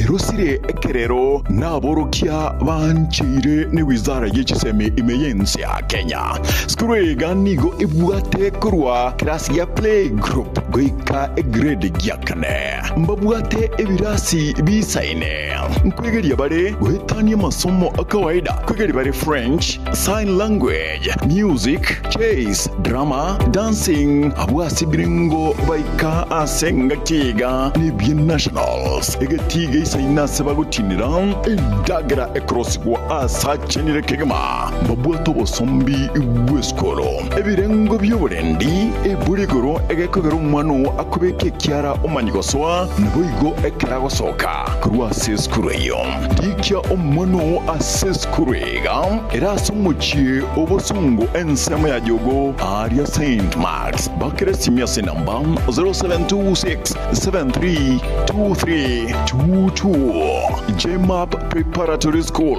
Erosire ekerero naborokia bancheire ne wizara ye chisemi ime y'ense ya Kenya. Sukuru eye iga nigo ebwate korwa kerasi gia play group goika egrade gia kane. Mbabwate ebirasi bisaine. Nkwegeria bare goetania amasomo a kawaida. Nkwegeria bare French, Sign language, music, chess, drama, dancing, abwo ase ebirengo baika ase engaki iga nebie nationals. Egetii geisaine ase bagotinera endagera ekorosigwa ase achenire kegima. Mbabwate obosombi bw'esukuru, ebirengo bi'oborendi, eburi igoro egekogera omwana oo akobeka ekiara omanye gosoa, naboigo ekero agosoka korwa ase esukuru eyio. Rikia omwana oo ase esukuru iga ere ase omochie o bosongo ensemo ya Jogoo aaria Saint Marks. Bakera esimi ase enamba 0726732322. Jmap Preparatory School,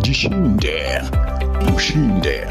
Jishinde, ushinde.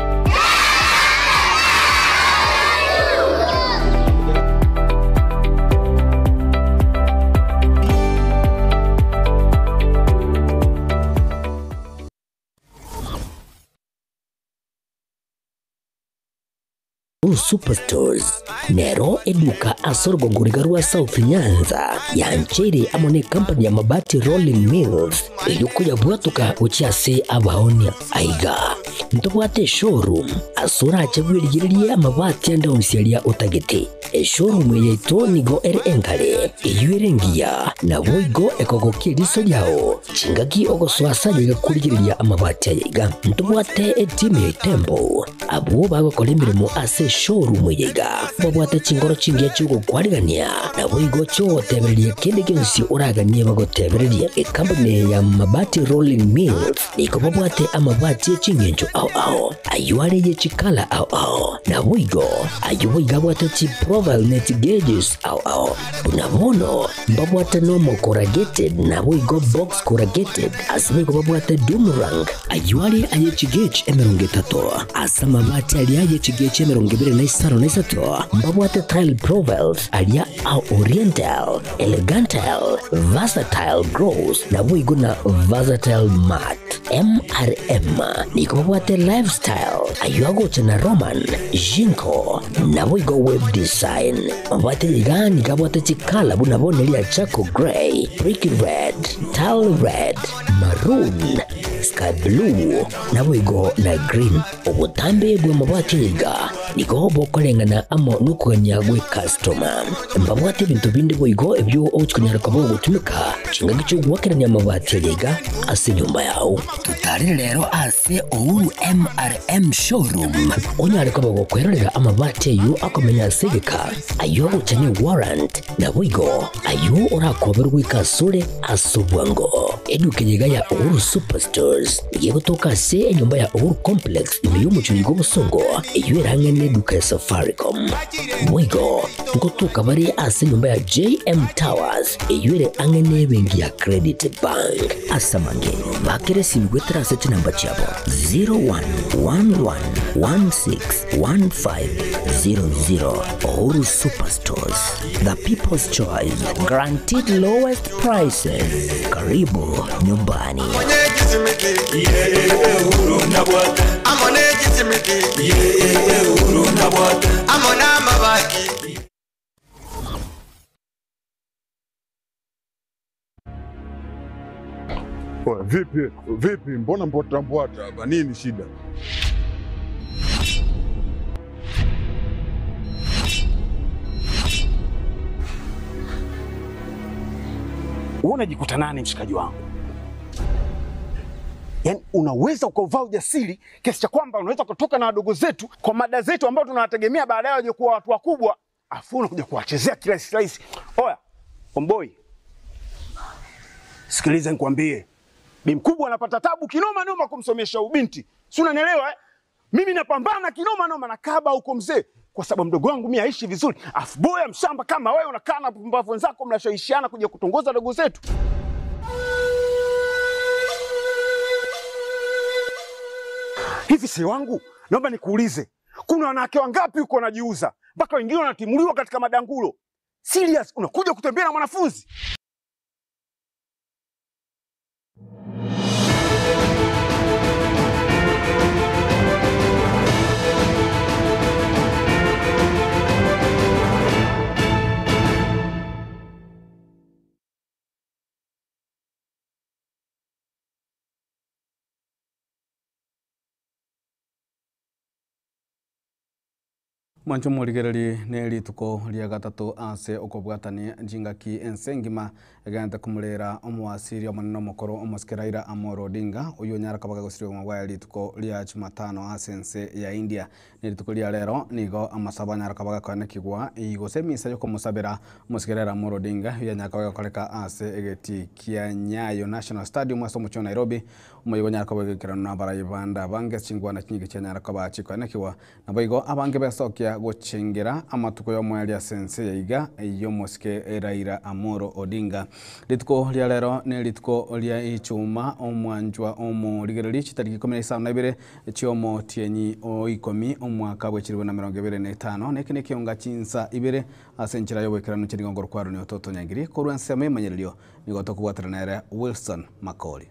Blue Superstores nero eduka ase orogongo riga rwa South Nyanza yancheire amo ne company ya Mabati Rolling Mills erio koyabwatoka gochia ase abaonia. Aiga ntobwate eshowroom ase orache bwerigererie amabati ande onsi aria otagete. Eshowroom eye yaito nigo ere engare, eyio ere engiya, naboigo ekogokia eriso riao. Chingaki ogosoa ase aye iga korigereria amabati aya iga. Ntobwate etimu ya Itembo, abwo bagokora emeremo ase eshowroom eye iga. Babwate chinkoro chingiya chi'ogokwarigania, naboigo chi'ogotebereria kende gionsi oraganie bagotebererie. Ekampuni eye ya Mabati Rolling Mills nigo babwate amabati e ching'encho ao ao, ayio are ye chikala ao ao, naboigo ayio boigo abwate chiprofile ne chigeges ao ao. Buna bono mbabwate nomo corrugated naboigo box corrugated, ase boigo babwate doom rank, ayio are aye chigauge 30, ase amabati aria aye chigauge 23 mbabwate tile profiles aria a oriental, elegantal, versatile gloss, naboigo na versatile matte. MRM nigo babwate lifestyle, ayio agocha na Roman, Jinko, naboigo web design. Mabwate iga nigo abwate chikala buna bono eria charcoal grey, brick red, tile red, maroon, sky blue, naboigo na green. Obotambe bw'amabati aya iga nigo bokoreng'ana amo nokogania gw'ekastoma. Mbabwate ebinto binde boigo ebio ogochia konyara koba ogotumeka chingaki chi'ogoakerania amabati aya iga ase enyomba yao. Totarere rero ase Uhuru MRM Showroom onyare koba gokwerorera amabati ayio akomenya ase egeka, ayio agocha ne warrant, Naboigo ayio orakoberwe goika asore ase obwango. Eduka eye iga ya Uhuru Superstores nigo egotoka ase enyomba ya Uhuru Complex ime y'omochie oiga obosongo, eyio ere ang'e neduka ya Safaricom. Boigo ngotoka bare ase enyomba ya JM Towers eyio ere ang'e nebenki ya Credit Bank. Ase amange, bakera esimi goetera ase chinamba chiabo 0111161500. Uhuru Superstores, the people's choice, guaranteed lowest prices. Karibu nyumbani. Oya, vipi vipi, mbona mbwata mbwata hapa? Nini shida? Wewe unajikuta nani mshikaji wangu? Yaani unaweza ukauvaa ujasiri kiasi cha kwamba unaweza kutoka na wadogo zetu kwa mada zetu ambao tunawategemea baadaye waje kuwa watu wakubwa, afu unakuja kuwachezea kirahisi rahisi. Oya, omboi, sikiliza nikwambie, bi mkubwa anapata tabu kinoma noma kumsomesha ubinti, si unanielewa eh? Mimi napambana kinoma noma na kaba huko mzee, kwa sababu mdogo wangu mimi aishi vizuri, afu boya mshamba kama wewe unakaa na pumbavu wenzako mnashawishiana kuja kutongoza dogo zetu. Hivi si wangu, naomba nikuulize, kuna wanawake wangapi huko wanajiuza mpaka wengine wanatimuliwa katika madangulo? Serious, unakuja kutembea na mwanafunzi? Mwancho morigereri ne rituko ria gatato ase okobwatania chingaki ense engima egente komorera omowasiri omonene omokoro omosike Raila Amolo Odinga oywo onyara koba gagosirigwa obogima bwaye rituko ria Jumatano ase ense ya India. Ne rituko ria rero nigo amasabo anyara koba gakoenekigwa gose emisa yokomosabera omosike Raila Amolo Odinga oywo anyara koba gakoreka ase egetii kia Nyayo National Stadium ase omochie o Nairobi. Omoyega onyara koba ogoikeranu na abarai bande abange ase chingwana chinyinge chianyara koba chikoenekigwa. Naboigo abange besokia gochengera amatuko y'omoerio ase ense ya iga y'omosike Raila Amolo Odinga. Rituko ria rero ne rituko ria Ichuma omwanchwa omorigereria chitariki 15 chi'omotienyi o ikomi omwaka bwe 2025 na eke nekionga chinsa ibere ase enchera y'oboikeranu chirigongo rokwarani ototonyangiri korwa ensemo y'emanyererio nigo tokobwatana nere Wilson Makori.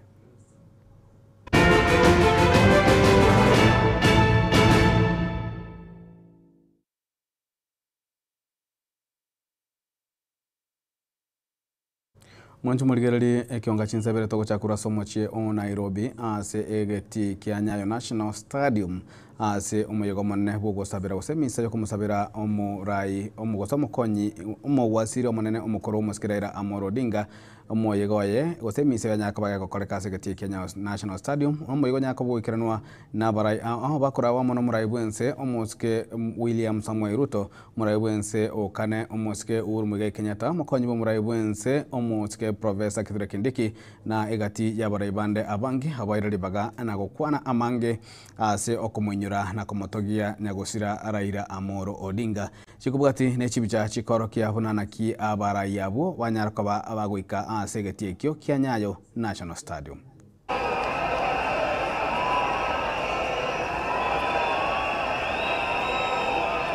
Mwanche morigererie ekionga chinsebere togochakura ase omochie o Nairobi ase egetii kia Nyayo National Stadium ase omoyega omonene bw'ogosabera gose emisa yokomosabera omorai gose omokonyi omowasiri omonene omokoro omosike Raila Amolo Odinga omoyega oye gose emisa yanyara koba gegokoreka ase egetii kia Nyayo National Stadium omoyega onyara koba goikeranwa na abarai ao bakoragwa amo na omorai bwense omosike William Samoei Ruto Omorai bw'ense o kane, omosike Uhuru Muigai Kenyatta, omokonyi bw'omorai bw'ense omosike Professor Kithure Kindiki, na egati y'abarai bande abange abaire ribaga na gokwana amange ase okomoinyora na komotogia nyagosira Raila Amolo Odinga. Chikobwati ne chibicha chikorokia buna naki abarai abwo banyara koba bagoika ase egetii ekio kia Nyayo National Stadium.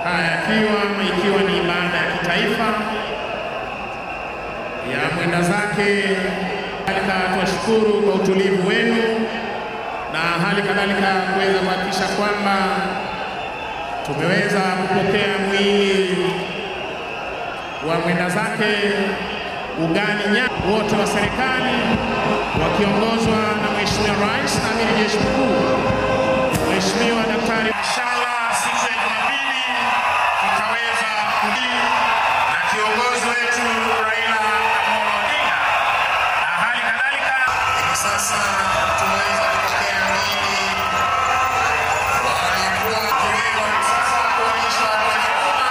Haya yakiwa ikiwa ni ibada ya kitaifa ya mwenda zake. Kadhalika tuwashukuru kwa utulivu wenu na hali kadhalika kuweza kuhakikisha kwamba tumeweza kupokea mwili wa mwenda zake ugani nya wote wa serikali wakiongozwa na Mheshimiwa Rais na Amiri Jeshi Mkuu Mheshimiwa Daktari. Inshallah siku ya Jumapili tutaweza kudi na kiongozi wetu Raila Amolo Odinga na hali kadhalika Hivi sasa tumeweza kupokea mwili wa aliyekuwa kiwemo sasa kuonyeshwa kwenye umma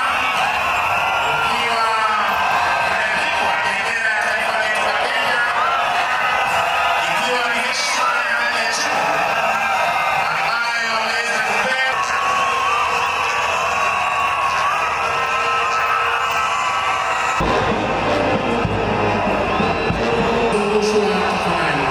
ukiwa umevikwa bendera ya taifa letu la Kenya, ikiwa ni heshima ya hali ya juu ambayo ameweza kupewa. Rushwa tafadhali.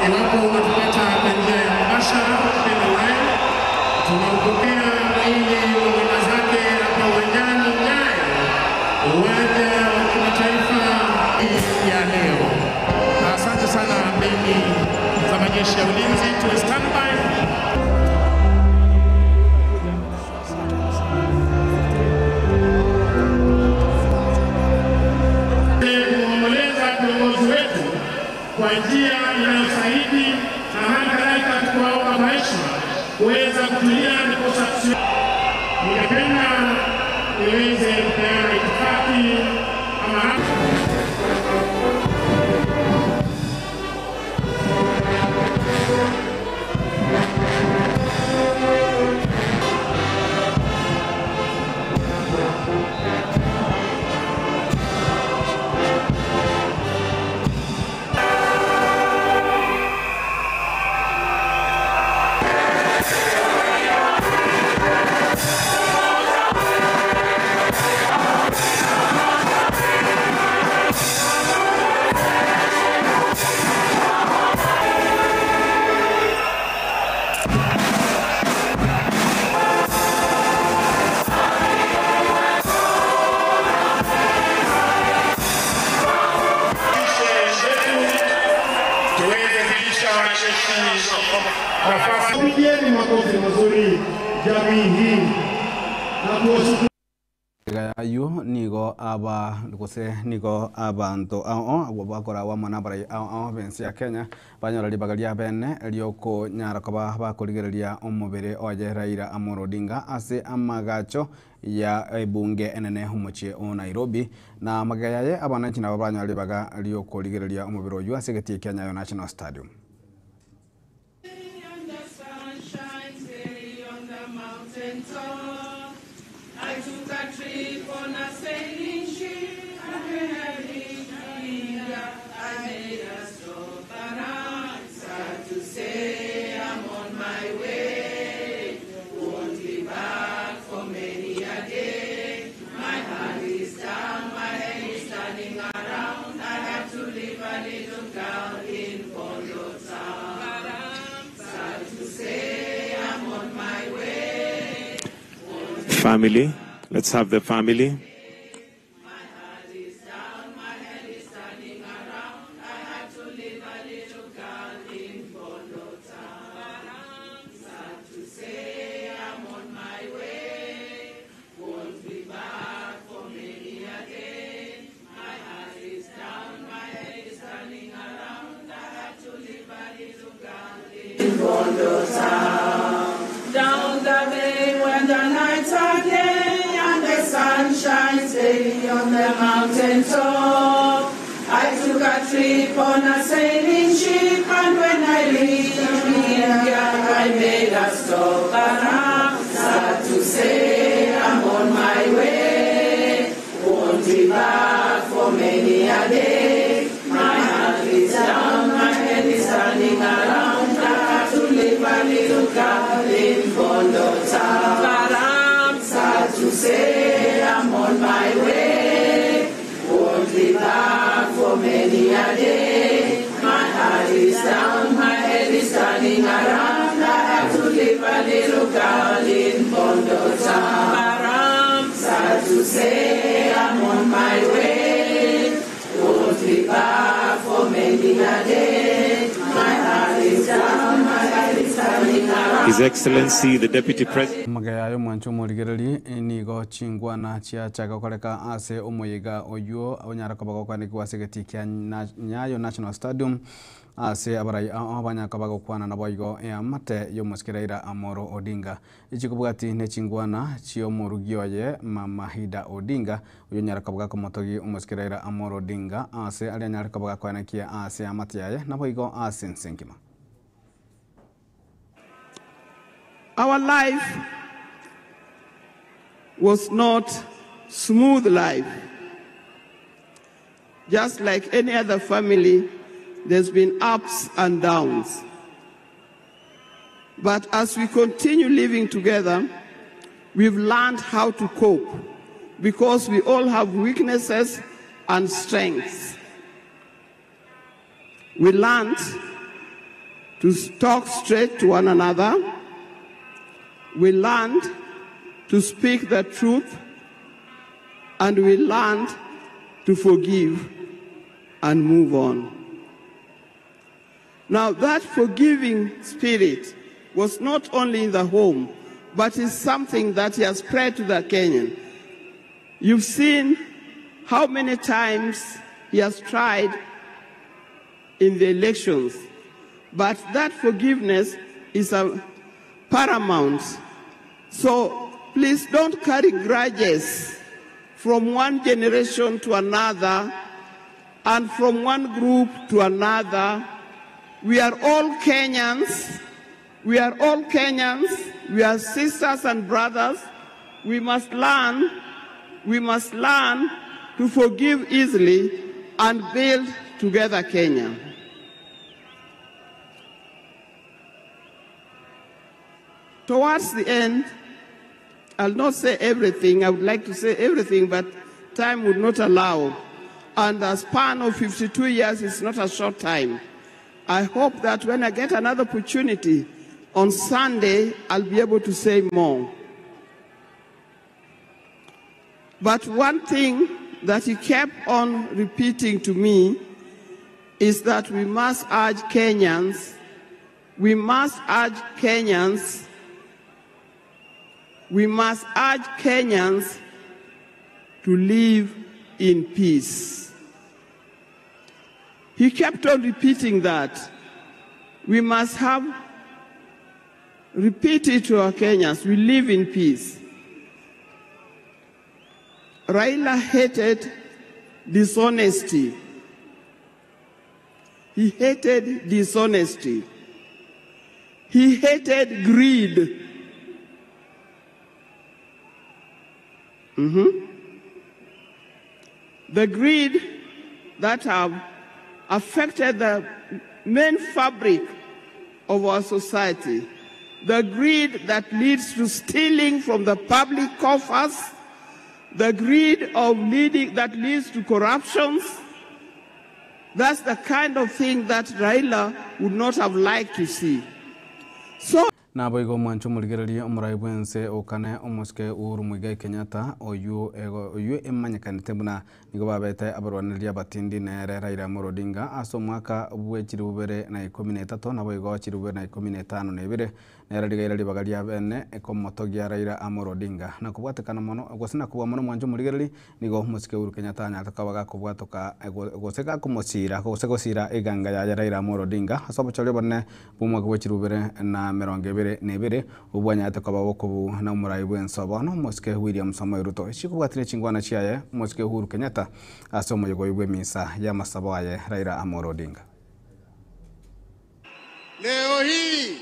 Iwapo unatupata kwa njia ya mubashara tena live, tunaupokea mwili wa mwenda zake hapa uwanjani Nyayo, uwanja wa kimataifa ya leo. Asante sana bendi za majeshi ya ulinzi, tuwe standby. Kumwomboleza kiongozi wetu kwa njia inayostahili na hali kadhalika tukiwaomba kwa heshima kuweza kutulia ndiposa tusi. Ningependa niweze kupeana itifaki ama tuweze kulisha wanajeshi nafasi. Pigieni makofi mazuri jamii hii na kuwashukuru. Magega y'ayio nigo aba gose nigo abanto ao abwo bakoragwa amo nabarai ao ao b'ense ya Kenya banyora ribaga ria bene ri'okonyara koba bakorigereria omobere oye Raila Amolo Odinga ase amagacho ya ebunge enene omochie o Nairobi. Na magega yaye abananchi nabo banyora ribaga ri'okorigereria omobere oyio ase egetii kia Nyayo National Stadium. Family, let's have the family. Down the bay when the nights are gay and the sun shines daily on the mountain top. I took a trip on a sailing ship, and when I reached India, I made a stop. But I'm sad to say I'm on my way. Won't be back for many a day. My heart is down, my head is turning around. I have to leave a little girl in Bondo town. But I'm sad to say I'm on my way. Won't be back for many a day. My heart is down, my head is turning around. I have to leave a little girl in Bondo town. But I'm sad to say I'm on my way. Won't be back for many a day. My heart is down, my head is turning around. His Excellency the Deputy President. Magega yaye omwancho omorigereri nigo chingwana chiachaga gokoreka ase omoyega oywo onyara koba gokwanekigwa ase egetii kia Nyayo National Stadium ase abarai ao banyara koba gokwana nabo igo eamate ya omosike Raila Amolo Odinga. Echikobwati ne chingwana chiomorugi oye Mama Hida Odinga oyo onyara koba gakomotogi omosike Raila Amolo Odinga ase aria anyare koba gakoenekia ase eamate yaye nabo igo ase ense engima. Our life was not smooth life. Just like any other family, there's been ups and downs. But as we continue living together, we've learned how to cope because we all have weaknesses and strengths. We learned to talk straight to one another. We learned to speak the truth, and we learned to forgive and move on. Now, that forgiving spirit was not only in the home, but is something that he has spread to the Kenyan. You've seen how many times he has tried in the elections, but that forgiveness is a paramount. So please don't carry grudges from one generation to another and from one group to another. We are all Kenyans. We are all Kenyans. We are sisters and brothers. We must learn. We must learn to forgive easily and build together Kenya. Towards the end, I'll not say everything. I would like to say everything, but time would not allow. And a span of 52 years is not a short time. I hope that when I get another opportunity on Sunday, I'll be able to say more. But one thing that he kept on repeating to me is that we must urge Kenyans, we must urge Kenyans, we must urge Kenyans to live in peace. He kept on repeating that we must have, repeat it to our Kenyans, we live in peace. Raila hated dishonesty. He hated dishonesty. He hated greed. The greed that have affected the main fabric of our society, the greed that leads to stealing from the public coffers, the greed of leading that leads to corruptions. That's the kind of thing that Raila would not have liked to see. So Nabo igo omwancho omorigereria omorai bwense okane omosike Uhuru Muigai Kenyatta oywo ego oywo emanyekanete buna nigo babete abarwanereria abatindi nere Raila Amolo Odinga ase omwaka bwe chiribu bibere na ikomi na etato nabo igo chiribu bibere na ikomi na etano na ibere nere rigaira ribaga ria bene ekomotogia Raila Amolo Odinga na kobwatekana mono gose na kobua mono omwancho omorigereria nigo omosike Uhuru Kenyatta anyarete koba gakobwatoka gose gakomosira gose gosira eganga yaye Raila Amolo Odinga ase obochori obonene bwa omwaka bwe chiribu bibere na emerongo ebere na ebere obwo bwanyarete koba bokobu na omorai bwense bono omosike William Samoei Ruto. Echi kobwatire chingwana chiaye omosike Uhuru Kenyatta ase omoyega oyio bwa emisa ya amasabo aye Raila Amolo Odinga. Leo hii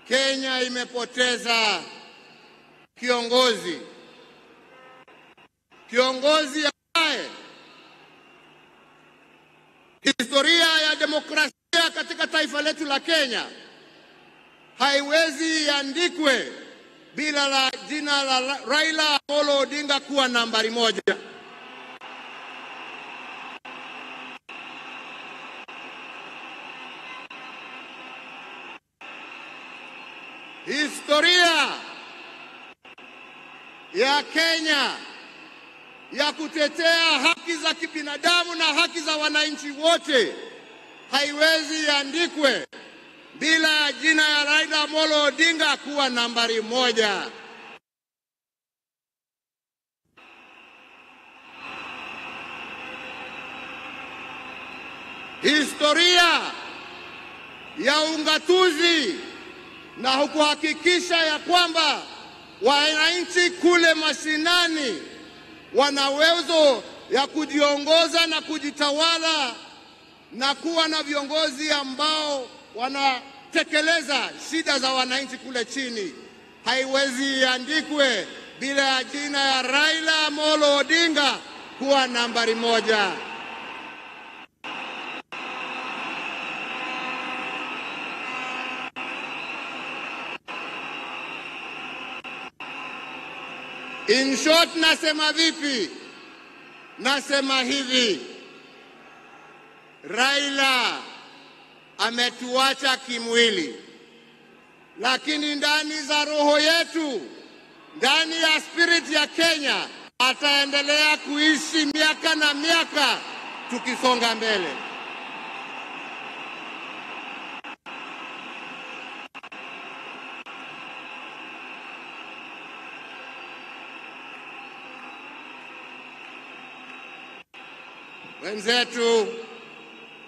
Kenya imepoteza kiongozi, kiongozi ambaye historia ya demokrasia katika taifa letu la Kenya haiwezi iandikwe bila la jina la Raila Amolo Odinga kuwa nambari moja. Historia ya Kenya ya kutetea haki za kibinadamu na haki za wananchi wote haiwezi iandikwe bila ya jina ya Raila Amolo Odinga kuwa nambari moja. Historia ya ungatuzi na kuhakikisha ya kwamba wananchi kule mashinani wana uwezo ya kujiongoza na kujitawala na kuwa na viongozi ambao wanatekeleza shida za wananchi kule chini, haiwezi iandikwe bila ya jina ya Raila Amolo Odinga kuwa nambari moja. In short, nasema vipi? Nasema hivi, Raila ametuacha kimwili, lakini ndani za roho yetu, ndani ya spirit ya Kenya, ataendelea kuishi miaka na miaka tukisonga mbele. Wenzetu,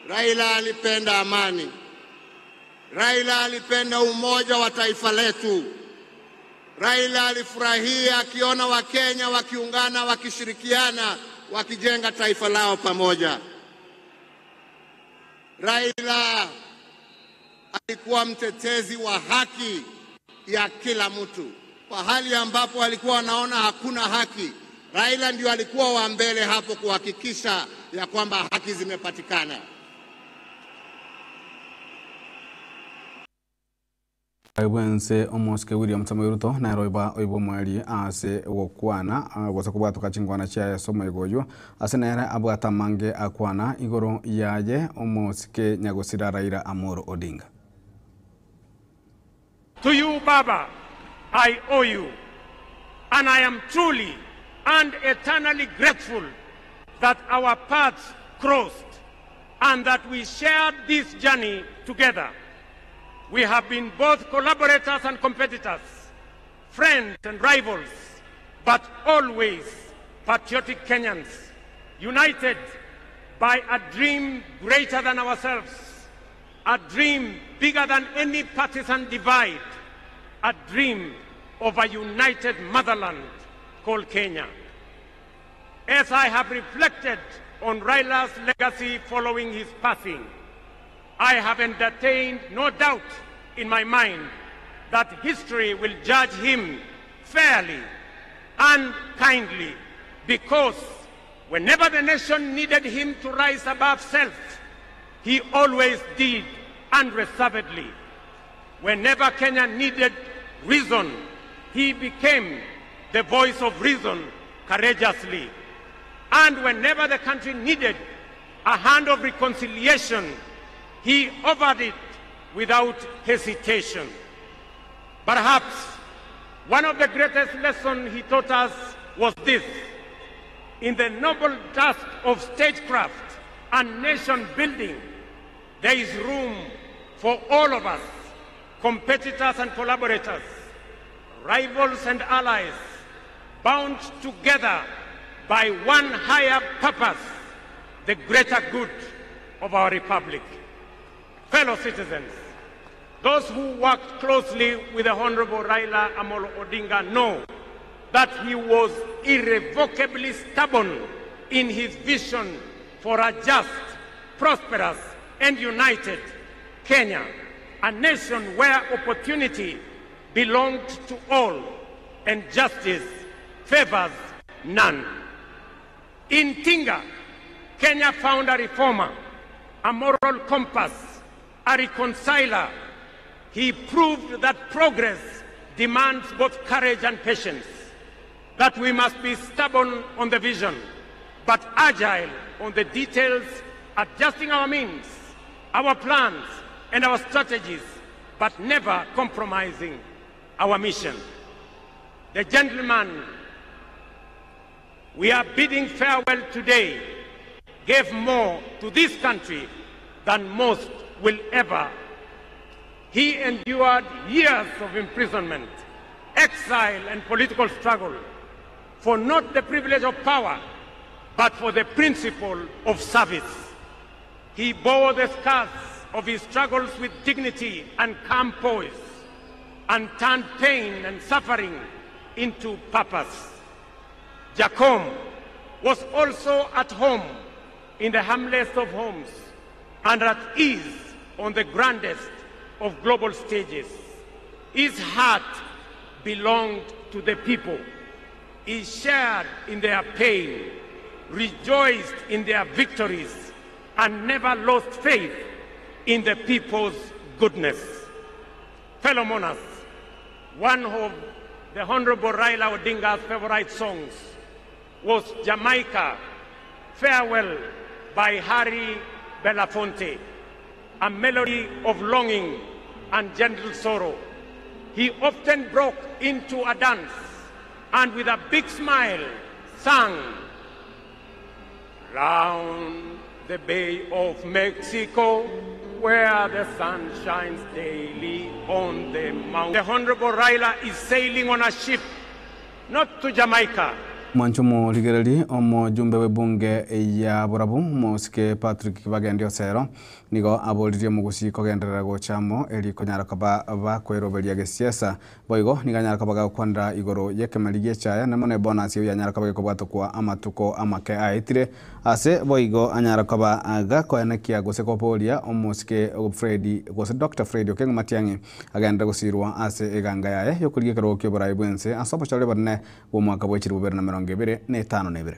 Raila alipenda amani. Raila alipenda umoja wa taifa letu. Raila alifurahia akiona Wakenya wakiungana, wakishirikiana, wakijenga taifa lao pamoja. Raila alikuwa mtetezi wa haki ya kila mtu. Pahali ambapo alikuwa anaona hakuna haki, Raila ndio alikuwa wa mbele hapo kuhakikisha ya kwamba haki zimepatikana. Bwense omosike William Samoei Ruto nere oiba oiba omweri ase gokwana gose kobwatoka chingwana chiaye ase omoigo oywo ase nere abwate amange akwana igoro yaye omosike nyagosira Raila Amolo Odinga. To you, Baba, I owe you, and I am truly and eternally grateful that our paths crossed and that we shared this journey together. We have been both collaborators and competitors, friends and rivals, but always patriotic Kenyans, united by a dream greater than ourselves, a dream bigger than any partisan divide, a dream of a united motherland called Kenya. As I have reflected on Raila's legacy following his passing, I have entertained no doubt in my mind that history will judge him fairly and kindly because whenever the nation needed him to rise above self, he always did unreservedly. Whenever Kenya needed reason, he became the voice of reason courageously. And whenever the country needed a hand of reconciliation, he offered it without hesitation. Perhaps one of the greatest lessons he taught us was this. In the noble task of statecraft and nation building, there is room for all of us, competitors and collaborators, rivals and allies, bound together by one higher purpose, the greater good of our republic. Fellow citizens, those who worked closely with the Honorable Raila Amolo Odinga know that he was irrevocably stubborn in his vision for a just, prosperous, and united Kenya, a nation where opportunity belonged to all and justice favors none. In Tinga, Kenya found a reformer, a moral compass, a reconciler. He proved that progress demands both courage and patience, that we must be stubborn on the vision, but agile on the details, adjusting our means, our plans, and our strategies, but never compromising our mission. The gentleman we are bidding farewell today gave more to this country than most will ever. He endured years of imprisonment, exile, and political struggle for not the privilege of power, but for the principle of service. He bore the scars of his struggles with dignity and calm poise, and turned pain and suffering into purpose. Jacom was also at home in the humblest of homes and at ease on the grandest of global stages. His heart belonged to the people. He shared in their pain, rejoiced in their victories, and never lost faith in the people's goodness. Fellow mourners, one of the Honorable Raila Odinga's favorite songs was Jamaica Farewell by Harry Belafonte, a melody of longing and gentle sorrow. He often broke into a dance and with a big smile sang, Round the Bay of Mexico, where the sun shines daily on the mountain. The Honorable Raila is sailing on a ship, not to Jamaica, Mwancho morigereri omojumbe w'ebunge ya Borabu mosike Patrick Kibagendi Osero nigo aboririe omogusi kogenderera gochamo eri konyara koba bakweroberia gesiasa boigo nigo anyara koba gakwanera igoro y'ekemeri gi'echaya namo na ebonus eywo yanyara koba gekobwatokwa amatuko amake aetire ase boigo anyara koba gakoenekia gose koboria omosike Fred gose Dr. Fred Okengo Matiang'i agenderere gosirwa ase eganga yaye yokorigia ekerogo kia oborai bwense ase obochore bonene bwa omwaka bwa 2052.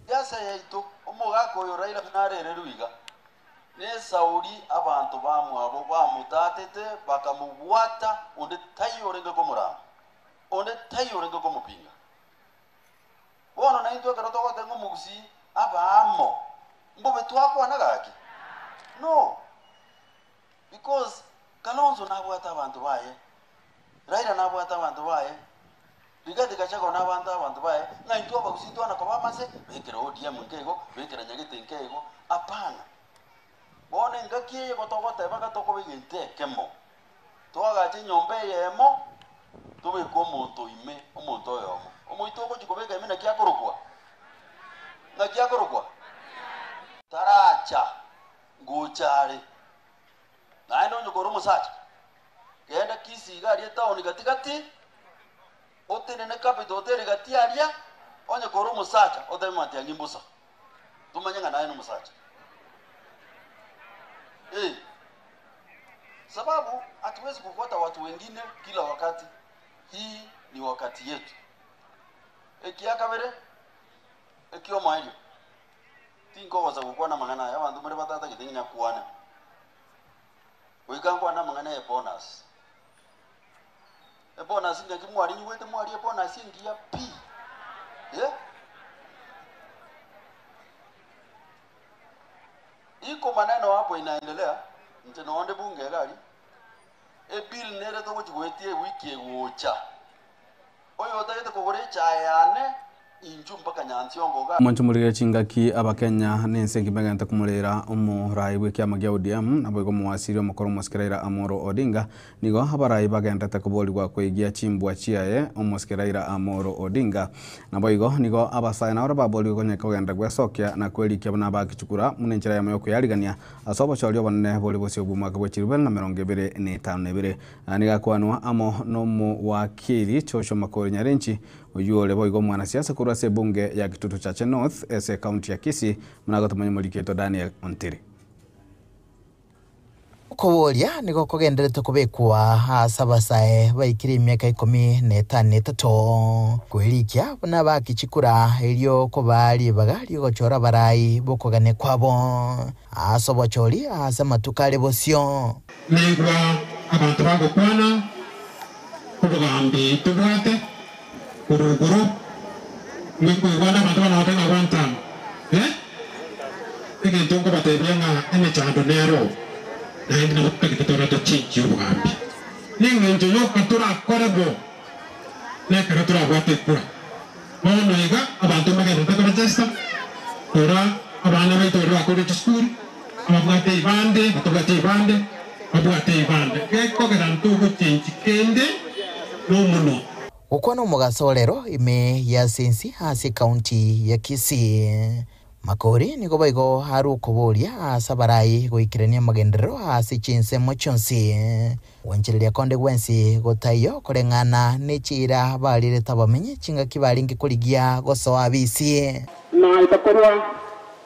Siasa yaito omogaka oyo Raila narererwe iga nesauri abanto bamwabo bamutatete bakamubwata onde taiyorenge komurama onde taiyorenge komupinga bono naintwe ekero togotenga omogusi abamo mbobe twakwana gaki no because Kalonzo nabwata abanto baye Raila nabwata abanto baye Rigathi Gachagua n'abantu abantu baye ng'a intwe abagusi twana koba amase bekera ODM nkeigo bekera Nyagete nkeigo apana bono engaki eye gotogoteba gatokoba egento ekemo twagacha enyomba eyemo Tobeke omonto ime, omonto oyomo. Omoito ogochia kobeka ime naki akorokwa? Naki akorokwa? Taracha ngocha are. Naende onye kore omosacha, genda Kisii iga aria etaoni gati gati, otenene Capital Hotel gati aria, onye kore omosacha, otebe Matiang'i mbosa. Tomanye ng'a naye nomosacha. Eh. Sababu hatuwezi kufuata watu wengine kila wakati. Hii ni wakati yetu. Ekiakabere, ekiomoerio, tinkogosa gokwana amang'ana aya, abanto more batatagete ng'a nyakwane. Goika nkwane amang'ana ya ebonus. Ebonus ng'aki mwarinyigwete mwaria ebonus engiya pi. Eh? Iko maneno hapo inaendelea, inche nonde bunge iga aria, ebill nere togochi goetia ewiki egocha, oyo otagete kogora echae yane, inchuo mpaka Nyansiongo iga. Omonche morire chingaki Abakenya na ense engima egente komorera omorai bw'ekiama gia ODM naboigo omowasiri omokoro omosike Raila Amolo Odinga. Nigo abarai bagendete koborigwa koigia chimbwa chiaye omosike Raila Amolo Odinga. Naboigo nigo abasae nabaro baborigwe konya kogenda gwesokia na kwerikia buna abakichukura buna enchera eyemo y'okweyarigania ase obochori obonene bore bosio bw'omwaka bwe chirubere na emerongo ebere na etano na ebere. Nigo akwanwa amo nomowakili Joshua Makori Nyarenchi oyio ore boigo omwanasiasa korwa ase ebunge ya Kitutu Chache North ase ecounty ya Kisii buna agotomanya omoriki oito Daniel Ontiri. Okoboria nigo kogenderete kobekwa ase abasae baikire emiaka ikomi na etano na etato, kwerikia buna baake chikura erio kobaa ribaga ri'ogochora abarai b'okogania kwabo ase obochori ase amatuko are bosio. Naigwa abanto bagokwana, Obogambi tobwate korwa igoro, ninkoigwa nabanto bane bagoteba ng'a one term, eh? Egento nkobatebia ng'a emechando nero, naende nabo totagete torete change yobogambi. Neng'encho yoka torakore bo, nekero torabwate ekura. Bono iga abanto mbagenderete koregister, rora abana baito baria bakorire chisukuru, ababwate ebande, batabwati ebande, babwate ebande. Gekogera ntogochenchi kende nomonwa. Gokwana omogaso orero ime ya Sensi ase ekaunti ya Kisii. Makori nigo boigo arwe okoboria ase abarai goikerania amagenderero ase chinsemo chionsi. Gwanchereria konde gwensi gotaiyo koreng'ana ne chiira barirete abamenyi chingaki barenge korigia gosoa abisi. Naeta korwa,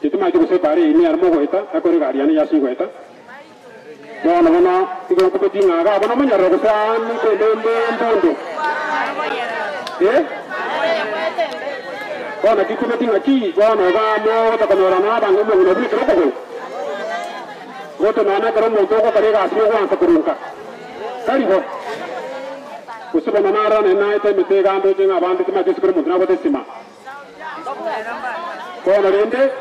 titimaeti gose epaara eye nero mogoeta, akore egari yane Yeso igoeta. Bono bono igo nkobetie ng'a iga abwo nomonyerere gose aane kende inde mbondo. Eh? Bono naki nkobetie ng'a ki bono iga mogocha konyorana abange omong'ina buna ekero okogoro? Gote nonya ekero omonto ogokora egasi ogwansa korunka, tari bo? Gose bono narora naende naete emete iga ndoche ng'a abande timaeti ase kera omonto nabwate esima. Bono rende,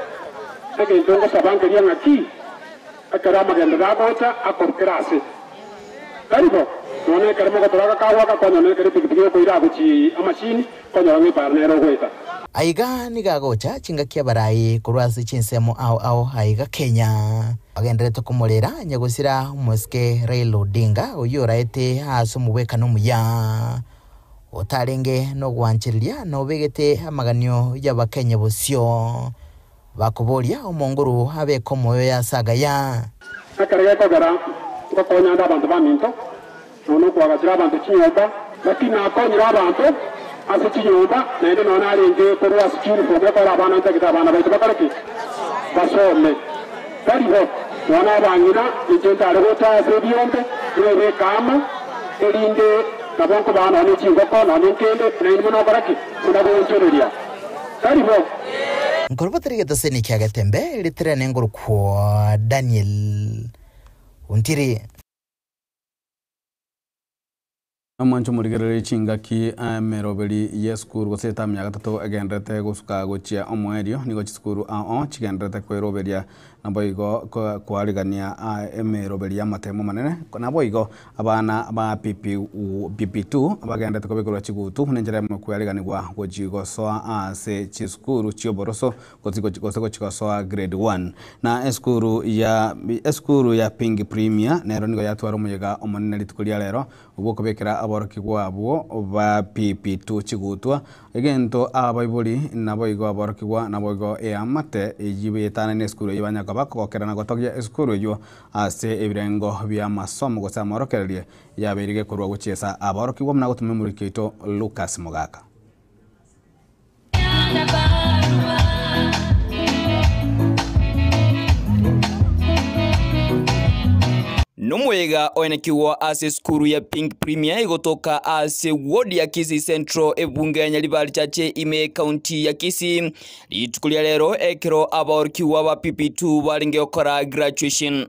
egento ngosaba nkeria ng'a ki, ekero amagenderero agocha akorwa kera ase. Tari bo? Nonya ekero mogotora agakagwa agakonya nonya ekero epikipiki egokoira agochia amashini, konyora ng'a epaara nere ogoeta. Aiga nigo agocha chingaki abarai korwa ase chinsemo ao ao aiga Kenya bagenderete komorera nyagosira omosike Raila Odinga oyio oraete ase omobwekano omuya otarenge nogwanchereria na obegete amaganio y'Abakenya bosio bakoboria omonguru abeke omoyo ase agaya. Ekero gekogera ngokonya ande abanto baminto, nonya nokoagachera abanto chinyomba, naki nakonyire abanto ase chinyomba, naende nonya narenge korwa ase chiuniform ekore abana ntagete abana baito bakore ki? Basome. Tari bo, nonya abang'ina, inche ntare gocha ase ebiombe, nebeke amo, erinde nabo nkobaa nonya ne chingoko, nonya nkende, nainwe monokora ki? Monagoonchoreria. Tari bo. Nkorobotera egetoseni kia Getembe ritere nengorokwo Daniel Ontiri. Omwancho omorigererie chingaki emeroberi y'esukuru gose etamu ya gatato egendererete gosuka gochia omoerio, nigo chisukuru ao chigendererete kweroberia Naboigo koarigania emeroberi y'amatemo amanene, naboigo abana ba PP2 bagenderete kobekerwa chigutu nenchera eyemo y'okoariganigwa gochia gosoa ase chisukuru chi'oboroso gose gochia gosoa grade one. Na esukuru ya esukuru ya Ping Premier nero nigo yatwara omoyega omonene rituko ria rero. Obwokobekera aborokigwa abwo ba PP2 chigutwa egento abaibori naboigo aborokigwa naboigo eamate eyibetane na esukuru eywo banyaka bakogokera na gotogia esukuru eywo ase ebirengo bia amasomo gose amorokererie yabeire gekorwa gochiesa aborokigwa muna gotumia omoriki oito Lucas Mogaka. Nomwega oenekiwa ase esukuru ya Pink Premier igotoka ase ward ya Kisii Central ebunge ya Nyaribari Chache ime county ya Kisii rituko ria rero ekero abaorokiwa ba PP2 barenge gokora graduation.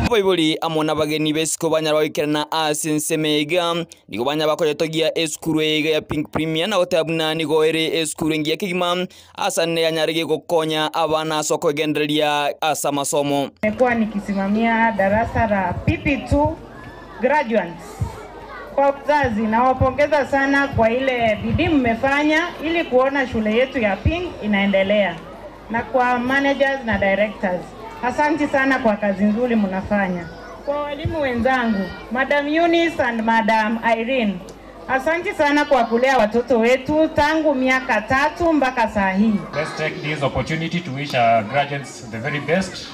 Abaibori amo n'abageni b'esiko banyara bagoikerana ase ensemo iga nigo banya bakoyetogia esukuru iga ya Pink Premier na goteba buna nigo ere esukuru engiya kegima asane yanyarege gokonya abana ase okogendereria ase amasomo. Nimekuwa nikisimamia darasa la PP2 graduates. Kwa wazazi nawapongeza sana kwa ile bidii mmefanya ili kuona shule yetu ya Pink inaendelea, na kwa managers na directors, asanti sana kwa kazi nzuri mnafanya. Kwa walimu wenzangu, Madam Eunice and Madam Irene, asanti sana kwa kulea watoto wetu tangu miaka 3 mpaka saa hii. Let's take this opportunity to wish our graduates the very best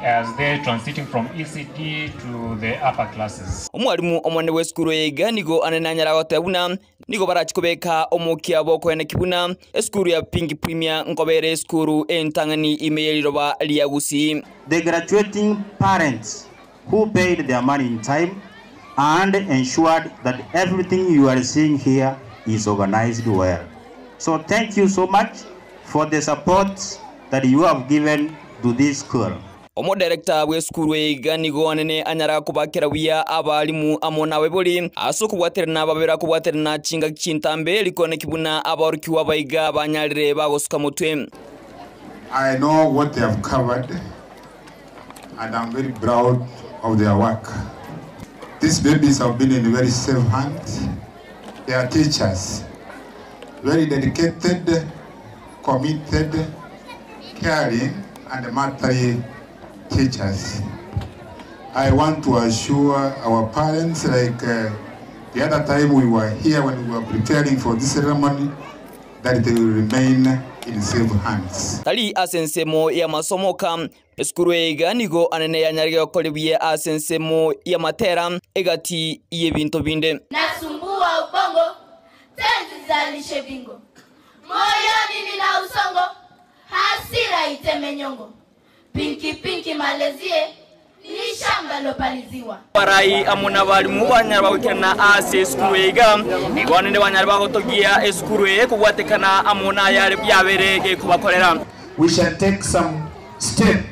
as they're transiting from ECD to the upper classes. Omwalimu omone w'esukuru eiga nigo anene anyara goteba buna nigo barachikobeka omokia bokoene kibuna esukuru ya Pink Premier nkobere esukuru entang'ani ime yeriroba ria Gusii. The graduating parents who paid their money in time and ensured that everything you are seeing here is organized well. So thank you so much for the support that you have given to this school. Omo director w'esukuru eiga nigo anene anyara kubakera buya abalimu amo n'abaibori ase okobwaterana babera kobwaterana chinga chintambe rikone kibuna abaorokiwa baiga banyarire bagosuka motwe. I know what they have covered and I'm very proud of their work. These babies have been in very safe hands. They are teachers, very dedicated, committed, caring, and motherly teachers. I want to assure our parents, like the other time we were here when we were preparing for this ceremony, that they will remain in safe hands. Tali ase ensemo ya masomo ka esukuru eiga nigo anene yanyarige gokoribie ase ensemo ya matera egati y'ebinto binde. Nasumbua ubongo tenzi zalishe bingo, moyoni nina usongo, hasira iteme nyongo, pinki pinki malezie ni shamba lopaliziwa. Barai amuna balimu banyara bagwikirana ase esukuru eiga nigo anene banyara bagotogia esukuru eye kobwatekana amuna yare yabere gekubakorera. We shall take some step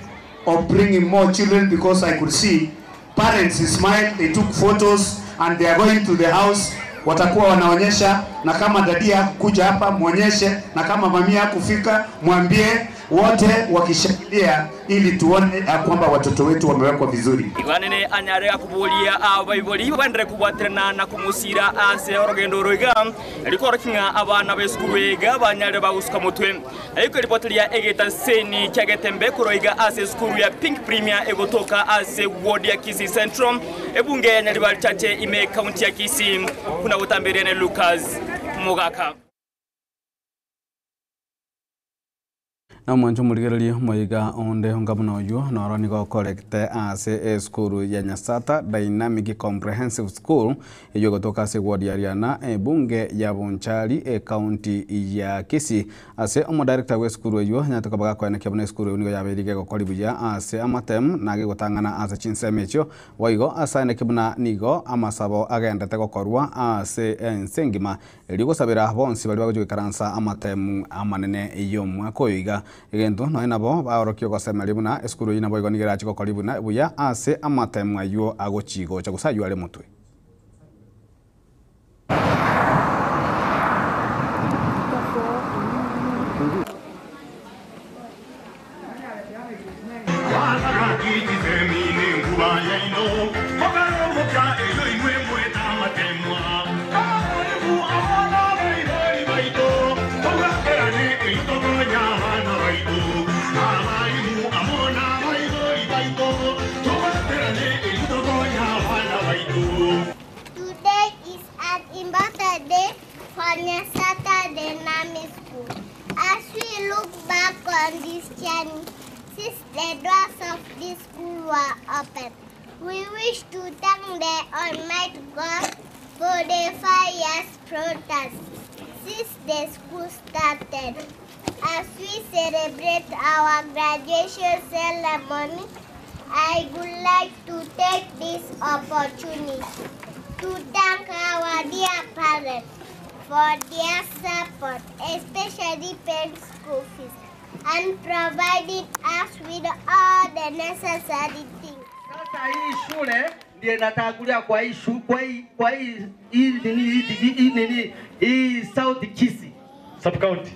of bringing more children, because I could see parents smile, they took photos and they are going to the house, watakuwa wanaonyesha, na kama dadia hakuja hapa muonyeshe, na kama mamia hakufika mwambie, wote wakishangilia ili tuone ya kwamba watoto wetu wamewekwa vizuri. Iwanene anyare akubulia abaibori bandre kubwatirana na kumusira ase orogendo roiga rikorokinga abana b'esukuru iga banyare bagusuka mutwe. Ariko ripoti ya egeta seni kyagetembe kuroiga ase sukuru ya Pink Premier egotoka ase ward ya Kisii Central ebunge ya Nyaribari Chache ime county ya Kisii. Kuna gutambiriane Lucas Mugaka. Na mwancho murigereria moiga onde ngabuna oyo noro nigo korekte ase esukuru ya Nyasata Dynamic Comprehensive School eyo gotoka ase ward ya Riana ebunge ya Bonchari e county ya Kisii. Ase omo director we esukuru eyo nyatoka bagakoena kiabuna esukuru nigo yaberige gokori buya ase amatem nage gotangana ase chinseme echo waigo asane kibuna nigo amasabo agendete gokorwa ase ensengima erigosabera bonsi bari bagojukaransa amatemu amanene eyo mwaka oyo iga egento noe nabo baorokio gosemeri buna esukuru ina boigo nigera chiko buna buya ase amatemu ayo agochigo cha gusayo ale mutwe. Today is an important day for Nyasata Dynamic School. As we look back on this journey, since the doors of this school were opened, we wish to thank the Almighty God for the 5 years protest since the school started. As we celebrate our graduation ceremony, I would like to take this opportunity to thank our dear parents for their support, especially paying school fees and providing us with all the necessary things. Sasa hii shule ndiye natangulia kwa hii shu, kwa hii kwa hii hii nini hii hii nini hii South Kisii sub county.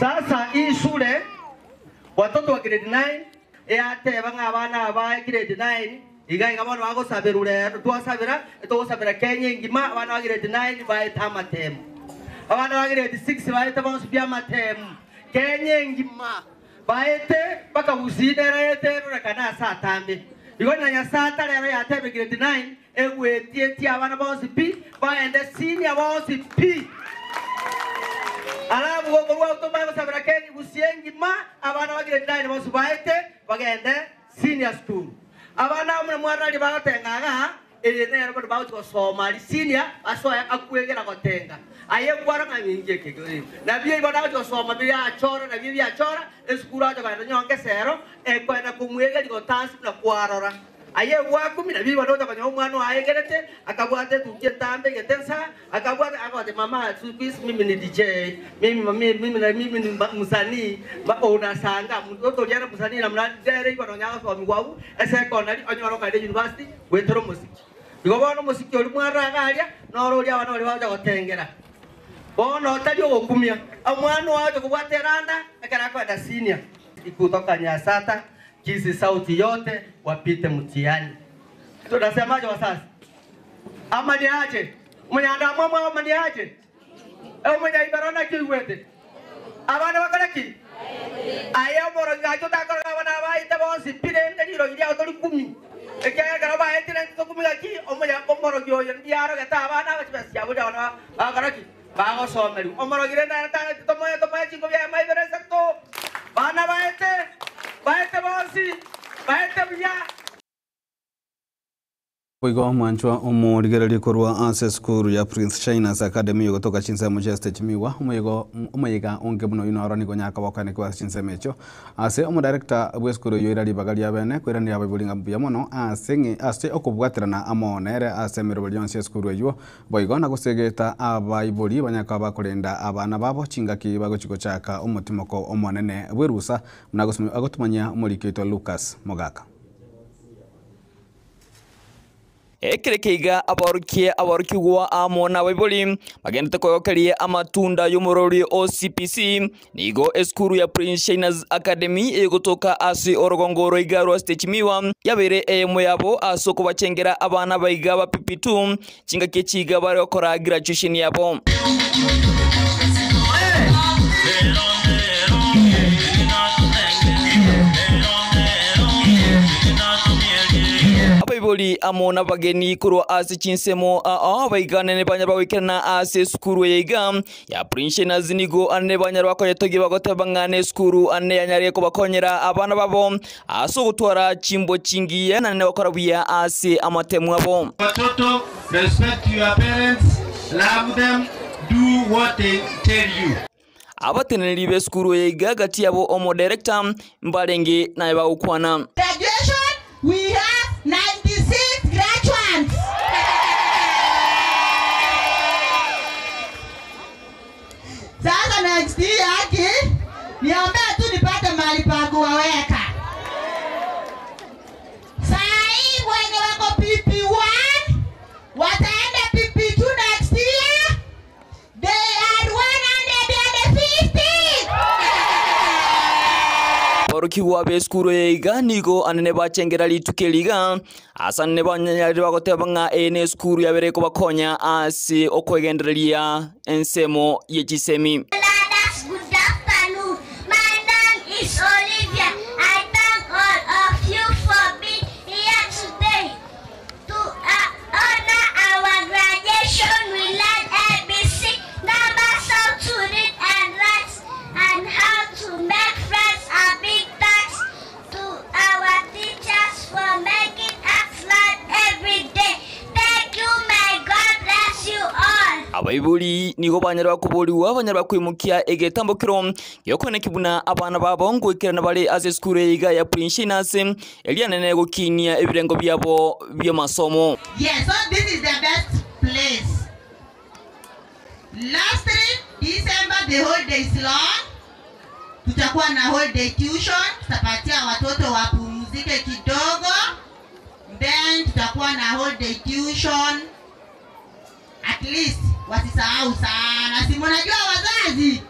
Sasa hii shule watoto wa grade 9 yateba ng'a abana aba grade 9 iga iga bono bagosabera rero twasabera togosabera Kenya engima abana ba grade 9 baeta amatemu abana ba grade 6 baeta bonsi bya amatemu Kenya engima baete bakagusinera eterora saa tambe igo na nyasata rero yatebe grade 9 egwetie abana bonsi pi baende senior bonsi pi alafu gokorwa utomagosabera Kenya gusie engima abana ba grade 9 bonsi baete bagende senior school abana muna mwarari bagatengaga ere nero bandu bagochi gosoma ri senior basoya akwegera gotenga aye kwara ng'ingi keke na bia ibo nagochi gosoma biachora na bia biachora esukuru acho kaenda nyonge sero ekwenda kumwegeri gotansi na kwarora aye gwakumi na bibo ndocha kanya omwana ayegerete akabwate tukie tambe getensa akabwate akote mama siku mimi ni DJ mimi mimi mimi na mimi ni msanii unasanga mtoto jana msanii na mnadere iko nonyaga somi gwau secondary onyoro kaide university gwetero musiki igo bono musiki ori mwaraga aria noro ria abana bari bagocha gotengera bono otari ogokumia omwana wacha kobwata eranda ekero akoenda senior ikutoka Nyasata Kisii sauti yote wapite mtihani. Tunasemaje wasasi? Ama ni aje? Mwenye mwa ama ni aje? Eu mwenye ibarona kiwete. Abana bakora ki? Aya moro gacho takora abana baite bonsi pire ndiro iria otori kumi. Ekya gara baetire ndo kumi gaki omunye omoro gyoyo ndiaro geta abana bachibasia buja abana bakora ki? Bagosomeri. Omoro gire na ta tomoye tomoye chingo bya maibere sekto. Bana baete baete bonsi baete buya. Boigo mwanchwa omorigereria korwa ase esukuru ya Prince Shinas Academy yogotoka chinsemo chia Stage Miwa omoyego omoyega onge muno ino aro nigo nyaka bakane kwa chinsemo echo ase omodirector bwa esukuru eyo ira ribaga ria bene kwiranira abaibori ng'a mbuya mono ase ng'e ase okobwaterana amo nere ase emeroberi yonsi esukuru eywo boigo na gosegeta abaibori banyaka bakorenda abana babo chingaki bagochi gochaka omotimoko omonene bwerusa muna agotumanya omoriki oito Lucas Mogaka. Ekerekeiga abarukie abarukigwa amo na baibori bagendete koyokeria amatunda y'omorori o CPC nigo esukuru ya Prince Shinas Academy egotoka ase orogongo iga rwa Stage Miwa yabere eyemo yabo ase okobachengera abana baiga ba PP2 chingaki chiga bari gokora graduation yabo. Abaibori amo n'abageni korwa ase chinsemo aa baiganene banya bagoikerana ase esukuru eyeiga ya Prince Shinas nigo ane banya bakonyetogia bagoteba ng'a na esukuru ane yanyarire kobakonyera abana babo ase ogotwara chimbo chingiya nane bakora buya ase amatemu abo. Watoto, respect your parents, love them, do what they tell you. Abateneneri b'esukuru eyeiga gati yabo omo director mbarenge naye bagokwana. Graduation, we have 96 graduates. Sasa next year yake niombe tu nipate mahali pa kuwaweka. Saa hii wenye wako PP1 wataenda PP2 next year. They are 150. Abarukigwa b'esukuru eyeiga nigo anene bachengera rituko eriga ase anene banyarire bagoteba ng'a eye na esukuru yabere kobakonya ase okwegendereria ensemo ye chisemi. Learners, good afternoon. My name is Olivia. I thank all of you for Abaibori nigo banyare bakoborigwa banyare bakoimokia egetambokero giokoeneki buna abana babo ngoikerana bare ase esukuru eye iga ya Prince Shainas erianene gokinia ebirengo biabo bi'amasomo. Yes, so this is the best place. Lastly, December the holiday is long. Tutakuwa na holiday tuition, tutapatia watoto wapumzike kidogo. Then tutakuwa na holiday tuition. At least wasisahau sana. Si mnajua wazazi?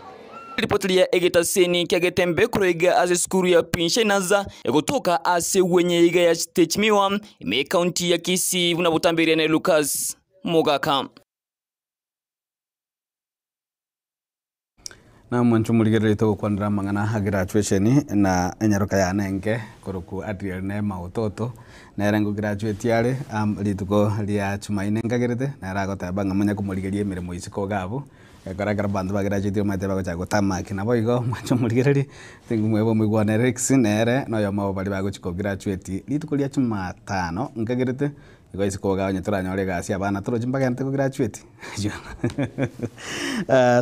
Ripoti ya egetaseni kia getembe kuroiga ase sukuru ya Prince Shainas egotoka ase wenye iga ya Techmiwa ime county ya Kisii buna butambiria na Lucas Mugaka. Na mwancho murigerere tugukwanira mang'ana a graduation na enyaroka ya nenge koroku Adriel ne mautoto nere ngo graduate are rituko ria Jumaine ngagerete nere agoteba ng'a manya kumurigeria emirimo isiko gabu ekorakera bantu ba graduate maete bagochaka gotamaki nabo igo mwancho murigereri tingumwebo mwigwane Rex nere noyo mabo bari bagochika graduate rituko ria Jumatano ngagerete igo isiko gabu onye toranyore egasi abana torochi mbagente ko graduate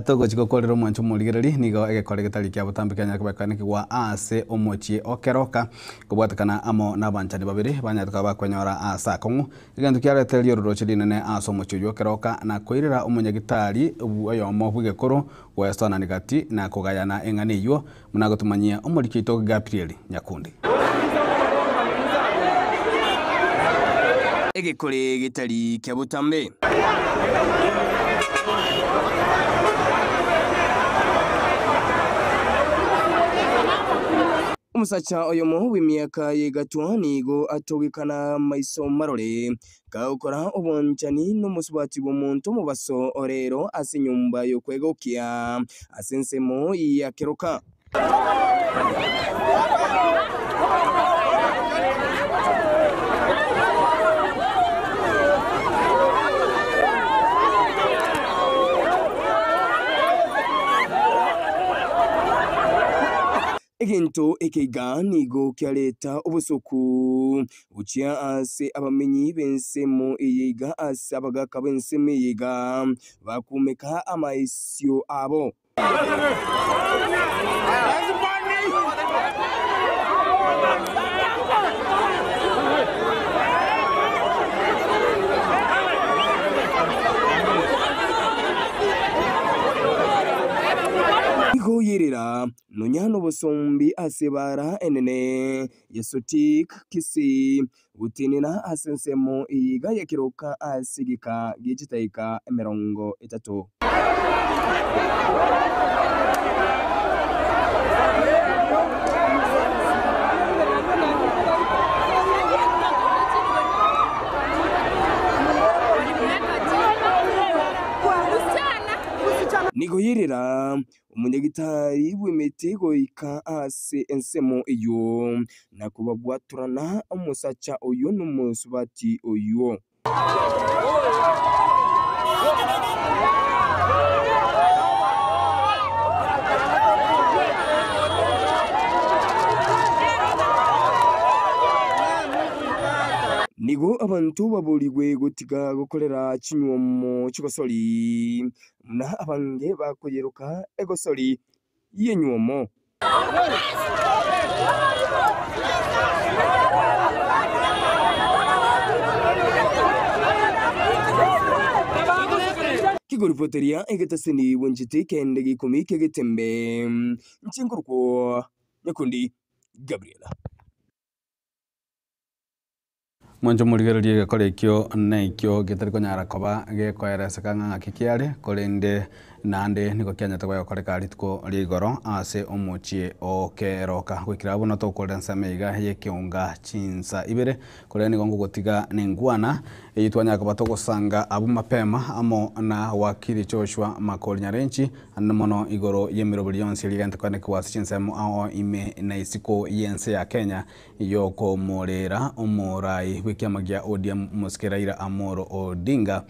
togochika gokorera omwancho omorigereri nigo egekore getari kia botambe kenya kebekane ase omochie okeroka kobwatekana amo n'abanchani babere banyatuka bakwenyora ase akong'u egento kiaretereria ororoche rinene ase omochie oywo okeroka na koirera omonyagitari oyomo bw'egekoro gwesonani gati na kogayana eng'ana eywo muna gotumanyia omoriki oito Gabriel Nyakundi. Egekore getari kia botambe. Omusacha oyomo w'emiaka yegatwa nigo atogekana maiso marore gagokora obwanchani n'omusubati bw'omonto omobaso orero ase enyomba y'okwegokia ase ensemo ya Keroka. Egento ekeiga nigo kiareta obosoku buchia ase abamenyi b'ensemo eyeiga ase abagaka b'ensemo eyeiga bakumeka amaisio abo. Igoyerera nonyana obosombi ase bara enene yesotik Kisii butinina ase ensemo eyiga yekiroka ase egeka giechitaika 30. Nigoyerera omunyagitari bw'emiti goika ase ensemo eyo na kubabwaturana omusacha oyo n'omusubati oyo. Nigo abantu baborigwe gotiga gokorera chinywomo chigosori na abange bakoyeroka egosori yenywomo. Kigoripoteria egetaseni bwenchiti kende gikumi kegetembe nchingurukwo Nyakundi Gabriela. Mwancho murigererie egekora ekio na ekio getari konyara koba gekoereseka ng'a ng'aki kiare korende naende nigo kianyete gokoreka rituko ria igoro ase omochie okeroka goikera abwo notokorera ensemo iga yekeunga chinsa ibere korende nigo ngogotiga nengwana eywo twanyara koba togosanga abwo mapema amo na wakili Joshua Makori Nyarenchi ande mono igoro y'emirobori yonsi eria egente kwanekwa ase chinsemo ao ime na isiko y'ense ya Kenya yokomorera omorai bw'ekiama gia ODM Mosike Raila Amolo Odinga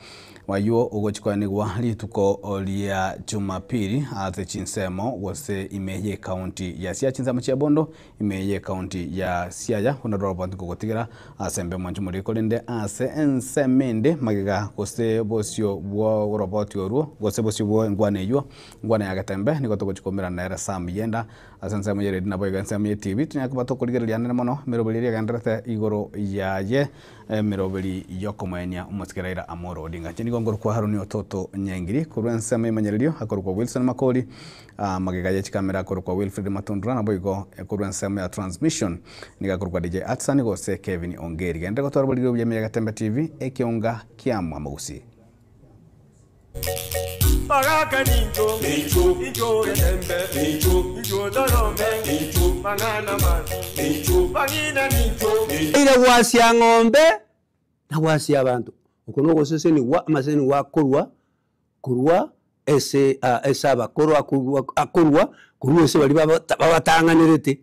waywo ogochikoanigwa rituko ria ya Jumapili ase chinsemo gose ime y'ekaunti ya Siaya chinsemo chia Bondo ime y'ekaunti ya Siaya buna Robert ngogotigera ase embe mwancho moria korende ase ensemo ende magega gose bosio bwa roboti orwo gose bosio bwa engwana eywo engwana ya Getembe nigo togochi koumerana nere Sam Yenda ase ensemo ya eredio nabo iga ensemo ya etibi tonyare koba tokorigereria nere mono emeroberi eria egendererete igoro yaye emeroberi yokomoenia omosike Raila Amolo Odinga. Inche nigo nkorokwa Haruni Ototo Nyangiri korwa ensemo y'emanyererio akorokwa Wilson Makori magega ye chikamera akorokwa Wilfred Matundura naboigo korwa ensemo ya transmission nigo akorokwa DJ Atsan gose Kevin Ongeri. Genderera gotwara oboriri obuya ime ya Getembe TV ekeonga kia Mwamagusi. Bagaka nincho, nincho, nincho getembe, nincho, nincho dorome, nincho, mang'ana masi, nincho, bang'ina nincho, Eira gwasia ng'ombe na gwasia abanto. Oko nogosesenigwa amasesenigwa akorwa korwa ase ase abakoro akorwa akorwa korwa ase baria baba babatang'anerete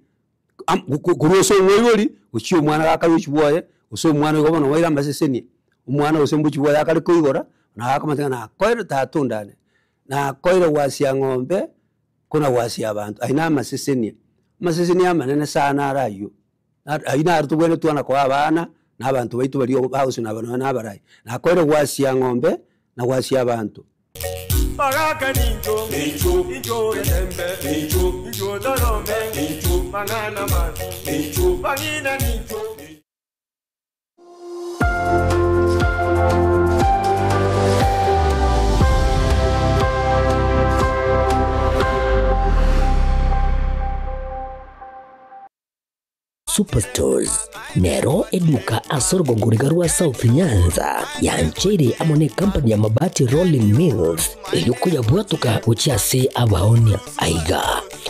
am korwa ase omoibori gochia omwana gakare gochia bwoye, gose omwana igo bono oire amasesenia, omwana gose mbochi bwoye akare koigora, naye akomotebia ng'a nakoeire tata ondane, nakoeire gwasia ng'ombe, kona gwasia abanto, aywo na amasesenia. Amasesenia amanene sana are aywo, aywo naro tobwenerete twana koa abana, na abanto baito baria bagosina aba nonye na abarai. Nakoeire gwasia ng'ombe, na gwasia abanto. Bagaka nincho, nincho, nincho getembe, nincho, nincho dorome, nincho, mang'ana masi, nincho, bang'ina nincho. Superstores nero eduka ase orogongo riga rwa South Nyanza yancheire amo ne company ya Mabati Rolling Mills erio koyabwatoka gochia ase abaonia. Aiga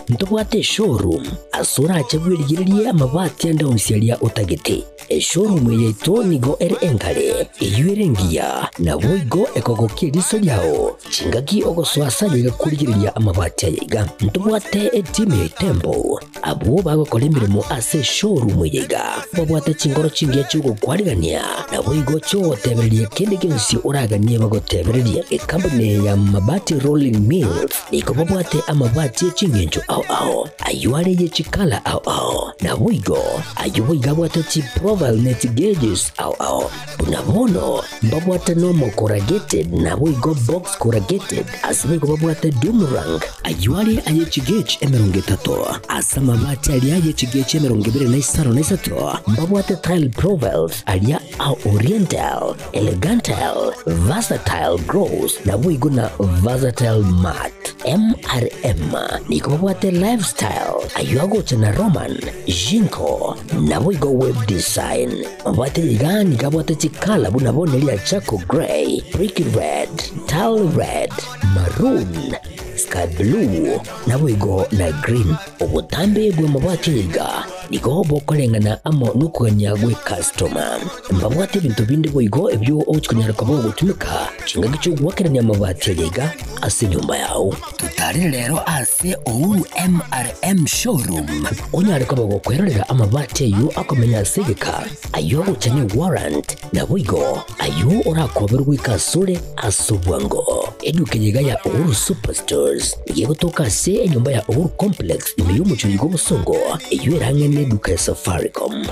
ntobwate eshowroom ase orache bwerigererie amabati ande onsi aria otagete. Eshowroom eye yaito nigo ere engare, eyio ere engiya, naboigo ekogokia eriso riao chingaki ogosoa ase aye iga korigereria amabati aya iga. Ntobwate etimu ya Itembo abwo bagokora emeremo ase eshowroom eye iga, babwate chingoro chingiya chi'ogokwarigania, naboigo chi'ogotebereria kende gionsi oraganie bagotebererie. Ekampuni eye ya Mabati Rolling Mills nigo babwate amabati e ching'encho ao ao, ayio are ye chikala ao ao, naboigo ayio boigo abwate chiprofile ne chigeges ao ao. Buna bono mbabwate normal corrugated naboigo box corrugated, ase boigo babwate doomerang, ayio are aye chigauge 30, ase amabati aria aye chigauge 25, mbabwate tile profiles aria a oriental, elegantal, versatile gross, naboigo na versatile matte. MRM nigo babwate lifestyle, ayio agocha na Roman, Jinko, naboigo web design. Mabwate iga nigo abwate chikala buna bono eria charcoal grey, brick red, tile red, maroon, sky blue, naboigo na green. Obotambe bw'amabati aya iga nigo bokoreng'ana amo nokogania gwe customer. Mbabwate ebinto binde boigo ebio ogochi konyara koba ogotumeka chingaki chiogoakerania amabati aya iga ase enyomba yao. Totarire rero ase Uhuru MRM Showroom onyare koba gokwerorera amabati ayio akomenya ase egeka, ayio agocha ne warrant, naboigo ayio orakoberwe goika asore ase obwango. Eduka eye iga ya Uhuru Superstores nigo egotoka ase enyomba ya Uhuru Complex ime y'omochie oyo bw'obosongo eyio erang'e neduka ya Safaricom.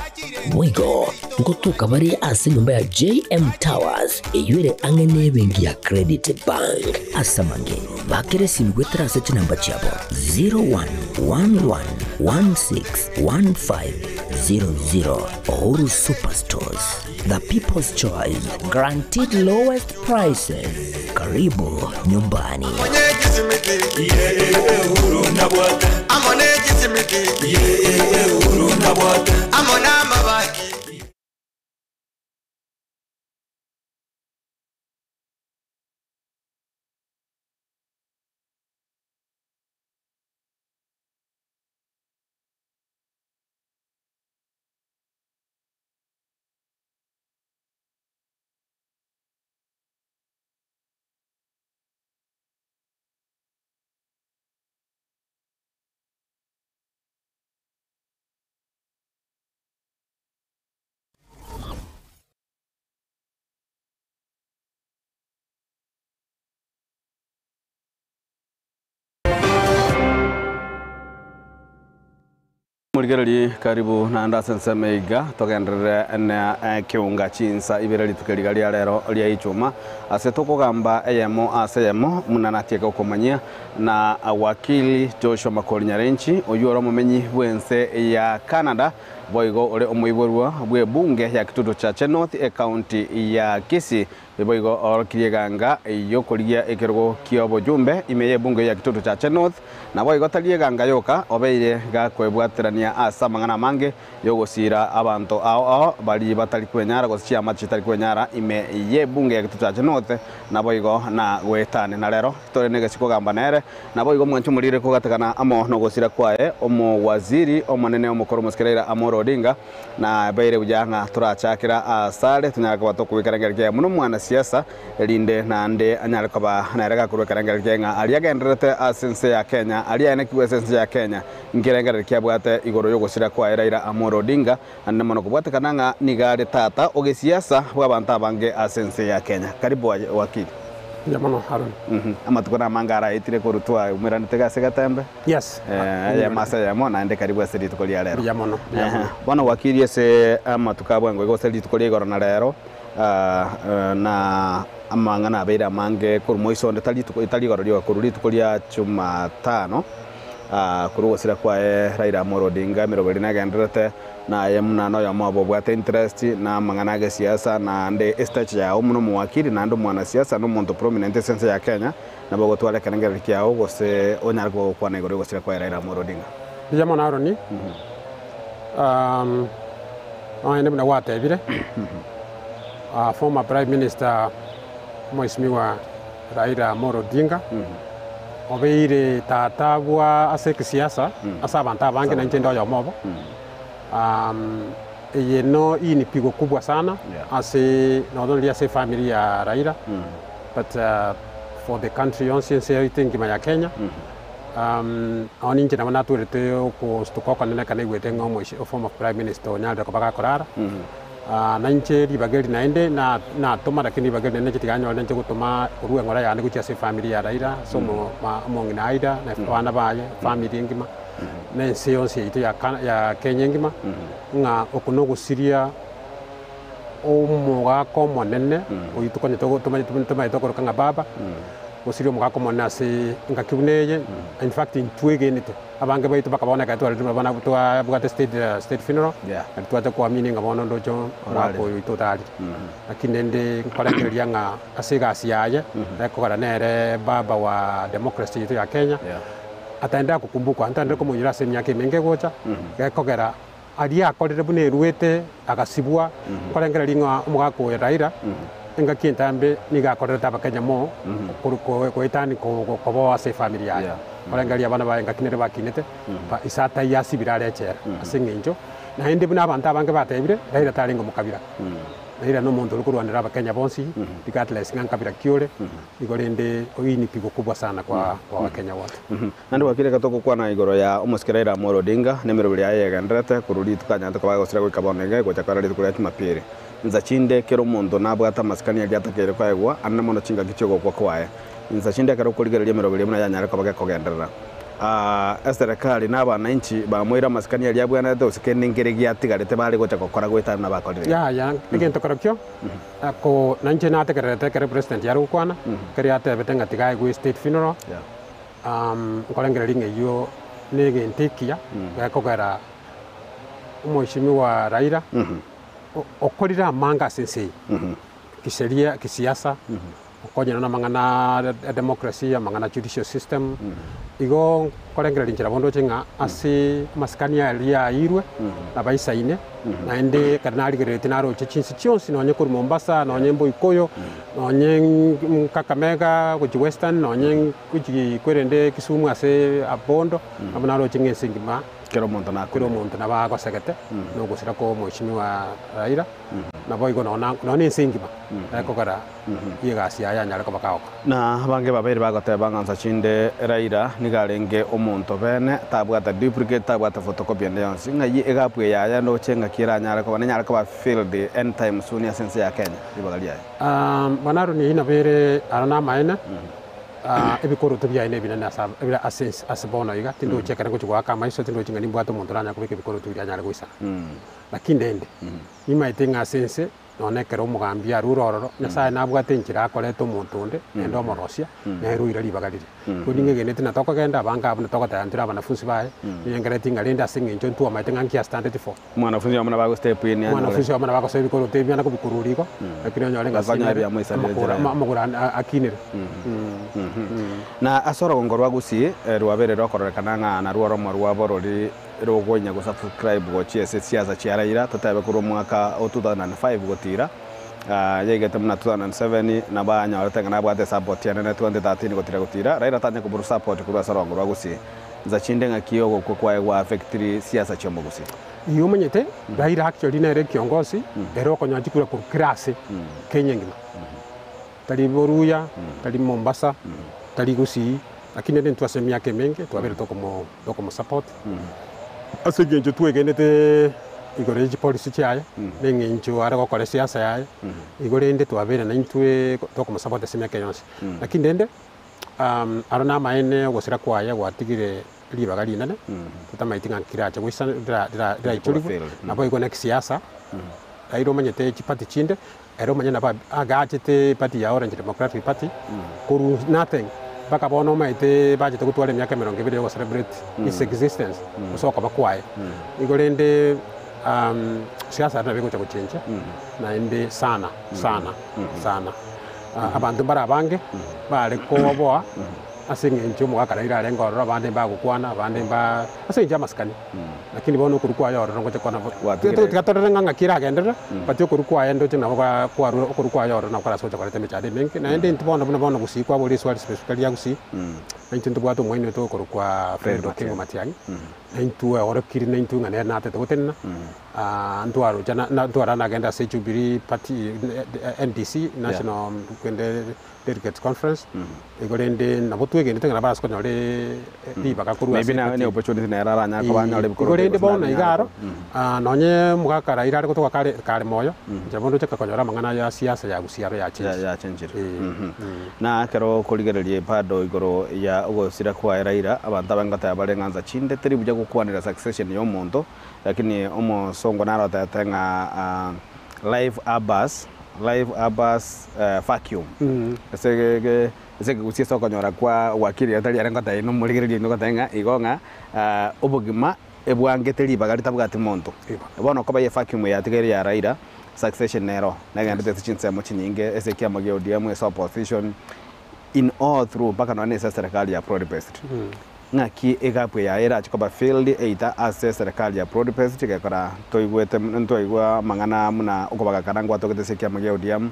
Boigo ngotoka bare ase enyomba ya JM Towers eyio ere ang'e nebenki ya Credit Bank. Ase amange bakere esimi goetera ase chinamba chiabo 0111161500. Uhuru Superstores, the people's choice, guaranteed lowest prices. Karibu nyumbani. Mwanchimorigereri karibu naende ase ensemo iga togenderere na ekeunga chinsa ibere rituko riga ria rero ria ichuma ase tokogamba eyemo ase eyemo muna natieke okomanyia na wakili Joshua Makori Nyarenchi oywo ore omomenyi bw'ense ya Canada boigo ore omoiborwa bw'ebunge ya Kitutu Chache North ecounty ya Kisii Boigo oorokirie eganga y'okorigia ekerogo ki'obojumbe ime y'ebungo ya Kitutu Chache North, naboigo tari eganga yoka, obeire gakwebwaterania ase amang'ana amange y'ogosiira abanto ao ao baria batari kwenyara gose chiamate chitari kwenyara ime y'ebunge ya Kitutu Chache North, naboigo na goetania. Na rero tore negesio kogamba nere, naboigo mwanche omorire kogatekana amo nogosira kwaye omowaziri omonene omokoro omosike Raila Amolo Odinga. Na ebeire buya ng'a torachakera aasare tonyare koba tokoba ekerengererio kiaye buna omwanasiasa, erinde naende anyare koba nere gakorwa ekerengererio kiaye ng'a aria agendererete ase ense ya Kenya, aria aenekigwe ase ense ya Kenya, nkerengererio ki abwate igoro y'ogosira kwaye Raila Amolo Odinga, naende mono kobwatekana ng'a nigo are tata ogesiasa bw'abanto abange ase ense ya Kenya. Karibu aye wakili. Mbuya mono Aaron. Amatuko namange araetire korwa twaumeranete ase egetembe. Yes. Eyemo ase eyemo, naende karibu ase rituko ria rero. Mbuya mono, mbuya mono. Bono gwakirie ase amatuko a bwango iga gose rituko ria igoro na rero, na amang'ana abeire amange korwa moiso onde tari rituko tari igoro rioka korwa rituko ria Jumatano, korwa ogosira kwaye Raila Amolo Odinga emeroberio negendererete, naye buna noyomo obo obwate interest na amang'ana a gesiasa naende estature yao buna omowakili naende omwanasiasa na omonto prominent ase ense ya Kenya, Nabo ogotwara ekerengererio kiao, gose onyare koba ogokwana igoro y'ogosira kwaye Raila Amolo Odinga. Mbuya mono Aroni, nonya buna gwatebire, former prime minister Mheshimiwa Raila Amolo Odinga, obeire tata bwa ase ekesiasa ase abanto abange na inche inde oyomo obo. Eye no hii ni pigo kubwa sana ase not only ase efamiri ya Raila but for the country yonsi ense yaito engima ya Kenya. Nonye ninche nabo natwerete okostuka okonene ekero naigwete ng'a omoisia former prime minister onyarire koba gakorara. Na inche ribaga eri naende na natoma lakini ribaga eri naende inche tiga nyore ninche gotoma korwa eng'ora yane gochia ase efamiri ya Raila ase omo omong'ina Aida na abana baye efamiri engima. Na ense yonsi yaito ya ya Kenya engima, ng'a oko nogosiria omogaka omonene oyio tokonyete tomaete okoroka ng'a baba, gosiria omogaka omonene ase engaki buna eye, in fact intwegenete, abange baito bakaba ekero twarenge buna twabwate state state funeral, nario twacha koamini ng'a bono ndoche omogaka oyo oito otarire. Lakini rende nkorengereria ng'a ase egasi yaye, ekogera nere baba wa democracy yaito ya Kenya. Ataenderere gokumbukwa, ntaenderere komoinyora ase emiaka emenge egocha, gekogera aria akorire buna eruete agasibwa, nkorengereria ng'a omogaka oyo Raila, engaki entambe nigo akorerete abakenya mo goetani koboa ase efamiri yaye. Nkorengereria abana baye engaki nere bakinete, ise ataiyo asibire are echela ase eng'encho naende buna abanto abange batebire, Raila tarenge omokabira. Raila nomonto ore korwanera abakenya bonsi regardless ng'a nkabira ki ore, igo rende hii ni pigo kubwa sana kwa abakenya wote. Naende gwakire reka togokwana igoro ya omosike Raila Amolo Odinga na emeroberi yaye yegendererete korwa rituko anyarete koba agosira goika bono iga egocha kora rituko ria Jumapili. Insa chinde kera omonto nabwate amasikani aria atakeire koegwa anene mono chingaki chi'ogokwa kwaye. Insa chinde ekero okorigereria emeroberi buna yanyare koba gekogenderera. Eserekari na abananchi bamoire amasikani aria abwenerete gose kende nkere giatigarete bare gocha gokora goetana buna bakorire iga. Yaya, egento kerokio, ko nainche nategererete ekero president yare gokwana, ekero yatebete ng'a tiga aegwe state funeral, nkorengereria ng'a eyio na egento ekiya, gekogera omweshimiwa Raila, okorire amange ase ense eye, kisheria, kisiasa. Okonyora namang'ana a democracy, amang'ana a judicial system, igo nkorengereria inchera bono ndoche ng'a ase amasikani aria airwe nabaisaine, naende ekero narigereretie naroche chinse chionsi nonye korwa Mombasa, nonye Mboikoyo, nonye Kakamega gochia Western, nonye gochia kwerende Kisumu ase Abondo, nabo naroche ng'a ense engima Kera omonto nakure. Kera omonto nabo agosegete, na ogosira kwa omweshimiwa Raila, naboigo nonya nonya ense engima ekogera y'egasi yaye anyare koba kagokora. Na abange babeire bagoteba ng'a nsa chinde Raila nigo arenge omonto bene, tabwate duplicate, tabwate photocopy ende yonsi, ng'ai egapu eye yaye ndoche ng'aki eranyare koba, nenyare koba filled anytime soon ase ense ya Kenya, ribaga riaye. Bwana Aroni eyio nabo ere aro namaene. Ebikoroto biaye nebinene ase aba ebire ase ense ase bono iga, tindochi ekero ngochia goaka amaiso, tindochi ng'a nimbwate omonto oranyare kobeka ebikoroto biria anyare goisana. Lakini rende, nimaete ng'a ase ense, nonya ekero omogambi arure ororo, Nyasaye nabwate enchera akoreta omonto onde, naende omorosia, nere oira ribaga riria. Igo ning'egenete na tokogenda, abange abwo natogoteba ntore abanafunsi baye, ninyengereti ng'a rende ase eng'encho ntwamaete ng'a nki astandeti for. Omwanafunzi oyomo nabo agostep in anyore. Omwanafunzi oyomo nabo agosoa ebikoroto ebi buna kobikurura igo, lakini onyore ng'a Bakonyora asinere, biamoisanire amagoro enchera ama- amagoro ane- akinire. Na ase orogongo rwa Gusii rwabeire rokororekana ng'a narwo oromo rwabo rori rogoinya gosubscribe gochia ase siasa chia Raila, totebe korwa omwaka o 2005 gotira, yaigete buna 2007 nabo anyorete ng'a nabwate esupport enene 2013 gotira gotira, Raila tanya koborwa support korwa ase orogongo rwa Gusii. Nsa chinde ng'aki ogokwa kwaye gwa affectiri siasa chi'omogusii. Igo omanyete, Raila actually nere ekiongosi ere okonyoa chikura korwa kera ase Kenya engima. Tari Boruya, tari Mombasa, tari Gusii, lakini rende intwe ase emiaka emenge twabeire tokomo tokomosupport ase eng'encho twegenete igoro ye chipolicy chiaye, na eng'encho are gokora esiasa yaye, igo rende twabeire naintwe tokomosupport ase emiaka eye yonsi. Lakini rende Aro namaene ogosira kwaye gwatigire ribaga rinene, totamaeti ng'a nkirache goisa riraichorigwe, naboigo na ekisiasa, Raila omanyete chiparty chinde, ere omanyene nabo agachete eparty ya Orange Democratic Party, korwa nothing mpaka bono omanyete bachete gotwara emiaka emerongo ebere ya gocelebrate his existence, gose okoba kwaye. Igo rende siasa ere nabo egocha gochenjia naende sana sana sana. Abanto mbare abange bare koboa ase eng'encho omogaka Raila arenge ororo, abande mbagokwana, abande mba ase eng'encho y'amasikani. Lakini bono okorwa kwaye ororo ngocha kwana bo Gwatigire. tiga torore ng'a ng'aki eragenderere, but okorwa kwaye ndoche nabo ga kwarure okorwa kwaye ororo nabo korase gocha koreta emechando emenge. Naende intwe bono buna bono gusii kwaboria eswali specifically ya gusii, na intwe ntobwate omoini oito okorokwa Fred Okengo Matiang'i, na intwe oorokiri na intwe ng'a nere natete gotenena. Ntwarocha na ntwara nagenda ase Jubilee Party NDC National kende Delegates Conference igo rende nabo twegenete ng'a nabo arase konyora ribaga korwa ase Maybe naye eparty. ne opportunity nere aranyare koba anyore Igo ebikoroto rende gose bono nanyare iga aro koba. nonye omogaka Raila are gotoka kare kare moyo inche bono ndoche konyora amang'ana ya siasa ya gusii aro yachenchire. Yachenchire. Na ekero okorigereria bado igoro ya ogosira kwaye Raila, abanto abange ngoteba bare ng'a nsa chinde teri buya gokwanera succession ya omonto, Lakini omosongo naro otebete ng'a life abas, life abas vacuum. Ase ase ekegusii ase okonyora kwa wakili ere tari ere ngotebia inwe morigererie inwe ngotebia ng'a igo ng'a obogima ebwangete ribaga ritabwati monto. Bono okoba ye vacuum yatigaire ya Raila, succession nero negenderete ase chinsemo chinyinge ase ekiama gia ODM, ase opposition, in all through mpaka nonya nese eserekari ya broad based. Ng'aki egapu yaye erache koba filled either ase eserekari ya broad based gekora toigwete ntwaigwa amang'ana buna okobagakana ngwatogete ase ekiama gia ODM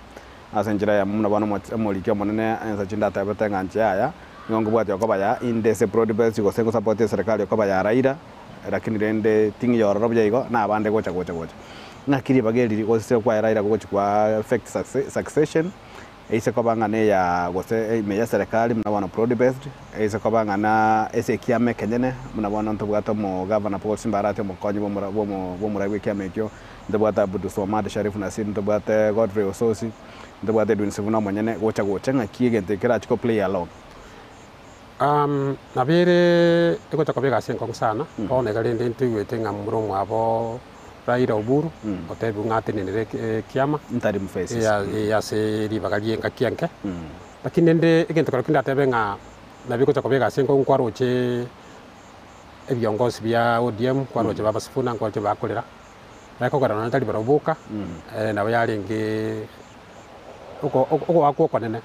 ase enchera eyemo buna bono omoriki omonene ensa chinde atebete ng'a inche yaya nigo nkobwatia okoba ya inde ase broad based gose ngosapoti eserekari okoba ya Raila lakini rende ting'iyo ororo buya igo na abande gocha gocha gocha. Ng'aki ribaga eri gose kwaye Raila gogochi kwa affect succession. Eise koba ng'a neya gose ime y'eserekari buna bono broad based, eise koba ng'a na ase ekiama ekenyene buna bono ntobwate omogavana Paul Simbarati omokonyi bw'omora bw'omo bw'omorai bw'ekiama ekio, ntobwate Abdulswamad Sharif Nassir, ntobwate Godfrey Osotsi, ntobwate Edwin Sifuna omonyene, gocha gocha ng'aki egento eke kerachi ko play along. Nabo ere egocha koba egasi enkong'u sana, bono iga rende ntoigwete ng'a momura omwabo Raila Oburu otebigwe ng'a atenenere ekiama Interim phases. ase ribaga ri'engaki enke. Lakini rende egento keria kindatebe ng'a nabo egocha koba egasi enkong'u nkwaroche ebiongozi bia ODM, nkwaroche baba Sifuna, nkwaroche bakorera, ekogera nonya tari barabwo boka, nabo yarenge ogoakwa okonene.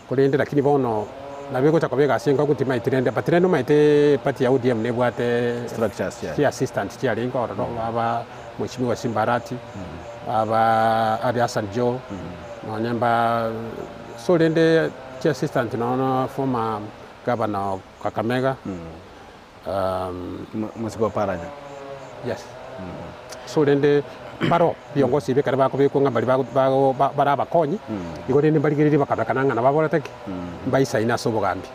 Korende lakini bono nabo egocha koba egasi enka timaeti rende but rende omanyete party ya ODM nebwate Structures chiaye. chi assistant chiarenge ororo aba Mheshimiwa Simba Arati, aba Ali Hassan Joho, nonye mba so rende chi assistant nono former governor of Kakamega, Mosike Oparanya. Yes. So rende mbaro viongozi ebi ekero bakobekwa ng'a baria bago bago ba- bare abakonyi, igo rende mbarigererie bakabekana ng'a nababorete ki? Mbaisaine ase obogambi.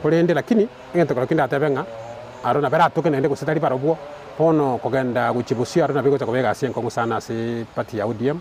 Korende lakini, egento keria kindatebe ng'a, Aro nabo eratoke naende gose tari barobwo, bono kogenda gochia bosio aro nabo egocha koba egasi enkong'u sana ase eparty ya ODM,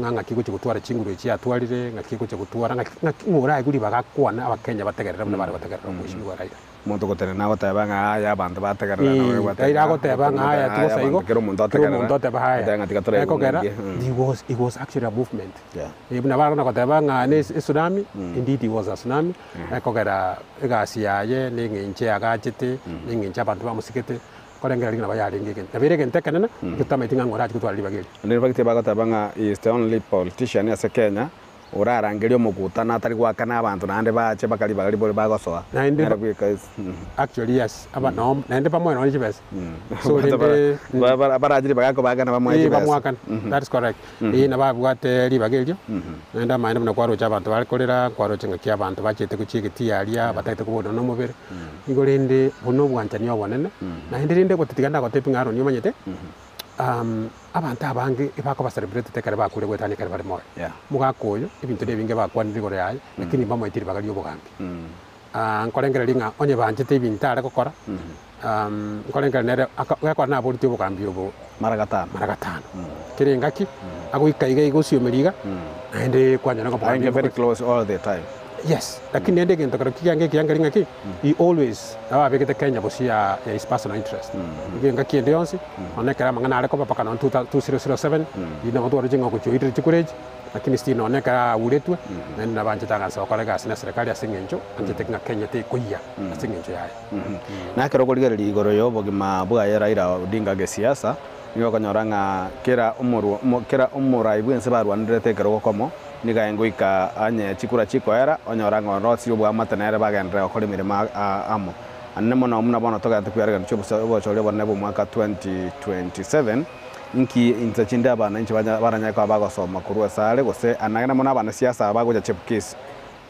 ng'a ng'aki egochia gotwara chinguru echi yatwarire, ng'aki egochia gotwara, ng'aki ng'aki ng'o oraegwe ribaga akwane abakenya bategerere buna bare gotegerera omweshimiwa Raila. Omonto ogotenena agoteba ng'a aya abanto bategerera nabo Ee, egwateba, Raila agoteba ng'a aya aya tibosa igo, abanto kera omonto kera ategerera, omonto oteba aya, oteba ng'a tiga toraigwe ekogera ng'aki. he was, he was actually a movement. Yeah. Eh, buna barona goteba ng'a ne etsunami, indeed he was a tsunami, ekogera egasi yaye na eng'encho eagachete, na eng'encho abanto bamosigete, korengereria ng'a nabo yarenge egento. Nabo ere egento ekenene, ekio totamanyeti ng'a ng'o orache gotwara ribaga erio. Naende in fact bagoteba ng'a he is the only politician ase Kenya orarangerie omokutano atari goakana abanto naende bache baka ribaga ribori bagosoa. Naende Nere bweka is. Actually yes, aba noo naende bamoe nonye chibesa. So Abanto bara- rende ba- bara- barache ribaga kobaakana bamoe Eh, chibesa. bamoakane. That is correct. Ee nabo abwate ribaga erio, naende amaene buna kwaroche abanto bare korera, nkwaroche ng'aki abanto bachete gochia egetii aria, batagete kobonwa na omobere. Igo rende buna obwanchani obonene, naende rende gotatiga ndagotebie ng'a Aaron omanyete, abanto abange ebakoba celebrated ekero bakure goetania ekero bare moyo. Omogaka oyo, ebinto na ebinge bakwanire igoro yaye, lakini mbamoeti ribaga ria obogambi. Nkorengereria ng'a onye banchete ebinto are gokora, nkorengereria nere aka gekora naboretie obogambi obo Mara gatano. mara gatano. Kera engaki, agoika iga iga osiomeria iga, naende kwanyora ng'a obogambi Aenge very obo close all the time. Yes, lakini naende egento kero kiange ekiya nkeri ng'aki, he always nabo abegete Kenya bosio ya ya his personal interest. Igo engaki ende yonsi, nonya ekero amang'ana are koba mpaka nonya 2007, riria nabo twaroche ng'a ogochia oirire chikura echi, Lakini still nonya ekero auretwe, naende nabanchete agansa gokora egasi na serikali ase eng'encho anchete ng'a Kenya tekoyia ase eng'encho yaye. Na ekero okorigereria igoro y'obogima bwaye Raila Odinga gesiasa, nigo okonyora ng'a kera omorwa omo kera omorai bw'ense barwanerete ekerogo komo, nigo aye ngoika onye chikura chikoera, onyora ng'a orosirie oboamate nere bagenderere gokora emeremo a amo. Anene mono buna bono togente kwearegania chi'obosa obochori obonene bw'omwaka 2027, Inki inse chinde abana inche baranyare koba bagosoma korwa asare, gose anagene mono abanasiasa aba bagocha chepukesi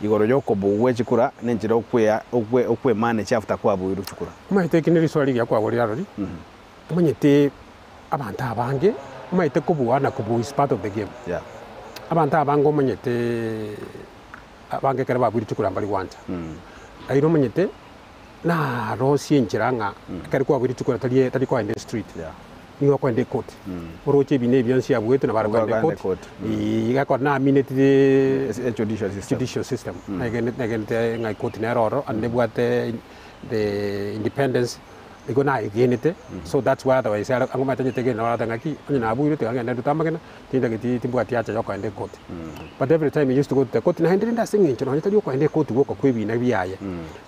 igoro y'okobugwa chikura nenchera okwea okwe okwemanage after kwabuirwe chikura? Omanyete eki neriswali rigiya kwagorire arori, omanyete abanto abange omanyete kobua na kobua is part of the game. Yeah. Abanto abange omanyete abange ekero babuire chikura mbari gwancha. Raila omanyete Narosie enchera ng'a ekero kwabuire chikura tari tari koenda estreet, nigo okoenda ekoti. Oroche ebi na ebi bionsi abuete nabo are koenda Okoenda ekoti. ekoti. Iga ekero naamineti the E judicial system. judicial system. Naegenete naegenete ng'a ekoti nere ororo and nebwate the independence, igo naegenete, so that's why otherwise are ang'o omanyete onye tegeneti nabo aratoe ng'aki, onye nabuire tiga ngende ndute amagena, Tintageti timbwati hacha yokoenda ekoti. But every time he used to go to the court, naende rende ase eng'encho nonye tari okoenda ekoti gwoka kwa ebina biaye,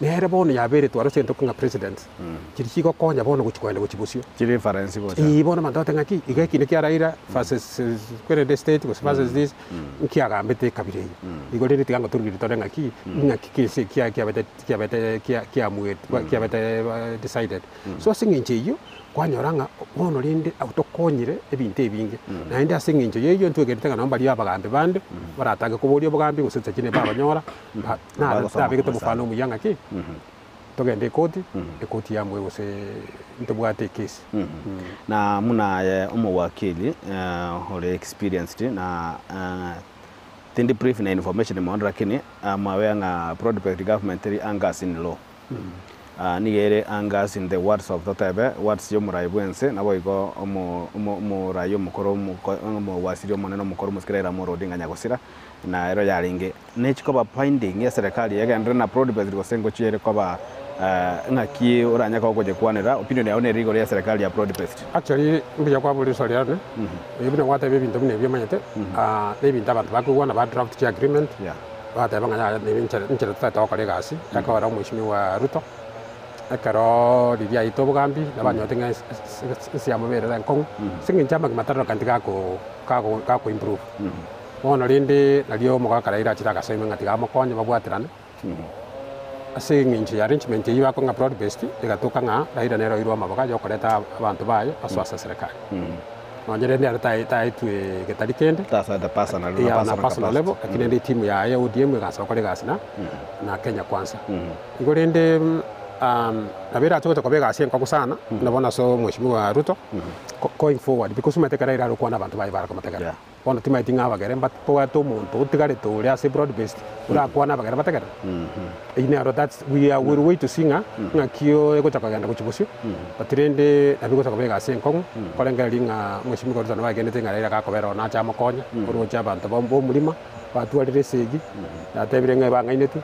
nere bono yaberetwe aro ase egento ng'a president, chiria chigokonya bono gochia koenda gochia bosio. Chi reference gocha. Eeh bono abanto bagoteba ng'aki, iga ekina kia Raila versus kwerende state gose versus this, nkiagambete ekabira eyio. Igo rende tiga ngotorugerie tore ng'aki, ng'aki kese kia kiabete kiabete kia kiamuete kiabete decided. So ase eng'encho eyio, Kwanyora ng'a bono rende tokonyire ebinto ebinge, naende ase engencho y'eyio ntwegerete ng'a nabo mbaria abagambi bande baratange koboria obogambi gose chachine babanyora, nabegete omofano omuya ng'aki, togende ekoti, ekoti yamue gose ntobwate ekesi. Na buna aye omowakili ore experienced na tindi brief na information mono lakini am aware ng'a broad based government teri anchors in law. Nigo ere anchors in the words of totebe words y'omorai bw'ense, naboigo omo omo omorai omokoro omoko omowasiri omonene omokoro omosike Raila Amolo Odinga Nyagosira, na ero yarenge nechi koba binding eserekari egenderere na broad based gose ngochia ere koba ng'aki oranye koba ogochekwanera opinion yao nere igoro y'eserekari ya broad based. Actually mbuya kwaboria riswali riane, buna gwateba ebinto buna ebi omanyete, na ebinto abanto bakoigwana ba draft chi agreement. Bagateba ng'a yaya nere enchera enchera totagete gokora egasi, ekero omweshimiwa Ruto, ekero riria aetwe obogambi, nabanyorete ng'a ense ense yamo erere enkong'u, ase eng'encho amagima tarorokaneti gako kago gako improve. Bono rende nario omogaka Raila achire agasoima ng'a tiga amokonye babwaterane, ase eng'encho ya arrangement eyio bakong'a broad based, egatoka ng'a Raila nere oirwe amaboga ya okoreta abanto baye basoe ase eserekari. Nonye rende ere taetwe getari kende, Tasoete personally, na yeah, na personal personal capacity. level, lakini rende etimu yaye ya ODM egansa gokora egasi na na Kenya Kwanza. Igo rende nabo erache gocha koba egasi enkong'u sana, buna bono ase omweshimiwa Ruto, going forward, because omanyete ekero Raila are gokwana abanto baye bare komotegerera. Yeah. Bono timaeti ng'a abagere mbabwate omonto otigarete ore ase broad based orakwane abagere bategerere. Eyio nero that's we are will wait to see ng'a ng'aki egocha kogenda gochia bosio, but rende nabo egocha koba egasi enkong'u, korengereria ng'a mweshimiwa Ruto nabo aegenete ng'a Raila gakobera oo nache amokonye, oroche abanto ba omorima batwarire esegi, yatebire ng'a ebang'ainetwe,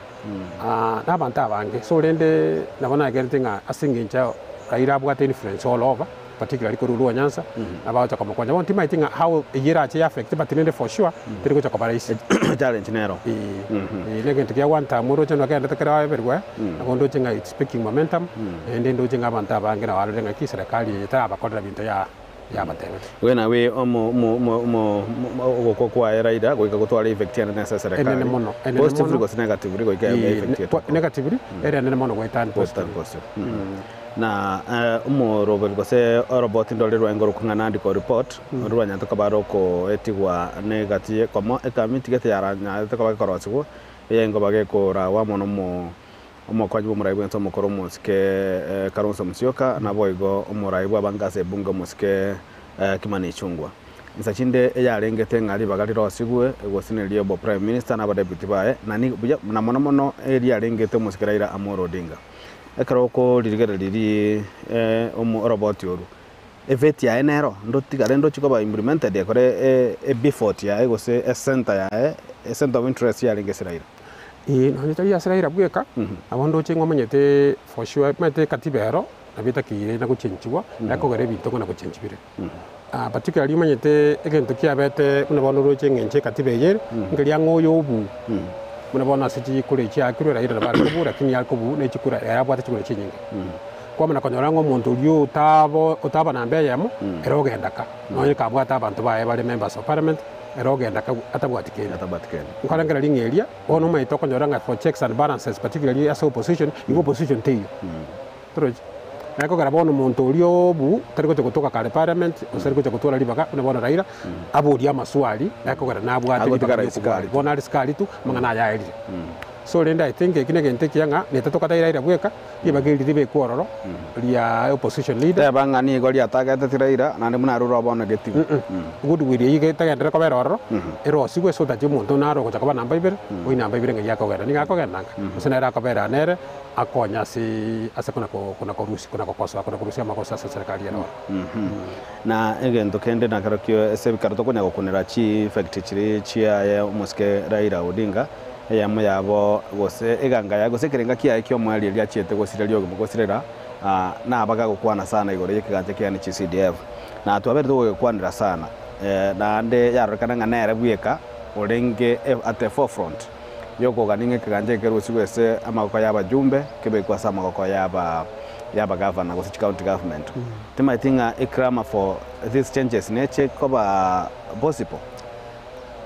na abanto abange. So rende nabo naegenete ng'a ase eng'encho Raila abwate influence all over, particularly korwa Luo Nyanza, nabo agocha komokonya. Bono timaeti ng'a how eyio erache ya affect but rende for sure teri gocha koba rahisi. Challenge nero. Eeh, na egento kia one term oroche nogendete kere oeberwe, nabo ndoche ng'a it's picking momentum, naende ndoche ng'a abanto abange nabo barore ng'aki serikali eye terabakorera binto ya yabatebete. Igo nawe omo omo omo omo ogokwa kwaye Raila goika gotwara effect enene ase eserekari. Enene mono, enene Positively mono. gose negatively goika ebe Eeh, effect etoko. negatively, ere enene mono goetania Goetania positively. positive. Na omoroberi gose oroboti ndore rwaye ngorokwa ng'a Nandiko report, oro rwanyarete koba rokoetigwa negati ekomo ekamiti gete yaranyarete koba gekorosigwa, eye nkoba gekoragwa amo nomo omokonyi bw'omorai bwense omokoro omosike Kalonzo Musyoka, naboigo omorai bw'abange ase ebunge omosike Kimani Ichung'wa. Insa chinde eyarengete ng'a ribaga rirosigwe gose nerio bo Prime Minister na abadeputy baye, na nigo buya na mono mono eriarengete omosike Raila Amolo Odinga. Ekero okoririgereria ri oroboti oru, eveti yaye nero ndotigare ndochi koba implemented ekore edefault yaye gose ecenter yaye, ecenter of interest yarenge ase Raila. Eeh nonye tari ase Raila bweka, nabo ndoche ng'a omanyete for sure omanyete ekatiba ero nabo etakeire na gochenchigwa, ekogera ebinto buna gochenchi bire. Particularly omanyete egento kiabete buna bono oroche eng'encho ekatiba eye ere, nkeria ng'a oyo obuu, buna bono ase chikura echi chiakirwe Raila nabo are kobua lakini are kobuu ne chikura ere abwate chikura chinyinge. Kwamana konyora ng'a omonto oria otabo otaba namba eyemo, ere ogenda ka, nonye kabwate abanto baye bare members of parliament, ere ogenda ka atabwati kende. Nkorengereria ng'a eria, bono omanyete okonyora ng'a for checks and balances particularly ase opposition, igo opposition teiyo. Torochi? Naye kogera bono omonto oria obu tari gocha gotoka kare parliament, gose tari gocha gotwara ribaga buna bono Raila, aborie amaswali, naye kogera nabwate ribaga Agotigara ria isiko okobua. aria tu. Bono are isiko aria tu, amang'ana aya aerire. So rende I think eki negento ekiya ng'a nete tokata Raila bweka, ribaga eri ribekwe ororo, ria opposition leader. Teba ng'a nigo riatagete Raila, naende buna arure obono getibu. Goodwill eyio iga etagenderere kobera ororo, erosigwe so that omonto naro ogocha koba namba ibere, oyio namba ibere ng'ai akogenda. Nigo akogenda nka, gose nere akobera nere, akonye ase ase kona kona korusia kona gokosoa kona korusia amagoso ase serikali ere oro. Na egento kende nakerokio ase ekero tokonya gokunera chieffect chiria chiaye omosike Raila Odinga, eyemo yabo gose eganga yaye gose ekerenga kiaye kia omoerio erio achiete gosireria obogima gosirera nabaga gokwana sana igoro yekegancha kiane chi CDF. Na twabeire togogekwanera sana naende yarorekana ng'a nere bweka orenge at the forefront. Yokogania ng'a ekegancha eke kerusigwe ase amagoko y'abajumbe, kebekwe ase amagoko y'aba y'abagavana gose chicounty government. Timaeti ng'a eclamour for these changes neche koba possible?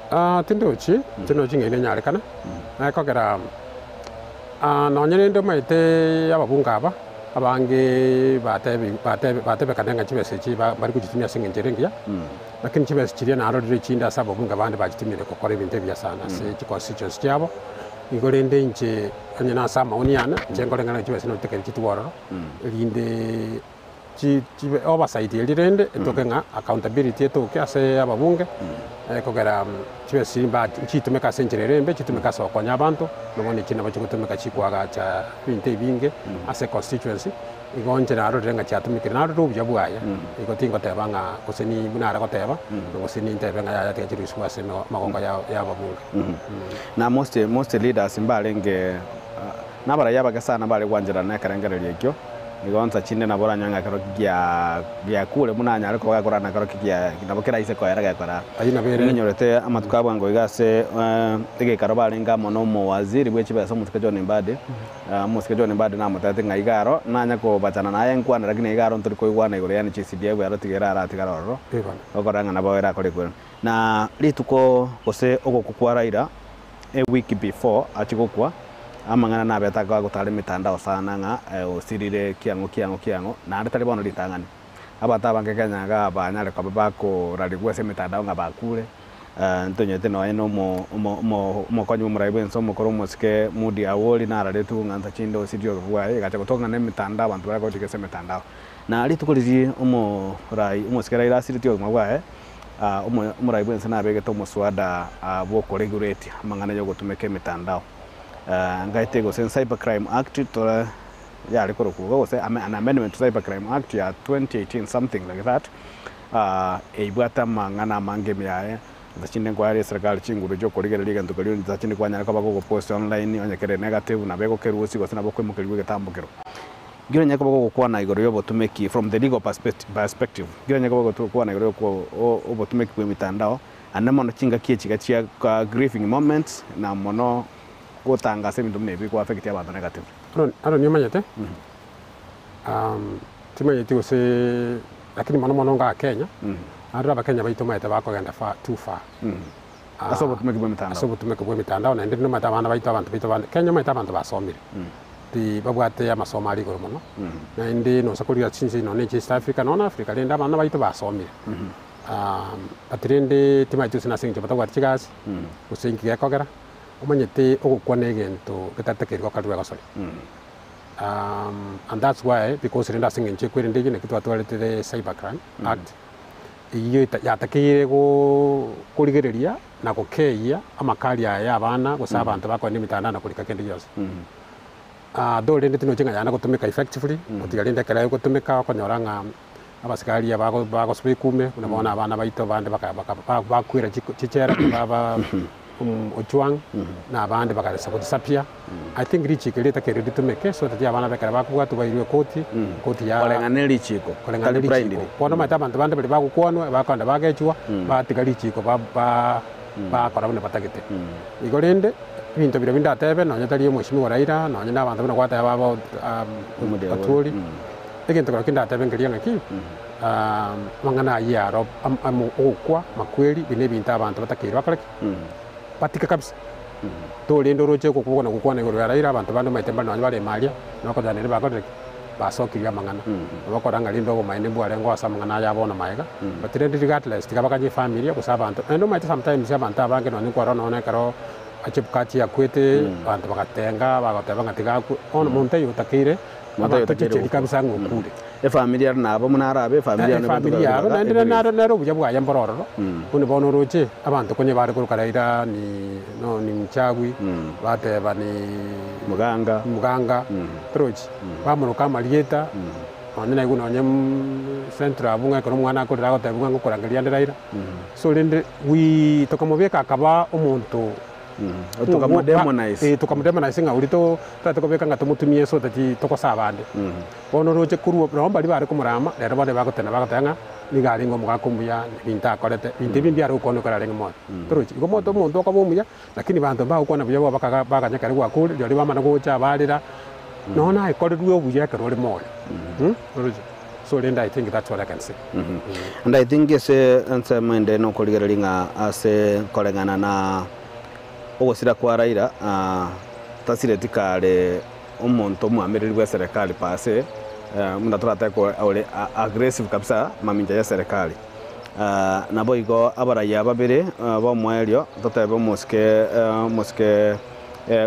Tindochi, tindochi ng'a inenyarekane, naye kogera nonye rende omanyete ababunge aba, abange batebi batebi batebekane ng'a chibesa echi ba bari gochitumia ase eng'encho ere engiya. Lakini chibesa chiria narorire echinde ase ababunge bande bachitumire gokora ebinto ebiya sana ase chiconstituency chiabo. Igo rende inche onye nase amaoni yane, inche nkore ng'a chibesa notekeri chitwe ororo, erinde chi chibe oversight eria rende etoke ng'a accountability etoke ase ababunge, kogera chibesa chiria mba nchitumeke ase enchera ere embe, chitumeke ase gokonya abanto, nabo echi nabo chigotumeka chikoagacha ebinto ebinge ase econstituency. Igo inche narorire ng'a chiatumekire, narorire obuya bwaye, igo tingoteba ng'a gose ni buna are goteba, gose nintebe ng'a yaya tiga chirusigwe ase amagoko y'ababunge. Na most, most leaders mbarenge nabaraiyo abake sana bare gwancherana nekerengererio ekio, igo nsa chinde nabo oranyore ng'a ekero gia giakure buna anyare koba gakorana ekero ki gia nabo keraise koera gekora. Ayio nabo ere. Ninyorete amatuko a bwango iga ase egekaro barenge amo na omowaziri bwe chibesa omosike John Mbadi, Omosike John Mbadi namotebete ng'a iga aro nanye kobachana naye nkwane lakini iga aro ntori koigwana igoro yaani CDF aro tiga ere aratigare ororo okorora ng'a nabo erakore ekwere. Na rituko gose ogokwa kwa Raila a week before achie gokwa amang'ana nabete agotara emitandao sana ng'a osirire kiang'o kiang'o kiang'o naende tari bono ritang'ani. Abanto abange Kenya iga banyare koba bakorarigwa ase emitandao ng'a bakure. Ntonyete nonya na omo omo omo omokonyi bw'omorai bw'ense omokoro omosike Moody Awori nararetwe ng'a nsa chinde osirie obobe bwaye, egacha gotoka ng'a nemetandao abanto bare gochika ase emetandao. Na rituko riria omorai omosike Raila asiritie obogima bwaye, Omorai bwense nabegete omoswada bwa okoregulate amang'ana ya ogotumeka emetandao. Ngaete gose Cyber Crime Act tore yare korokwa igo gose an amendment to Cyber Crime Act ya 2018 something like that, eibwate amang'ana amange ime yaye, Insa chinde nkoereria eserekari chinguru chi'okorigereria egento keria, insa chinde kwanyara koba gogopost online onye kere negative nabo egokerusia gose nabo okoimokerigwa egetambo kero. Nki oranyare koba gogokwana igoro y'obotumeki from the legal perspective, nki oranyare koba gokwana igoro y'obotumeki bw'emitandao ande mono chingaki echi iga chia grieving moments na mono gotangasa ebinto buna ebi biko affect abanto negatively? Aaron omanyete, timanyeti gose lakini mono mono igaa Kenya, naende abakenya baito omanyete bakogenda far too far. Ase obotumeki bwa emitandao. Ase obotumeki bwa emitandao naende nomanyete abana baito abanto baito bande, Kenya omanyete abanto basomire, ti babwate amasomo are igoro mono, naende nonsa korigia chinse nonya chia East Africa nonya Africa rende abana baito basomire. But rende timanyeti gose nase eng'encho batabwati chigasi, gose inki gekogera, omanyete ogokwa na egento getatekeiri gokorerwa egosori. And that's why because rende ase eng'encho ekwerende eyio naki twatwarete the cyber crime act, eyio eta yatakeire go korigereria na gokeyia amakari aya ya abana gose abanto bakogenda emitandao na korika kende gionsi. Though rende tinoche ng'a yana gotumeka effectively, gotiga rende ekero egotumeka okonyora ng'a abasikari aba bagosoa ekume, buna bono abana baito abande baka baka bakwera chichela baba Ojwang, na abande bakaresa godisappear. I think richiko erio ritakeire ritumeke so that abana bekero bakobwatwa bairwe ekoti, ekoti ya Koreng'ana ne richiko, koreng'ana tari ne blindly. richiko. Bono omanyete abanto bande baria bagokwanwa bakogenda bagechwa, batiga richiko ba ba bakora buna batagete. Igo rende, ebinto biria bindatebe nonye tari omweshimiwa Raila, nonye na abanto buna gwateba aba Atwoli, egento keria kindatebe nkeria ng'aki, amang'ana ayio aro ogokwa, amakweri, ebi nebinto abanto batakeire bakore ki? Batike kabisa. Torende oroche ogokwa na gokwana igoro ya Raila, abanto bande omanyete mbare nonye bare ime aria, nokonyora nere bakorire ki? Basokirie amang'ana. Nabo okora ng'a rende obomaene mbwarengeo ase amang'ana aya bono magega, but rende regardless tiga bakanye efamiri gose abanto, naende omanyete sometimes abanto abange nonye nkwarora nonye ekero Chebukati akwete, abanto bagatenga bagoteba ng'a tiga akwe, bono monto oyo otakeire Monto oyo abanto otakeire chicheri gokwa. kabisa ng'a okure. Efamiri ere nabo buna arabe, efamiri yane Efamiri yabo naende nere naro nere obuya bwaye mboro ororo, buna bono oroche abanto konye bare koroka Raila ni no ni mchagwi, bateba ni Muganga. Muganga, torochi, bamoroka amarieta, nonye naigwe nonye central abwo ng'a ekero omwana akorera agotebiwa ng'a ngokorangeria ande Raila, so rende we tokamobeka akaba omonto Tokamodemonize. Tokamodemonize ng'a oria to totagete kobeka ng'a tomotumie so that tokosa abande. Bono oroche korwa nabo mbaria bare komorama, rero bono ebagotena bagoteba ng'a nigo arenge omogaka omuya, ebinto akorete, ebinto ebi mbiare gokwana ekero arenge moyo. Torochi? Igo omonto omonto okoba omuya, lakini banto mbagokwana buya bo bakaga baganya ekero gwakure, rirorio bamana gocha barera, nonya naekorerwe obuya ekero ore moyo, oroche? So rende I think that's what I can say. And I think ase ensemo ende nokorigereria ng'a ase koreng'ana na ogosira kwa Raila, tasireti kare omonto omwamereri bwa eserekari per se, buna toratake ore aggressive kabisa mamincha ya eserekari. Naboigo abaraiya babere b'omoerio, totebe omosike omosike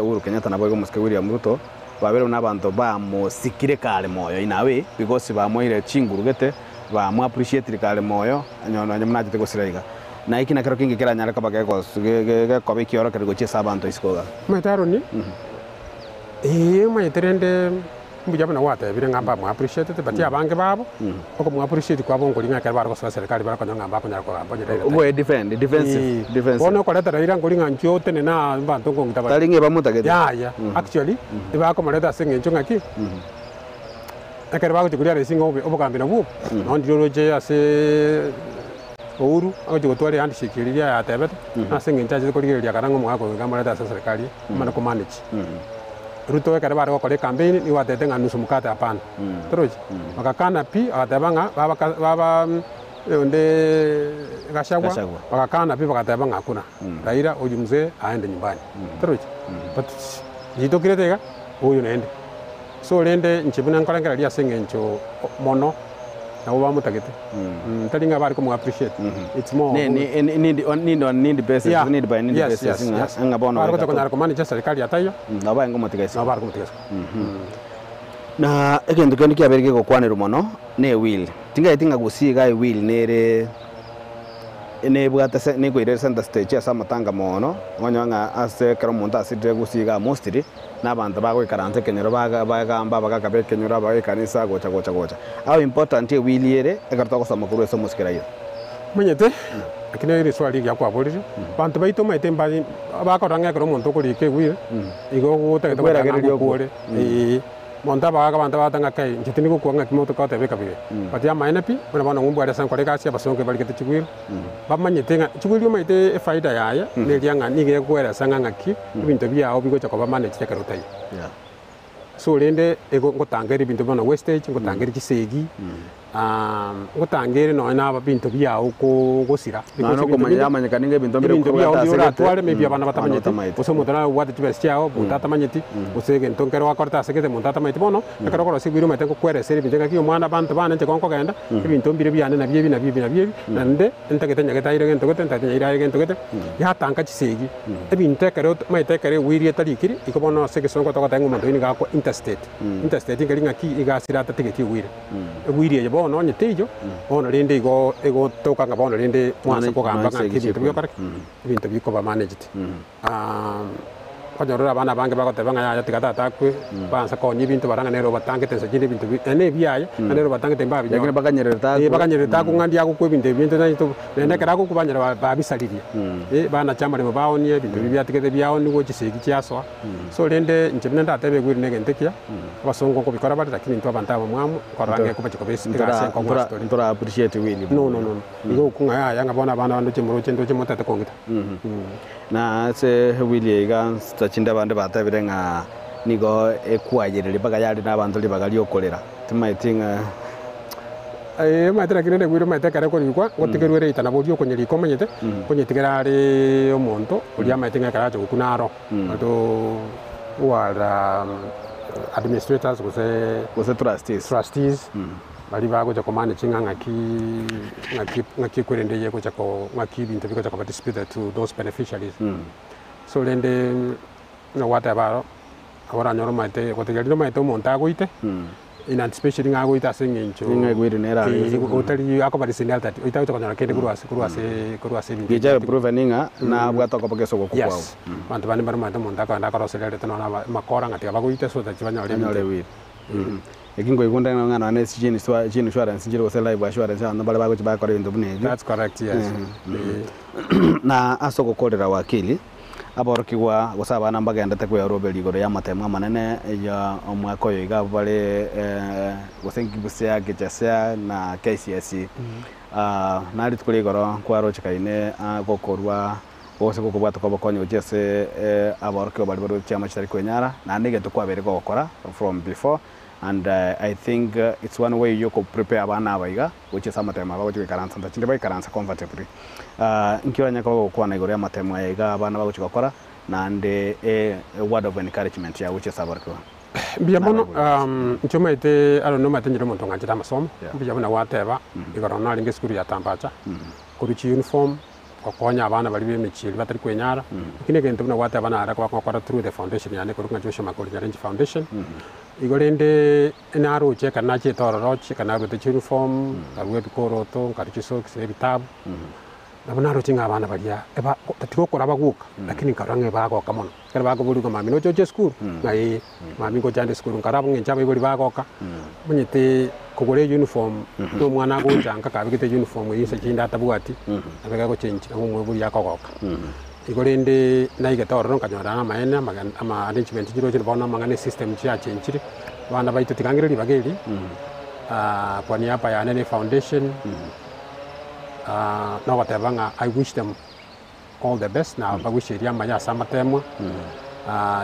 Uhuru Kenyatta naboigo omosike William Ruto, Babere buna abanto bamosikire kare moyo in a way because bamoeire chinguru gete, bamo appreciatire kare moyo onye nonye buna achete gosira iga. Na eki nakero kenge keranyare koba gekoba ekiorokererio gochia ase abanto isiko igaa. Omanyete Aaron, ee omanyete rende mbuya buna gwatebire ng'a mbamo appreciatete but abange babo, okomo appreciate kwabo nkori ng'a ekero bare gosoa eserekari bare konyora ng'a mbakonyara kogamba onye Raila taiyo. Oboe defend, defensive, defensive. Bono okoreta Raila nkori ng'a inchuo otenene aa abanto nkong'ita bare. Tari ng'a ebamotagete. Yaya, actually ebakomoreta ase eng'encho ng'aki, ekero bagochia koria rais ng'a obe obogambi nabwo obo, nonye ndire oroche ase Uhuru agochia gotwara ehandshake eria yatebete, ase eng'encho achete korigereria akara ng'a omogaka oyo nigo amorete ase eserekari amane komanage. Ruto ekero bare gokora ecampaign nigo batebete ng'a nusu mkate hapana. Torochi? Bagakana pi, bagateba ng'a baba baba onde Gachagua, Gachagua. bagakana pi bagateba ng'a hakuna. Raila huyu mzee aende nyumbani. Torochi? But ritokirete iga, oyo naende. So rende inche buna nkorengereria ase eng'encho mono nabo bamotagete. Tari ng'a bare komo appreciate. It's more Ne, ne, ne, need on need on need basis, Yeah. need by need Yes, basis yes, ng'a yes. ng'a bono Bare goika gocha konyara komanage eserikari ya taiyo. Nabo barenge komotiga isiko. Nabo bare komotiga isiko. Na egento kende kiabeire kegokwanerwa mono ne ewill. Tingaeti ng'a gusii iga ewill nere. Nebwate se nekoirera center stage ase amatanga mono, okonyora ng'a ase ekero omonto asirire gusii igaa mostly, na abanto bagoikaransa ekenyoro baga bagamba abagaka ba ekenyoro aba ekanisa gocha gocha gocha. How important ewili ere ekero togosoma korwa ase omosike Raila? Omanyete, eki nere riswali rigiya kwaborire, abanto baito omanyete mbari bakorora ng'a ekero omonto okorika ewili, igo ogotagete goteba ng'a Ekweragereria okwo. ngokore, eeh. Monto abagaaka abanto bagoteba ng'a kai, inche tindi gokwa ng'aki moto goteba ekabira eye. But amaene pi, buna bono ng'umbu aria ase nkore egasi abasongo ebarigete chigwiro, bamanyete ng'a chigwiro omanyete efaida yaye neria ng'a nigo egokoeresa ng'a ng'aki ebinto biago bigocha koba managed ekero otaiyo. So rende ego ngotangera ebinto bono wastage, ngotangera chisegi, Ngotangere nonya na ebinto biao gosira, Nonya because ebinto okomanya binde yamanyekana niga ebinto mbire ebinto biao kobwate mbire ase gete, oratware maybe abana abana batamanyeti, batamanyeti. gose omonto nare obwate chibesa chiao omonto atamanyeti, gose egento nkere gwakorete ase gete omonto atamanyeti. Bono, ekero okorosia ebwiri omanyete ngokweresera ebinto ng'aki omwana abanto bane inche gonkogenda, ebinto mbire biane nabio ebi nabio ebi nabio ebi, naende ntagete nyagete aire gento gete, ntagete nyaire aye gento gete, yatanka chisegi. Ebinto ekero omanyete ekero ewiri etarikiri, igo bono ase egesongo togoteba ng'a omonto oyio nigo akwa intestate. Intestate nkeri ng'aki iga asire atatigeti ewiri. Ewiri eye bono onye teiyo, bono rende igo egotoka ng'a bono rende mwanse kogamba ng'a ki ebinto bigokora ki? Ebinto bikoba managed. Okonyora ore abana abange bagoteba ng'a yaya tiga tata akwe, baanse koonia ebinto bara ng'a nere obatangete nse chinde ebinto bi naende ebiaye, ng'a nere obatangete mbabinyora. Lakini bakanyererete akwe. Eh, bakanyererete akwe ng'a ndiagokwa ebinto ebi binto naintwe, naende ekero agokwa banyora ba- babisaririe. Banache amaremo baonie, ebinto biria biatigete biaoniwe, chisegi chiasoa. So rende inche buna ndatebe egwiri negento ekiya, abasongo nkobikora bare lakini intwe abanto abamwamu nkorora ng'a ekobacha koba ase egasi enkong'u ase tore. Ntora appreciate wili No no no no, igo okwo ng'a yaya ng'a bono abana bande ndoche moroche ndoche motete kong'ita. Na ase wili eye iga nsa chinde abande batebire ng'a nigo ekwayereria mpaka yare na abanto ribaga riokorera, timaeti ng'a. Ee, omanyete naki rende egwire omanyete ekero ekorikwa, ngotigerwe ere ritana boria okonyerika omanyete, nkonyetigera are omonto oria amanyete ng'a ekero acha gokwa naro. Abanto who are administrators gose Gose trustees. trustees baria bagocha komanage ng'a ng'aki ng'aki ng'aki ekwerende eye egocha ko ng'aki ebinto bigocha koba distributed to those beneficiaries. So rende buna gwateba aro, nabo oranyore omanyete gotiga riria omanyete omonto agoite. In anticipation ng'a agoita ase eng'encho Ng'a egwire nere are eh, gose. otari akoba disinherited, oitagocha konyora kende korwa ase korwa ase korwa ase ebinto Gicha ebi. proven ng'a nabwate okoboko ase ogokwa kwao. Yes, abanto bande mbare omanyete omonto akogenda akoroseria arete nonya aba amakora ng'a tiga bagoite so that banyore Banyore ebinto. ewiri. Eki nkoigunda ng'a nonya ne chi insua chi insurance nchire gose life assurance abanto mbare bagochi bakora ebinto buna ebio. That's correct, yes. Eh. Na ase ogokorera wakili. Aborokigwa gose abana mbagendete kweoroberia igoro y'amatemo amanene ya omwaka oyo iga abwo bare gose Nkibusia, Kechesea na KCSE. Na rituko ria igoro nkwarochekaine gokorwa gose gokobwata kw'obokonyi gochia ase aborokigwa baria barwete chiama chitari kwenyara, naende egento kwabeire gogokora from before and I think it's one way yoko prepare abana aba iga gochia ase amatemo aya bagochia goikaransa nta chinde baikaransa comfortably. Nki oranyare koba gokwana igoro y'amatemo aya iga abana bagochia gokora naende a word of encouragement ya gochia ase aborokigwa? Mbuya mono, inche omanyete aro nomanyete nyiri omonto ng'anchete amasomo, mbuya buna gwateba, igoro narenge esukuru ya Tambacha, korwa chiuniform, gokonya abana baria b'emechie eria batari kwenyara, lakini egento buna gwateba nare koba gokora through the foundation yane ekorokwa ng'a Joshua Makori Nyarenchi Foundation, igo rende naroche ekero nachiete ororo ekero naruete chiuniform, nkarua ebikoroto, nkarua chisocks na ebitabu, nabo naroche ng'a abana baria eba tigokora bagoka, lakini nkarora ng'a ebagoka mono. Ekero bakoborigwa mambia noche oche esukuru? Ng'a ee, mambia ngocha ande esukuru. Nkarora abwo ng'encho abaibori bagoka, omanyete kogora euniform na omwana agocha nka kabegete euniform eywo inse chinde atabwati, nabo egochengi nabo omoibori akogoka. Igo rende naigete ororo nkanyora namaene amagen ama arrangement chirochire bono amang'ana esystem chiachenchire, abana baito tiga ng'ire ribaga eri, kwa niaba yane na efoundation, nogoteba ng'a I wish them all the best na mbagoicherie amaya ase amatemwa,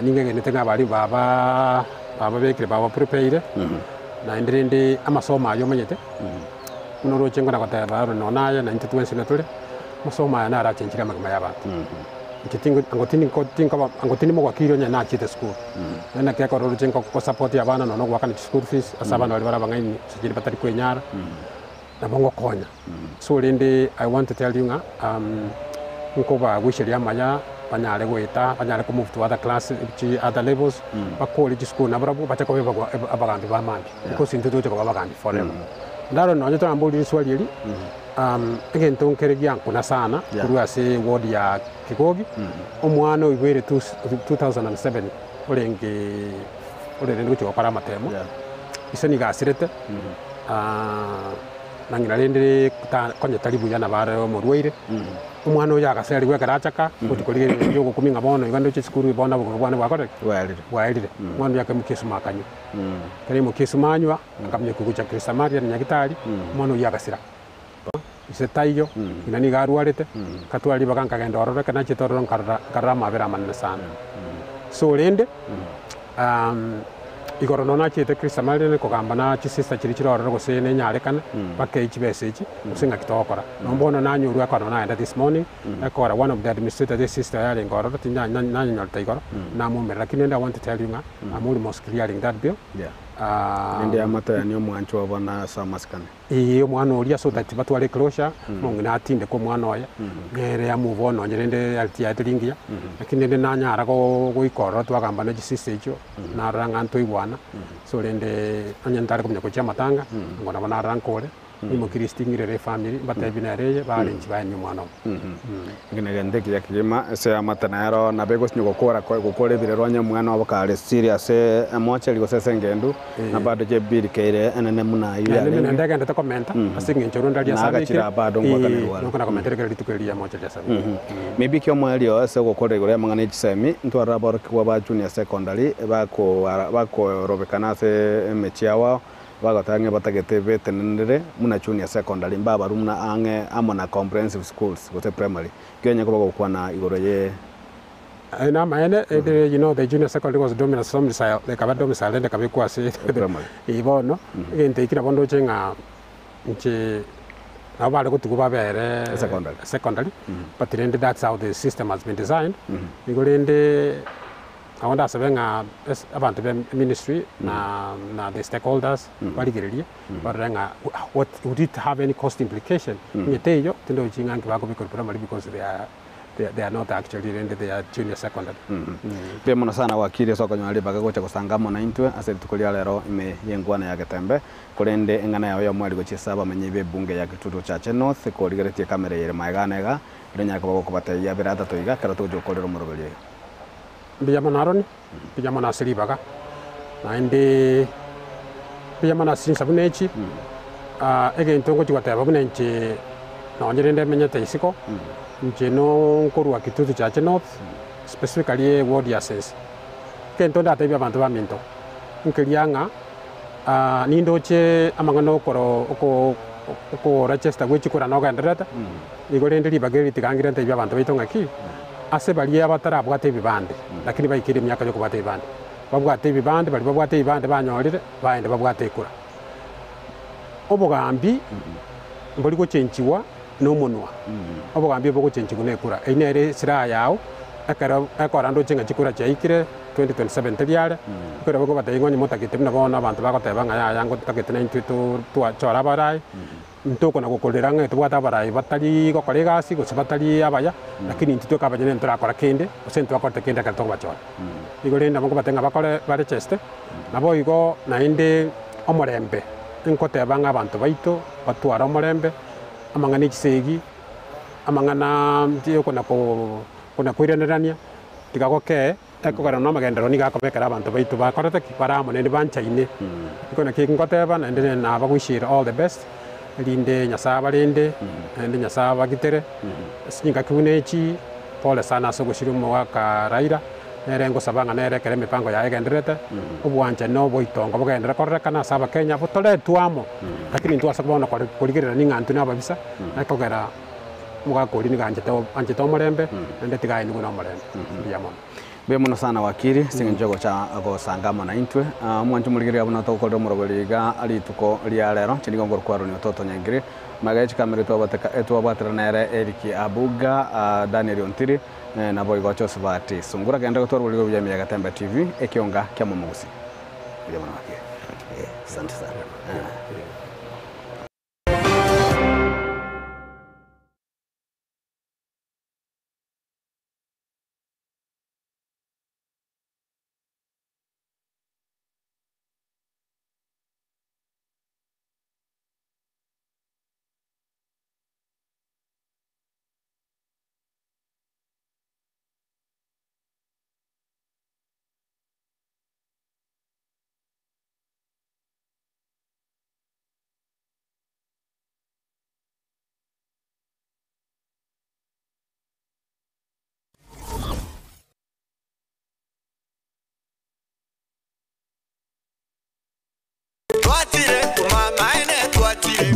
ningegenete ng'a abaria baba bababekire babaprepaire, naende rende amasomo ayio omanyete, buna oroche nkona goteba ore nonya naye na intwe twensi buna tore, amasomo aya naro achenchire amagima ya abanto. Inche tingo ango tindi nko tinkoba ango tindi mogwakiri onye nachiete esukuru, naende naki ekero oroche nko gosupport abana nonya ogoakana chischool fees ase abana baria bare abang'aini ase chinde batari kwenyara. Nabo ngokonya. So rende I want to tell you ng'a nkobagoicheria amaya banyare goeta, banyare ko move to other class chi other levels, bakore chisukuru nabarabwo bache koba abagwa abagambi ba mambia because intwe togocha koba abagambi forever. Ndaro nonye toramborie riswali eri, egento nkere giankuna sana korwa ase eward ya Kigogi, omwana oiboire 2007 orenge ore rende gochia gokora amatemo, ise nigo asirete, na ng'ina rende ta konya tari buya nabo are omorwaire, omwana oyo agaserigwa ekero achaka, gochia korigereria erio ogokumia ng'a bono iga ndoche esukuru bono obogima bwane bwakorire ki? Bwaerire. Omwana oyo akaimokia esuma akanywa. Ekero aimokia esuma anywa, akamanya gocha Krisamaria na Nyagitari, omwana oyio agasira. Ise taiyo, ng'ina nigo arwarete, nkatwara ribaga nkagenda ororo, ekero nachete ororo nkarora nkarora amabera amanene sana. So rende, igoro nonya nachete Krisamaria kogamba na chisister chiria chire ororo gose nenyarekane, bakei chibesa echi, gose ng'aki togokora. Nonya bono nanyorwa ekero nonya nagenda this morning, ekora one of the administrators esister yarenge ororo tinda nanyenyorete igoro, namomerera lakini rende I want to tell you ng'a I'm almost clearing that bill. Rende amatoyani omwancho obo na ase amasikani. Ee, omwana oria so that batware eclosure, omong'ina atindeke omwana oye, nere amove on nonye rende health yaye teri engiya, lakini rende nanyara goika ororo twagamba na chisister echio, narora ng'a ntoigwana, so rende onye ntare komanya gochia amatanga, nigo nabo narora nkore, Nimoki risiti ng'irere efamiri, mbatebie nere eye, barenchi baenie omwana obo. Eki negento ekiya kegima ase eamate nero nabo egosinywa gokora gokora ebirero onye omwana obo kare serious ase emocheri gose ase engendu na bado chebiri keire enene buna ayio Naende yarenge. naende agendete komenta ase eng'encho rende aria Na agachira asabekire, bado ngoakanerwa are. nokona komentera ekero rituko erio riamocheri asabekire. Maybe eki'omoerio ase ogokora igoro y'amang'ana e chisemi, ntwarore aborokigwa ba junior secondary bakoara bakorobekana ase emechie ao ao, Bagoteba ng'a batagete betenenere buna junior secondary mbabarwe buna ang'e amo na comprehensive schools gose primary. Ki onye koba gokwana igoro ye. Aye namaene, you know the junior secondary was domiciled, ekaba domiciled rende ekabekwa ase Primary. Ee bono, egento eki nabo ndoche ng'a inche nabo bare gotigwa babere Secondary. secondary, but rende that's how the system has been designed, nigo rende. Nabo ndasabe ng'a ase abanto be ministry na na the stakeholders barigererie barore ng'a what would it have any cost implication onye teiyo tindochi ng'a nki bakobeka primary because they are they are not actually rende they are junior secondary. Mbuya mono sana wakili ase okonyora ribaga gocha gosanga amo naintwe ase rituko ria rero ime y'enkwana ya Getembe. Korende eng'ana yao y'omweri gochia ase abamenyi b'ebunge ya Kitutu Chache North korigeretie ekamera eye ere magega ane iga, erio onyare koba gokobatebia abere atato iga ekero togochia gokorera omoroberi oyo. Mbuya mono Aroni, mbuya mono ase ribaga, naende mbuya mono ase chinsa buna echi. Egento ngochia goteba buna inche nonye rende menyete isiko, inche no nkorwa Kitutu Chache North, specifically eward ya Sensi. Egento ndatebie abanto baminto, nkeria ng'a nindoche amang'ana okoro oko okoregister gwe chikura nogendererete, nigo rende ribaga eri tigangire ntebie abanto baito ng'aki, Ase baria abatarabwate ebibande, lakini baikeire emiaka y'okobwata ebibande, babwate ebibande, baria babwate ebibande banyorire, baende babwate ekura. Obogambi mbori gochenchigwa nomonwa, obogambi obogochenchigwa nekura. Eyio nere esilaha yao, ekero ekora ndoche ng'a chikura chiaikire 2027 teri are, ekero okobatebia ng'a onye motagete buna bono abanto bagoteba ng'a yaya ngotagete naintwe to twachore abarai, Ntokona gokorera ng'a tobwate abarai batari gokora egasi gose batari abaya, lakini intwe tweka abanyene ntorakora kende, gose ntwakorete kende ekero tokobachora. Igo rende nabo nkobatebia ng'a bakore barecheste, naboigo naende omorembe, nkoteba ng'a abanto baito batware omorembe, amang'ana e chisegi, amang'ana okona ko kona koiranerania, tiga gokee. Ekogera namagenderero nigo akobekera abanto baito bakorete ki? Bare amo naende banchaine. Iko naki ngoteba naende nabagoishire all the best, erinde Nyasae abarende, naende Nyasae abagitere, ase chingaki buna echi, pole sana ase ogosira omogaka Raila, nere ngosaba ng'a nere ekero emipango yaye egendererete, obwanchani na oboitongo bogenderere kororekana ase abakenya, botoretwe amo, lakini intwe ase bono korigererania ng'a intwe nababisa, ekogera. Omogaka oria nigo anchete anchete omorembe, naende tiga aenigwe nomorembe. Mbuya mono. Mbuya mono sana wakili, ase eng'encho yogocha gosanga amo naintwe. Omwancho morigereria buna togokorera omoroberi iga rituko ria rero, inche nigo nkorokwa Aaron Ototo Nyangiri, magega ye chikamera etwabateka etwabwatera nere Eric Abuga, Daniel Ontiri, naboigo Josephat Sungura. Genda gotwara oboriri obuya ime ya Gatembe TV, ekionga kia momogusi. Mbuya mono wakili. Asante sana.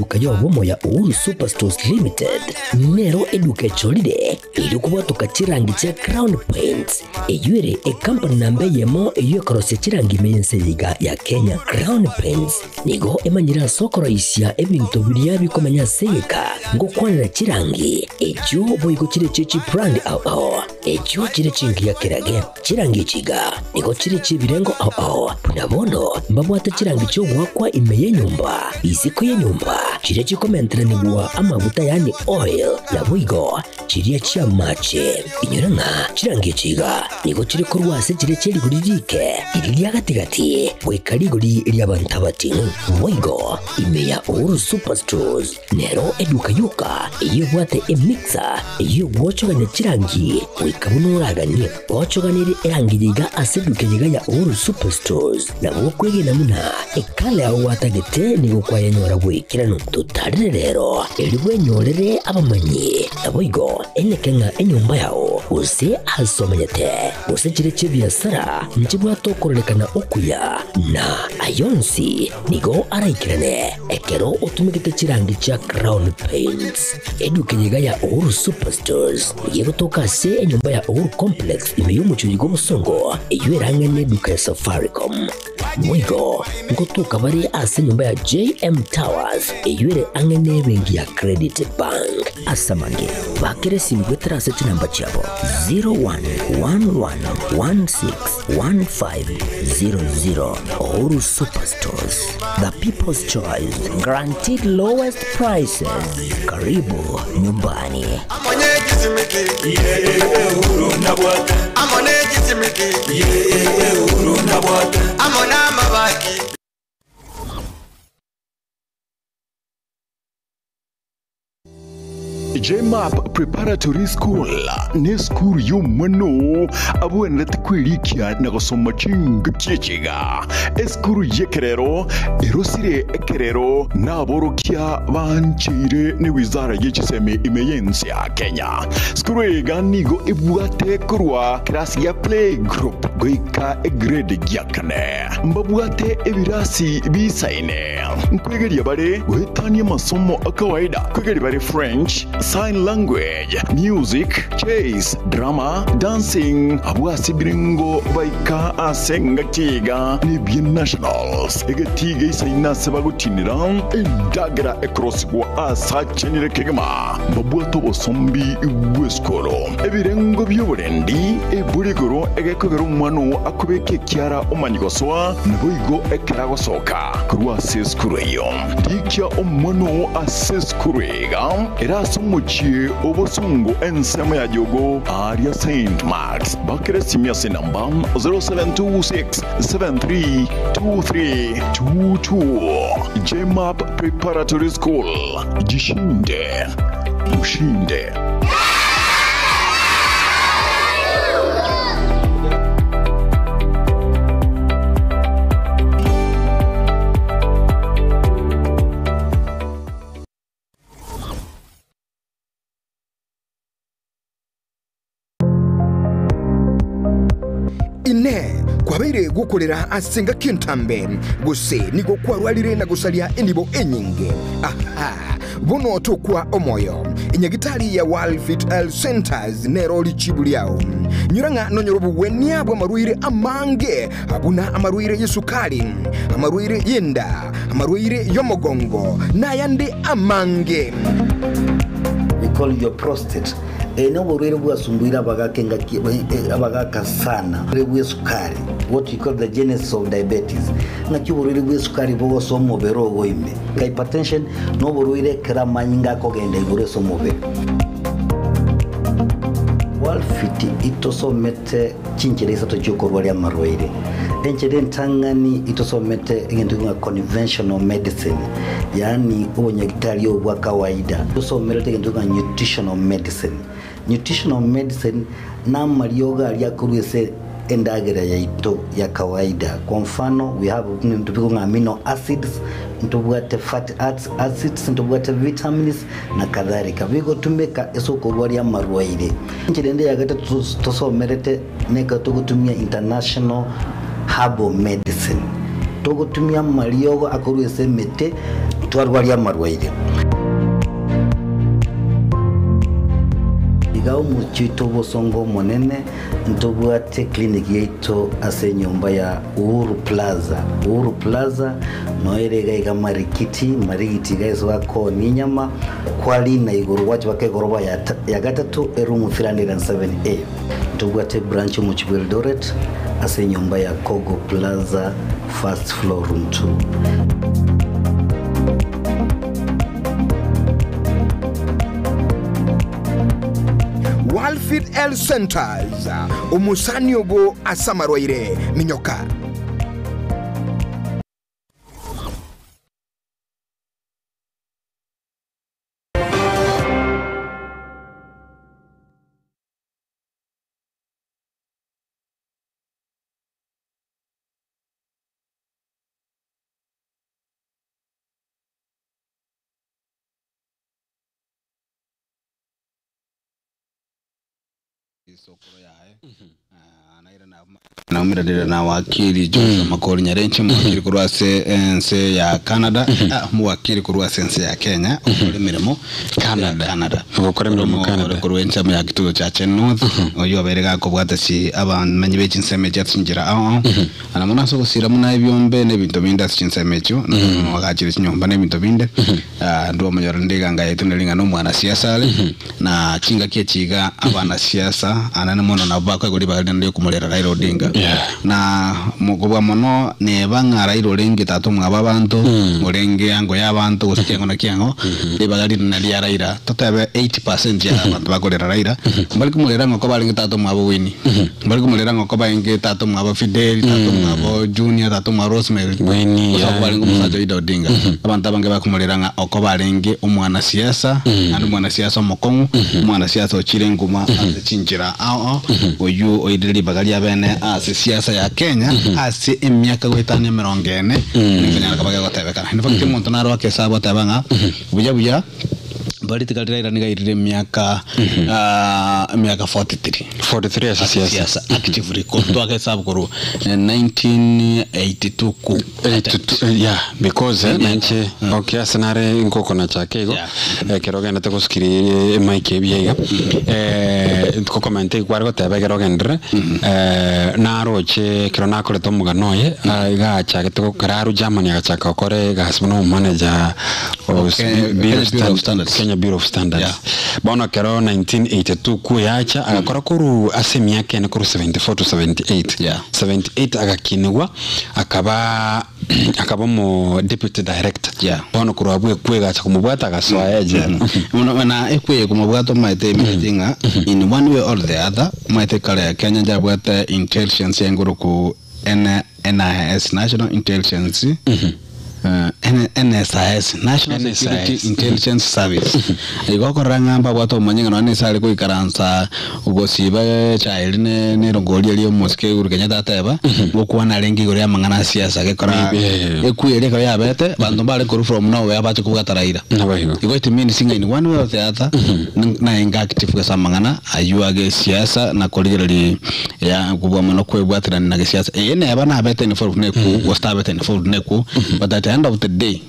eduka y'obomo ya Uhuru Superstores Limited nero eduka echorire erio kobwatoka chirangi chia Crown Paints eywo ere ecompany namba eyemo eywo ekorosia chirangi ime y'ense eye iga ya Kenya. Crown Paints nigo emanyire ase okoroisia ebinto biria bikomenya ase egeka ngokwanera chirangi echio boigo chire chie chibrand ao ao echio chire chingiya kerage. Chirangi echi iga nigo chire chi'ebirengo ao ao, buna bono mbabwate chirangi chi'ogoakwa ime y'enyomba, isiko y'enyomba, chiria chikomenteranigwa amaguta yaani oil, naboigo chiria chi'amache. Inyora ng'a chirangi echi iga nigo chire korwa ase chiria chie rigori riike, riria ria gati-gati, goika rigori ri'abanto abating'u. Boigo ime ya Uhuru Superstores Nero eduka yoka eyio ebwate emixer eyio egwochogania chirangi goika buna oraganie. Gochoganerie erangi yiga ase eduka eyiga ya Uhuru Superstores nabo okwegena buna ekala yao gwatagete nigo kwayenyora bw'ekeranu. Totarire rero erio bwenyorere abamanyi naboigo eneke ng'a enyomba yao gose ase omenyete gose chire chi'ebiasara nchibwate okororekana okuya na ayonsi nigo araikerane Ekero otumegete chirangi chia Crown Paints, eduka eyeiga ya Uhuru Superstores nigo egotoka ase enyomba ya Uhuru Complex ime y'omochie oyo bw'Obosongo, eyio ere ang'e n'eduka ya Safaricom. Boigo, ngotoka bare ase enyomba ya JM Towers eyio ere ang'e n'ebenki ya Credit Bank. Ase amange, bakera esimi goetera ase chinamba chiabo 0111161500. Uhuru Superstores. The People's Choice, guaranteed lowest prices. Karibu nyumbani. JMAP Preparatory School nesukuru y'omwana abwenerete kwerikia na gosoma chingaki echi iga. Esukuru y'ekerero erosire ekerero naborokia bancheire ne wizara ye chisemi ime y'ense ya Kenya. Sukuru eye iga nigo ebwate korwa kerasi gia play group goika egrade gia kane. Mbabwate ebirasi bisaine. Nkwegeria bare goetania amasomo a kawaida, nkwegeria bare French, Sign Language, Music, Chess, Drama, Dancing, abwo ase ebirengo baika ase engaki iga nebie Nationals, egetii geisaine ase bagotinera endagera ekorosigwa ase achenire kegima, mbabwate obosombi bw'esukuru, ebirengo bi'oborendi, eburi igoro egekogera omwana oo akobeka ekiara omanye gosoa, naboigo ekero agosoka. Korwa ase esukuru eyio, rikia omwana oo ase esukuru iga ere ase omochie o bosongo ensemo ya Jogoo aaria Saint Marks. Bakera esimi ase enamba 0726732322. JMAP Preparatory School, jishinde ushinde. Inee! Kwabeire gokorera ase engaki entambe, gose nigo kwarwarire na gosaria enibo enyinge? Aha! Bono tokwa omoyo. Enyagitari ya World Health Centers nero richibu riao. Nyora ng'a nonyore obogwenia bw'amarwaire amange, buna amarwaire y'esukari, amarwaire y'enda, amarwaire y'omogongo, na ayande amange. We call your prostate. Eye noborwaire bwasumbuire abagaka engaki abagaka sana. Oborwaire bw'esukari, what we call the genesis of diabetes. Ng'aki oborwaire bw'esukari bogosoa omobere ogo ime. Hypertension noborwaire ekero amanyinga akogenda igoro ase omobere. Walfit itosomete chinchera isato chiokorwaria amarwaire. Enchera entang'ani itosomete egento ng'a conventional medicine, yaani obonyagitari obo bwa kawaida. Tosomerete egento ng'a nutritional medicine. Nutritional medicine namariogo aria akorwa ase endagera yaito ya kawaida. Kwa mfano, we have ebinto bikong'a amino acids, ntobwate fatty acids, ntobwate vitamins na kadhalika, bigotumeka ase okorwaria amarwaire. Enchera ende ya gatato tosomerete nekero togotumia international herbal medicine. Togotumia amariogo akorwa ase emete. Twarwaria amarwaire. Iga omochie oito obosongo omonene, ntobwate clinic yaito ase enyomba ya Uhuru Plaza. Uhuru Plaza noyo ere iga iga Marikiti, Marigiti iga ase bakoonia enyama, kwarina igoro gwacha baka egoroba ya ya gatato eroom 307A. Ntobwate ebranch omochie bwa Eldoret ase enyomba ya Kogo Plaza first floor room 2. Walfit Health Centers, omosani obo ase amarwaire, minyoka. Naumeranire na wakili Joshua Makori Nyarenche mwakili korwa ase ense ya Canada ah, mwakili korwa ase ense ya Kenya okore emeremo Canada Canada Ogokora emeremo Canada. korwa ensemo ya Kituo Chache North oyo obere gakobwata chi abamenyi be chinsemo echi ase chinchera ao ao ana mono ase ogosira buna ebiombe na ebinto binde ase chinsemo echio agachire chinyomba na ebinto binde Ah, ndwo omonyora nde eganga yaito nere ng'a na omwanasiasa are na chingaki echi iga abanasiasa anene mono nabo bakoegwa ribaga rinene ria okomorera Raila Odinga na mokobua mono neba ng'a Raila orenge tata omwabo abanto orenge ango ya abanto gose kiang'o na kiang'o ribaga rinene ria Raila totebe 80% ya abanto bakorera Raila mbari komorera ng'a okoba arenge tata omwabo Winnie mbari komorera ng'a okoba arenge tata omwabo Fidel tata omwabo Junior tata omwabo Rosemary Winnie, gose yeah. okoba arenge omosacha o Ida Odinga abanto abange bakomorera ng'a okoba arenge omwanasiasa naende omwanasiasa omokong'u omwanasiasa ochire nguma ase chinchera ao ao oywo oirire ribaga ria bene ase siasa ya Kenya ase emiaka goetania emerongo ene ninkonyara koba gegotebekana. In fact omonto naro akesa agoteba ng'a buya buya Political Raila nigo airire emiaka emiaka 43 43 ase ase siasa. siasa actively korwa twagesabu korwa 1982 ku 82, yeah, because eh, nainche okay ase nare nkokona chake igo ekero ogendete gosukiria emic ebuya iga eh, nkokomenta igo kware goteba ekero ogenderere eh, naroche ekero nakorete omogano oye ah, iga achagete ekero arwa Germany agachaka gokora egasi buna omomanager o Okay, Bureau Kenya Bureau of of Standards, Standards. Kenya Bureau of Standards. Yeah. Bono ekero 1982 kuyacha agakora korwa ase emiaka ene korwa 74 to 78. Yeah. 78 agakinigwa akaba akaba omo deputy director. Yeah. Bono korwa abwo ekwe egacha komobwata agasoa ejela. Mono na ekwe komobwata omanyete emineti ng'a in one way or the other omanyete kare Kenya njabwate intelligence enguruku N NIS National Intelligence N NSIS National Security NSIS. Intelligence Service igo okorora ng'a mbabwate obomanyi ng'a nonye nese are goikaransa gosiba echae eri ne nerongori eria omosike Uhuru Kenyatta ateba gokwana arenge igoro ya amang'ana a siasa gekora Yeah. ekwe eria ekero yabete banto mbare korwa from nowhere bache kobwata Raila Naboigo. igo it means ng'a in one way or the other naenge active ase amang'ana aywo age siasa na korigereria ya kobua mono kwebwaterania na gesiasa. Eye neba nabete involved na ekwo gose tabete involved na ekwo but at the end of the day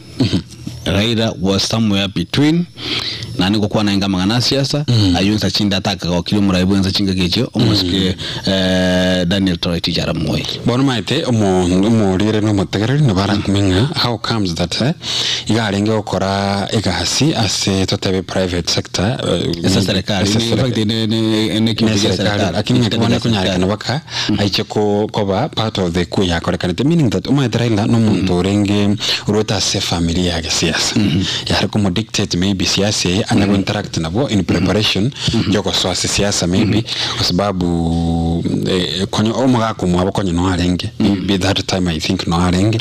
Raila was somewhere between naende ngokwana naende amang'ana a siasa aywo nsa chinde atakagokirie omorai bwe nsa chingaki echio omosike Daniel Toroitich arap Moi. Bono omanyete omo omorire na omotegereri nabo arakumie ng'a how comes that eh, iga arenge gokora egasi ase totebe private sector eh, Ase serikali. ase In fact, ne- ne- ne ekinto ne gia serikali serikali. lakini ng'aki bono Ekitebe gia ekonyarekana serikali. baka aiche ko koba part of the coup yakorekanete meaning that omanyete Raila na omonto orenge orwete ase efamiri ya gesiasa yare komo dictate maybe siasa eye anya go interact nabwo in preparation yogosoa ase siasa maybe kwa sababu eh, konya omogaka omwabo konya no arenge maybe that time I think no arenge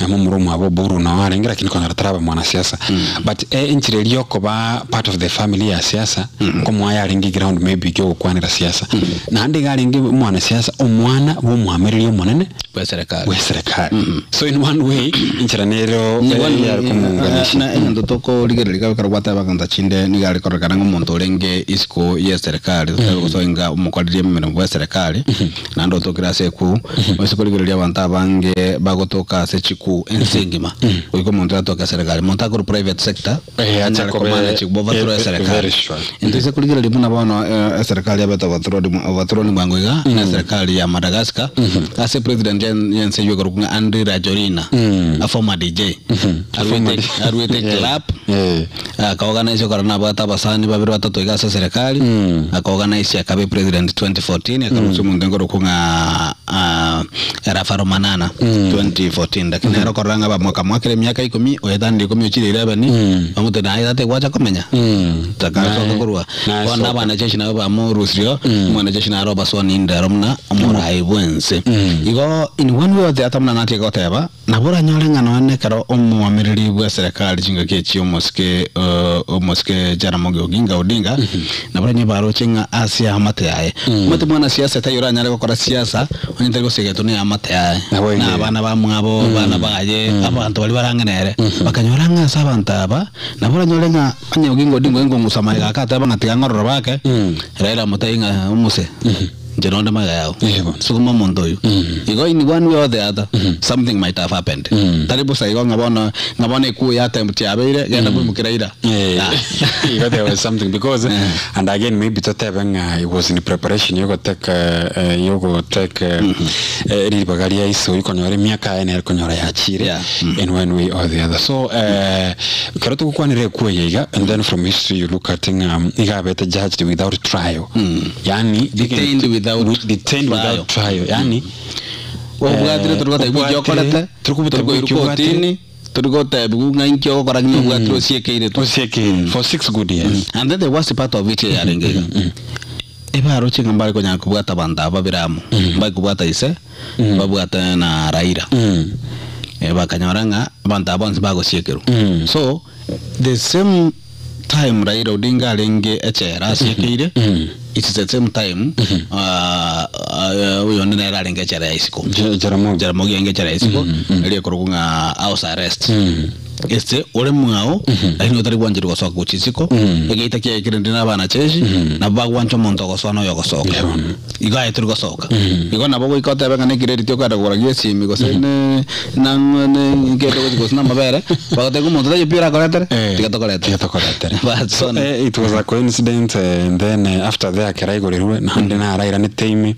na momura omwabo Oburu no arenge lakini konyora taraba mwanasiasa but eh, enchera eria yokoba part of the family ya siasa nkomoa yarenge ground maybe giogokwanera siasa naende iga arenge mwanasiasa omwana bwa omwamereri omonene bwa serikali bwa serikali so in one way enchera nero eh, yare komounganisha na egento tokorigereria kabe ekero gwateba gento chinde nigo are kororekana ng'a omonto orenge isiko ya eserikali totebe gosoa inga omokoreri emeremo bwa eserikali naende otokire ase ekuu ase korigereria abanto abange. abange bagotoka ase chikuu ense engima goika omonto atoke serikali monto akorwa private sector Eh, ache anyare kobe- komanage overthrow eh, eh, eserikali very sure. Into ase korigereria buna bono eh, eserikali yabete overthrown overthrown bwango iga na eserikali ya Madagascar ase president yense eywo ekorokwa ng'a Andry Rajoelina a former DJ arwete arwete club akaorganize okora nabwate abasani babere batato iga ase eserikali akaorganize akabe president 2014 akarusia omonto nkorokwa ng'a ah, Ravalomanana 2014 lakini nere okorora ng'a bamokamwakera emiaka ikomi oetanire ikomi ochire 11 bamotebia naye tata gwacha komenya takasoka korwa bono abanajeshi nabo bamorusirio omwanajeshi naro obaswani indero buna omorai bwense igo in one way or the other buna natie goteba nabo oranyore ng'a nonye ekero omoamereri bwa eserekari chingaki echi omosike omosike Jaramogi Oginga Odinga nabo oranyore baroche ng'a ase eamate yaye omanyete mwanasiasa taiyo oranyare gokora siasa onye tari gosegetwa na eamate yaye na abana bamwabo abana baye abanto baria barang'e nere bakanyora ng'a ase abanto aba nabo oranyore ng'a onye Oginga Odinga oenge kong'usa magega ake atebe ng'a tiga ng'ororo bake Raila amotebi ng'a omose Inche nonde magega yao. Sukuma omonto oyio. Igo in one way or the other, something might have happened. Tari bosa igo ng'a bono, ng'a bono ekuo ya attempt yabeire, genda koimokia Raila. Eh, igo there was something because and again maybe totebe ng'a it was in preparation yogoteka eh, yogoteka eh, ribaga ria iso okonyora emiaka yaye nere konyora yachire in one way or the other so eh, ekero togokwanera ekuo eye iga and then from history you look at ng'a iga abete judged without trial Yani Detained without detained without trial. Yani Obwatire tori gotebiwa inki okorete, tori koirwa kotini, tori gotebiwa ng'a inki ogokora ng'a obwatire osiekeire tu. Osiekeire for 6 good years. And then the worst part of it yarenge iga, ebaroche ng'a mbare konyara kobwata abanto aba babere amo, mbare kobwata ise, babwate na Raila. Bakanyora ng'a abanto aba bonsi bagosiekerwa. So, the same time Raila Odinga arenge echela asiekeire, it's the same time oyonde nere arenge echela ya isiko. Jaramogi. Jaramogi arenge echela ya isiko, eria ekorokwa ng'a house arrest. Ase ore mwao, lakini otari gwancherwa gosoka gochia isiko, egeita kiaye kerende na abanajeshi, nabo bagwancha omonto ogosoa na oyogosoka. Igo aye tori gosoka. Igo nabo goika otebe ng'a nekireri tiokogenda kogora gia esimi gose ne nang'o ne kende gochi gose na amabere, bagotebia omonto taiyo pi orakoretere, tiga tokoretere. Tiga tokoretere. But So, bono- it was a coincidence and then after there ekero aigorirwe naende narairanete ime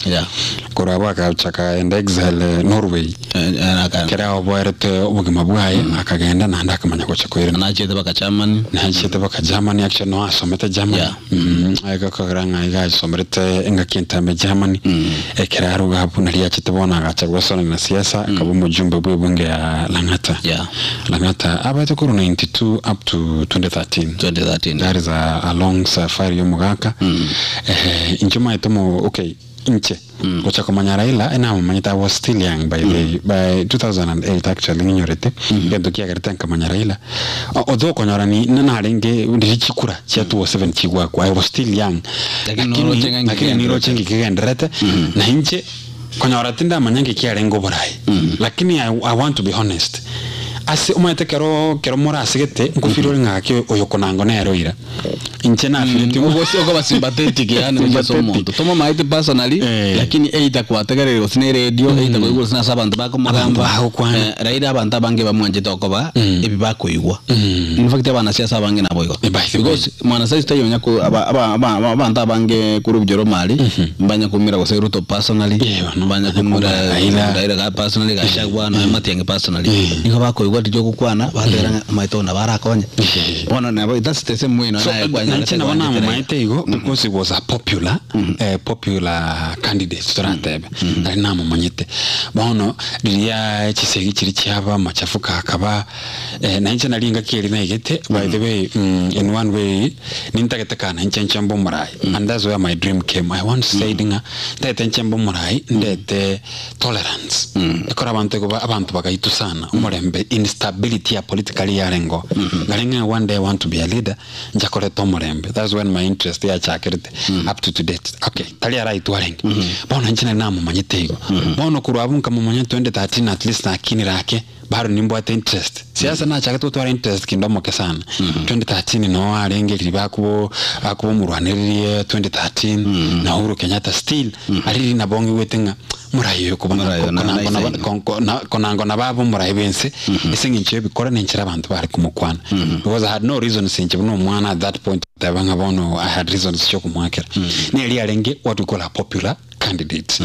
korwa abwo agachaka enda exile Norway ekero aoboerete obogima bwaye akagenda naende akamanya gocha koirana. Nachiete baka Germany. Nachiete baka Germany actually no asomete Germany. Egekogera ng'a iga asomerete engaki entambe Germany ekero aruga abwo naria achete bono agacha gwesona na siasa akaba omojumbe bwa ebunge ya Lang'ata. Lang'ata abete korwa 92 up to 2013. 2013. That is a long safari ya omogaka. Inche omanyete omo okay inche gocha komanya Raila enamomanyete I was still young by the by 2008 actually ng'inyorete egento kiagerete nkamanya Raila although okonyora ni narenge riria chikura chia 2007 chigwakwa I was still young Lakini noroche ng'a lakini niroche ng'a kigendererete na inche konyora tindamanya ng'a kiarenge oborai lakini I want to be honest ase omanyete kero kero morasigete nkofeel ore ng'a gaki oyo konango nere oira inche nafireti Okoba sympathetic yaani gochia ase omonto tomomaete personally lakini either kwategereire gose na eradio either koigwa gose nase abanto bakomogamba Raila abanto abange bamwanchete okoba ebi bakoigwa in fact abanasiasa abange nabo igo because mwanasiasa taiyo onya ko abanto abange korwa oboromari mbanya koumera gose Ruto personally mbanya koumera Raila personally Gachagua nonya Matiang'i personally nigo bakoigwa riria ogokwana bategera ng'a omanyete oyo nabo arakonye bono nabo that's the same way So, nonya naye kwanyarete nanche nabo kwanchete Raila. namomanyete igo because he was a popular popular candidate toratebe nari namomanyete bono riria chisegi chiri chiaba amachafuko akaba nainche nari engaki eri naigete by the way in one way nintagete kana inche nche mbe omorai and that's where my dream came I once said ng'a ntagete nche mbe omorai ndete tolerance ekero abanto igo abanto bagaitwa sana omorembe instability ya politically yarengo nari ng'a one day I want to be a leader ncha koreta omorembe that's when my interest yachakerete up to date okay tari araitwa arenge bono inche nari namomanyete igo bono korwa abwo nkamomanya 2013 at least nakinire ake bado nimbwate interest siasa nachagete gotwara interest kinde omoke sana 2013 no arenge riria bakubo bakuba omorwanereria 2013 na Uhuru Kenyatta still ariri nabo ng'igwete ng'a Morai oyo kobana Morai oyo na- konango na- na- kon- ko- na- konango na baba omorai bwense ase eng'encho y'ebikora na enchera abanto bare komokwana because I had no reasons inche buna omwana at that point goteba ng'a bono I had reasons chiokomoakera neri arenge what we call a popular candidate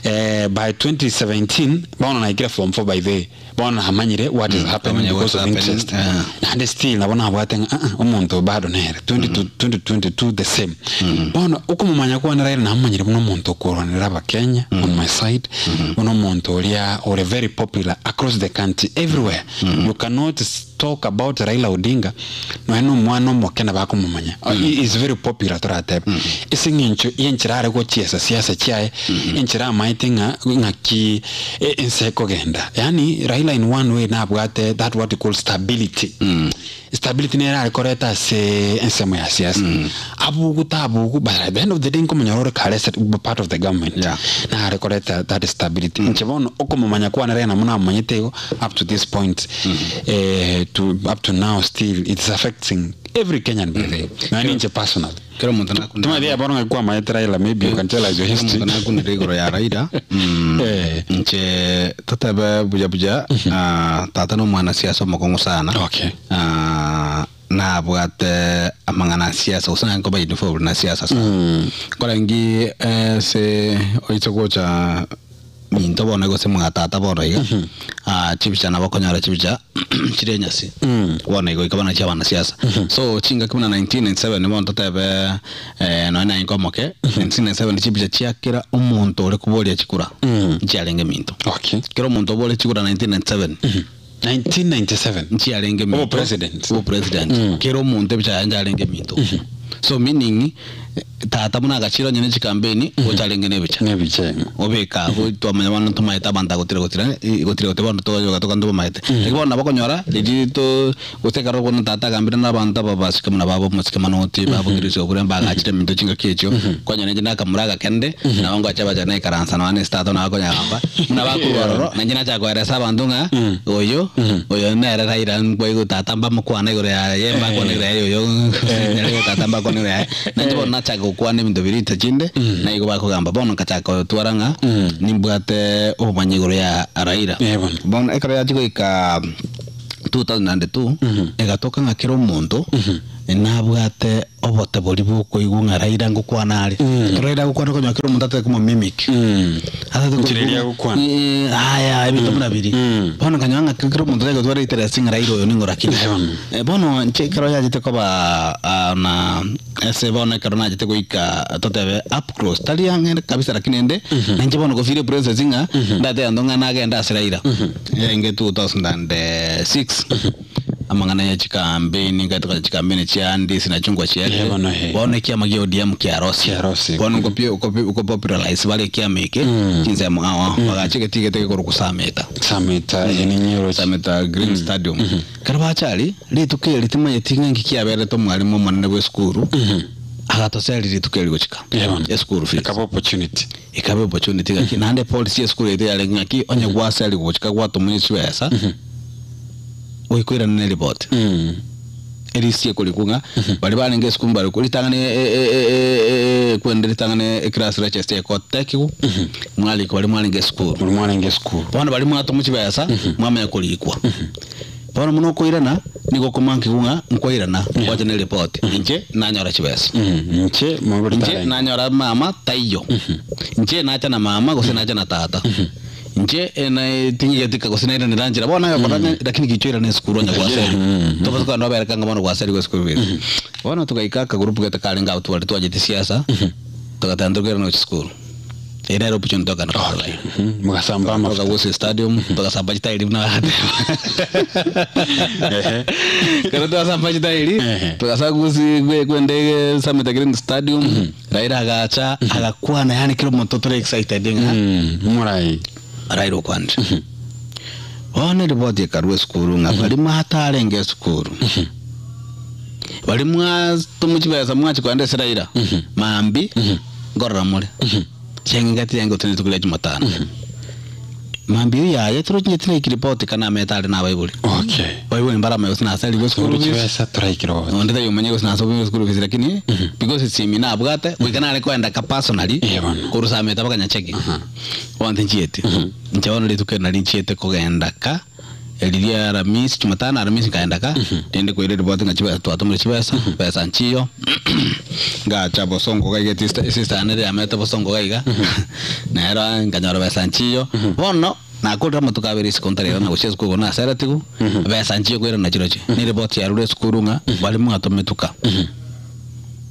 eh, by 2017 bono naikire form 4 by the way bono namanyire what is happening Wamanya because what's of happening, interest eh. naende still nabo nabwate ng'a ah, ah, omonto bado nere 20 2022 the same bono okomomanya kwane Raila namomanyire buna omonto okorwanera abakenya on my side buna omonto oria ore very popular across the country everywhere you cannot talk about Raila Odinga nonya na omwana omoke nabo akomomanya He is very popular toratebe ase eng'encho ya enchera are gochiesa siasa chiaye enchera amaete ng'a ng'aki ense ekogenda yaani Raila in one way nabwate that what you call stability stability nere are koreta ase ensemo ya siasa abugu tabugu but at the end of the day nkomonyora ore kare ase part of the government nare koreta that stability inche bono okomomanya kwane Raila buna namomanyete igo up to this point eh, to, up to now still it's affecting every Kenyan by the way na ninche personally Kera omonto nakune- Tumadi bono ng'aki kwamanyete Raila maybe you can tell us your history Omonto nakunire igoro ya Raila inche totebe buya buya ah, tata na omwana siasa omokong'u sana okay. Ah, nabwate amang'ana a siasa gose naye nkoba involved na siasa sana nkorengi ase oise gocha minto bono gose mwa tata bono iga ah, chibicha nabo okonyora chibicha chire enyasi bono igo ikaba nachia abanasiasa so chingaki buna 1997 bono totebe eh, nonya naye nkomoke 1997 chibicha chia kera omonto ore koboria chikura nchiarenge minto kera omonto obore chikura 1997 1997 nchiarenge minto president obo president kera omonto ebicha yaye nchiarenge minto so meaning eh, tata buna agachira onye ne chikampeni gocharenge na ebicha obeka abwo twamanya bono tomaete abanto agotira gotira eh, gotira gotira bono toyoga tokanto bamaete lakini bono nabo okonyora riria to gose ekero bono tata agambire na abanto aba basike buna babo omosike manoti babo Chris Obure mbagachire eminto chingaki echio kwanyora inche nakamura agakende nabo ngocha bacha naikaransa nonya na ase tata nabo akonyagamba buna bakorwa ororo nainche nacha koeresa abanto ng'a oyo oyo nere Raila nkwaigu tata mbamokwana igoro yaye mbakwana igoro yaye oyo nere tata mbakwana igoro yaye nainche bono nachaka gokwana ebinto biria ritha chinde na igo bakogamba bono nkachaka gotwara ng'a nimbwate obomanyi igoro ya Raila bono ekero yachia goika 2002 egatoka ng'a kera omonto nabwate obotebori bwokoigwa ng'a Raila ngokwana are ekero Raila agokwana okonyora kera omonto atari komomimic atari Enchera eria koigwa agokwana. eh, aya ebinto buna biria bono nkanyora ng'a kera omonto tari gotwara interest ng'a Raila oyo ning'o rakini Eh, bono inche ekero yachete koba ah, na ase bono ekero nachete goika totebe up close tari ang'e kabisa lakini ende nainche bono go feel epresence ng'a ndatebe abanto ng'a nagende ase Raila yarenge 2006 amang'ana ya chikampeni nkaetoka chikampeni chia ndizi na chungwa chiarire bono ekiama gia ODM kiarosire bono nkopi nkopi nkopopularize bare ekiama eke chinsemo ao ao bagacha egetii gete gekorokwa Sameta Sameta eye ninyoroche Sameta Green Stadium ekero bacha aria rituko eri timanyeti ng'a nki kiaberete omwalimu omonene bwa esukuru agatoseria rituko eri gochika eschool fees Ekaba opportunity. Ekaba opportunity gaki naende epolicy ya esukuru yaito yarenge ng'aki onye gwaseria gochika gwatomwa chibesa goikoirana na eripoti erisi ekorikwa ng'a baria barenge esukuru mbarikwa ritang'ani kwende ritang'ani eclass register egotekiwa mwarikwa baria mwarenge esukuru Baria mwarenge esukuru bono baria mwatomwa chibesa mwamanya korikwa bono buna okoirana nigo okomankigwa ng'a nkwairana gwacha na eripoti inche nanyora chibesa Inche moibori inche tarenge. nanyora mama taiyo inche nacha na mama gose nacha na tata inche ting'igeti gose nairanera nchera bono nagokora lakini gichoirana esukuru onye gwaseri tobasa kogenda obereka ng'a bono gwaseri esukuru fees bono togaika akagroup gete karenge abwo tware twachete siasa togateba ntokoirana gochia sukuru Eye nere opportunity tokana korora iga. Mugasamba amafuta. Tokagusia stadium, togasamba chitairi buna Ekero twasamba chitairi, togasa gusi kwenda Summit Green Stadium, Raila agacha, agakwana yaani kera omonto tore excited ng'a Morai. Raila okwanire. Bono eripoti ekarwa esukuru ng'a baria mwatarenge esukuru, baria mwatomwa chibesa mwachia kogenda ase Raila, mambia nkorora more. Chiang'e ngati yange gotenya rituko ria Jumatano. Mambia oyio yaye torochinyeti naiki ripoti kana amete are na abaibori. Okay. Abaibori mbaramanye gose nasarigwe school Onde fees. chibesa toraikire gose. Onde tari omanye gose nasomirwe school fees lakini because esimi nabwate goika nare koenda ka personally korusa amete bakanyacheki. Bono tinchieti. Inche bono rituko eri nari nchiete kogenda ka riria Aramisi Jumatano Aramisi nkaenda ka rende koira eripoti ng'a chibesa twatomire chibesa besa nchiyo ngacha bosongo iga iga sister sister yane ere yamenyete bosongo iga iga nero nkanyora besa nchiyo bono nakorire amatuko abere isiko ntarerana gochia esukuru igo naseretigwe besa nchiyo koirana chirochio na eripoti yarure esukuru ng'a baria mwatometuka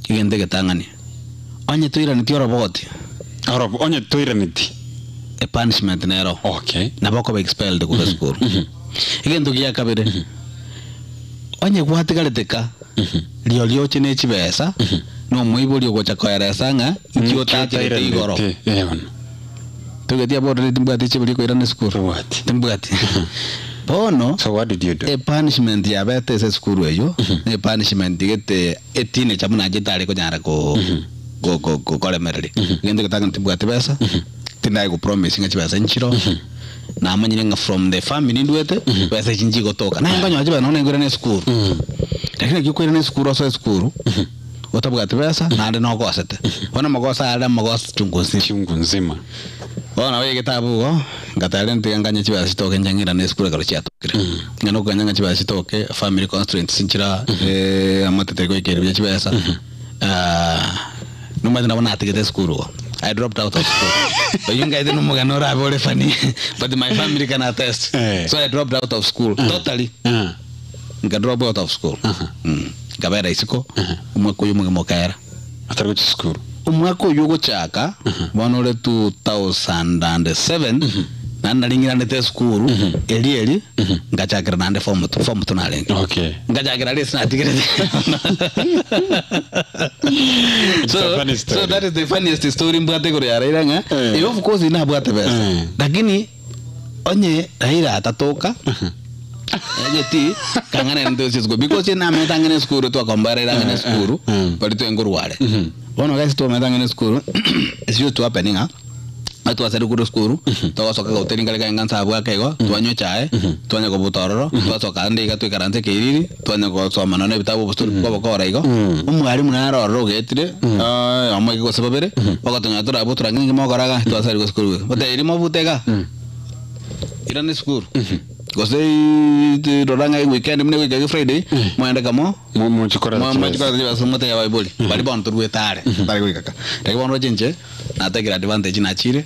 egento egetang'ani onye toiraneti oroboti onye toiraneti e punishment nero okay nabo okoba expelled korwa esukuru egento gia kabere onye gwatigarete ka rirorio oche ne chibesa na omoibori ogocha koeresa ng'a inki otachegete igoro togeti abwo already timbwati chibori koirana esukuru timbwati bono so what did you do e punishment yabete ase esukuru eywo ne punishment gete e teenager buna inche tare konyara ko go- go- go- koremereria egento getang'ani timbwati besa tindare go promise ng'a chibesa nchiro namanyire ng'a from the family ndwete besa echi nchigotoka naye nkonyora chibesa nonya nkoirana esukuru lakini ekio okoirana esukuru osoe esukuru otabwati besa naende nogosete bono amagoso are amagoso chungu nzima chungu nzima bono nabo egetabu igo ngateba rende tiga nganye chibesa chitoke inche ng'irane esukuru ekero chiatokire ng'a nokoganya ng'a chibesa chitoke family constraints nchira amatete goikeria buya chibesa nomanyete nabo natigete esukuru igo I dropped out of school oyio nkaete na omogano orabe ore funny but my family can attest so I dropped out of school totally nka drop out of school nkabera isiko omwaka oyio omogima okaera Atari gochia sukuru omwaka oyio ogochaka bono ore 2007 naende nari ng'iranete esukuru eri eri ngachakera naende form two form two narenge okay ngachakera aria ase natigerete It's a so, funny so story. that is the funniest story mbwate igoro ya Raila ng'a eh, of course nabwate besa lakini onye Raila atatoka egeti kang'ana ere ntosie esukuru because namanyete ang'e na esukuru twakomba Raila ang'e na esukuru bari twenkorware bono guys twamanyete ang'e na esukuru esio twapeni ng'a twasari korwa esukuru togosoka goteri nkare kaenga nsa abwo igo twanywa echae twanya kobuta ororo twasoka ande iga twikaranse ekeiriri twanya gosoma nonya ebitabu obostori bw'obokora igo omwalimu nare ororo ogetire omoike gose babere bagotonyora tore abwo torange ninki mogokora iga twasari esukuru iga batebia mobute iga irana esukuru gose rora ng'a weekend buna egoika friday moende kamo mochikora chibesa motebie abaibori baria bono torwete are totari goika ka lakini bono roche inche natekire advantage nachire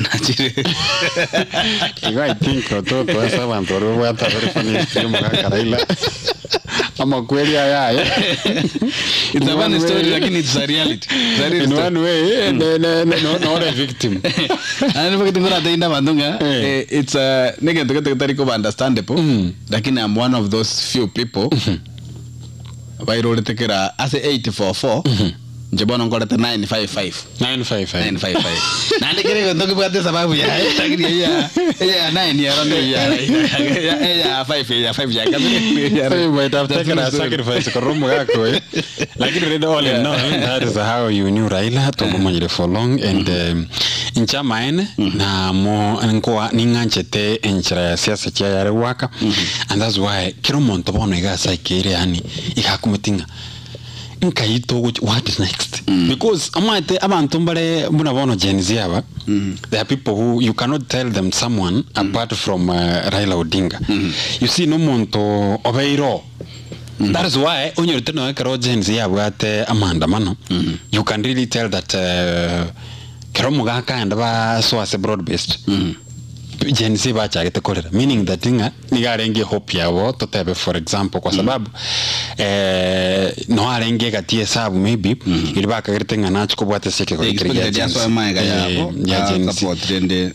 nachire Igo I think ototo ase abanto baria babwate abare funny history omogaka Raila amakweri aya aye It's a funny story lakini it's a reality. It's a real In story. one way ne ne ne no nore victim. Naende nigo nkoratebie abanto ng'a eh, it's a negento gete getari koba understandable lakini I'm one of those few people bairorete kera ase 844 inche bono nkorete 955 955 955 naende kera egento nkebwate esababu yaye lakini eya eya 9 ero ne eya eya 5 eya 5 ya kabere So you might have taken a sacrifice korwa omogaka oyo lakini really all in all that is how you knew Raila twamomanyire for long and inche amaene namo nkoa ning'anchete enchera ya siasa chiaye are goaka and that's why kera omonto bono iga ase aikeire yaani iga akumeti ng'a nkai togochi what is next because omanyete abanto mbare buna bono Gen Z aba there are people who you cannot tell them someone apart from Raila Odinga you see nomonto obeire oo that is why onyorete nonya ekero Gen Z yabwate amaandamano you can really tell that kero omogaka aende basoa ase broad based Gen Z bachagete korera meaning that ng'a nigo arenge ehope yabo totebe for example kwa sababu no arenge egati y'esabu maybe eria bakagerete ng'a nache kobwata ase ekegori keria gia Expected Gen Z. asoe maega yabo, ya Gen Z. support rende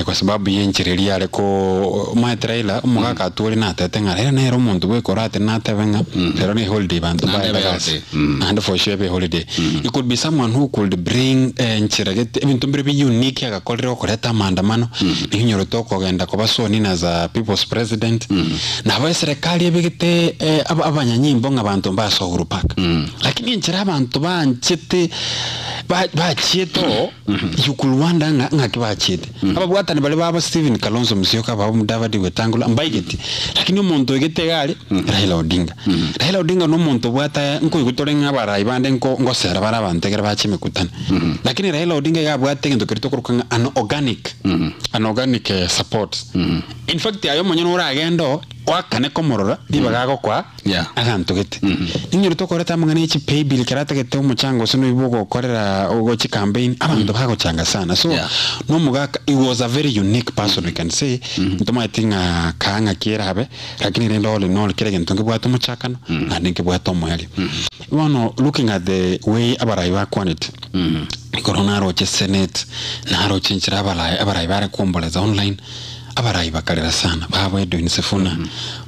Kwa sababu y'enchera eria are ko omanyete Raila omogaka atwore natete ng'a Raila nere omonto bwekora ati natebe ng'a ero ne holiday banto Naende baete ebe gasi. holiday. Naende for sure ebe holiday. It could be someone who could bring enchera gete ebinto mbire bi unique agakorire okoreta amaandamano nigo onyorete okogenda koba sworn in as a people's president nabo eserekari ebegete abanyanyimbo ng'a abanto mbasoa Uhuru Park. Lakini enchera abanto banchete Ba- bachiete oo you could wonder ng'a ng'aki bachiete. Ababwatani baria babo Stephen Kalonzo Musyoka babo Mudavadi Wetangula mbaigeti lakini omonto oigete iga aria Raila Odinga. Raila Odinga na omonto obwate nkoigwa tore ng'a abarai bande nko ngosera bare abanto ekero bacha emekutano. Lakini Raila Odinga iga abwate egento keria tokoroka ng'a an organic an organic support. In fact aye omonyene oragende oo oakane komorora ribaga agokoa aganto gete. Ninyore tokorete amang'ana ya chipaybill ekero atagete omochango gose noibwe ogokorera ogochi campaign abanto bagochanga sana so na omogaka he was a very unique person we can say ntomaeti ng'a kaa ng'aki erabe lakini rende all in all kera egento nkebwate omochakano naende nkebwate omoerio. Bono looking at the way abarai bakwanete ekero naroche senate naroche enchera abarai abarai bare kuomboleza online. Abarai bakarera sana, babo Edwin Sifuna,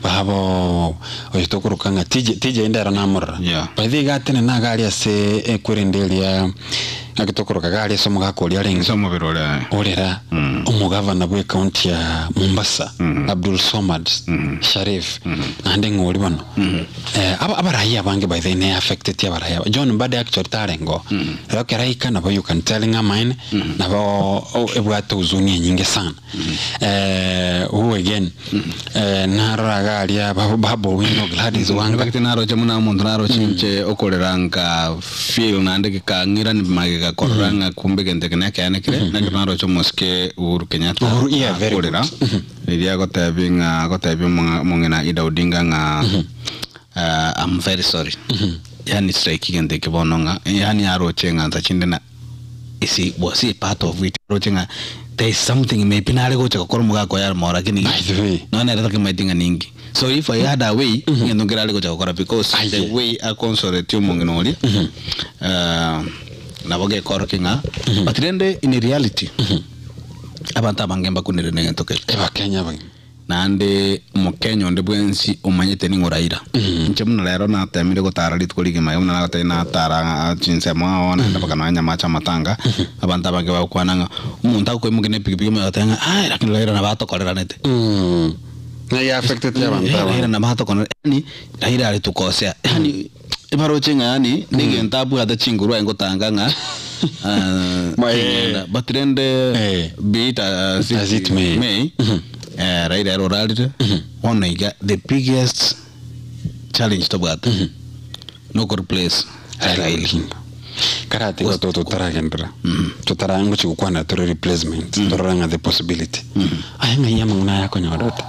babo oyo tokoroka ng'a TJ, TJ ndero namorora. By the way iga atenene iga aria ase ekwerende eria ng'aki tokoroka iga aria ase omogaka oria arenge. Ase omobere oria. Orera, omogavana bwe county ya Mombasa, Abdul Swamad Sharif, naende ng'a oria bono. Aba abarai abange by the way ne affecteti abarai aba. John Mbadi actually tarenge oo. Ero ekero aika nabo you can tell ng'a amaene, nabo ebwate huzuni enyinge sana. Who again? Narora iga aria Babu Owino, Gladys Wanga. Ebagete naroche buna omonto naroche inche okorera nka feel naende gekang'ira magega korora ng'a kumbe egento eke nekeene kere naki naroche omosike Uhuru Kenyatta Uhuru, yeah, very good. akorera riria agotebi ng'a agotebi omong'ina Ida Odinga ng'a I'm very sorry yaani it's like egento eke bono ng'a yaani aroche ng'a nsa chinde na is he was he part of it roche ng'a there is something maybe nare gocha gokora omogaka oyo arimo lakini By the way. nonya nere takemaeti ng'a ninki so if I had a way egento nkere are gocha gokora because the way aconsoleti omong'ina oria nabo gekorokia ng'a but rende in reality abanto abange mbakunire na egento keria. Abakenya abagima. Naende Omokenya onde bwensi omanyete ning'o Raila. Inche buna rero natemire gotara rituko rigima iga buna nagotebia natara chinsemo ao naende mpaka nonya nyamache amatanga, abanto abange bagokwana ng'a omonto agokoimokia na epikipiki omanye goteba ng'a aye lakini Raila nabo atokoreranete. Ng'a ya affectete abanto Raila abange. nabo atokorera yaani Raila aritukosea yaani ebaroche ng'a yaani negento abwate chinguru aye ngotanga ng'a ting'enda but rende be it as it may Raila ere orarire bono iga the biggest challenge tobwate noko replace Raila. Karatiga to totaragenderera totara ngochi gokwana tore replacement torore ng'a the possibility aye ng'ai amang'ana aya akonyora ote?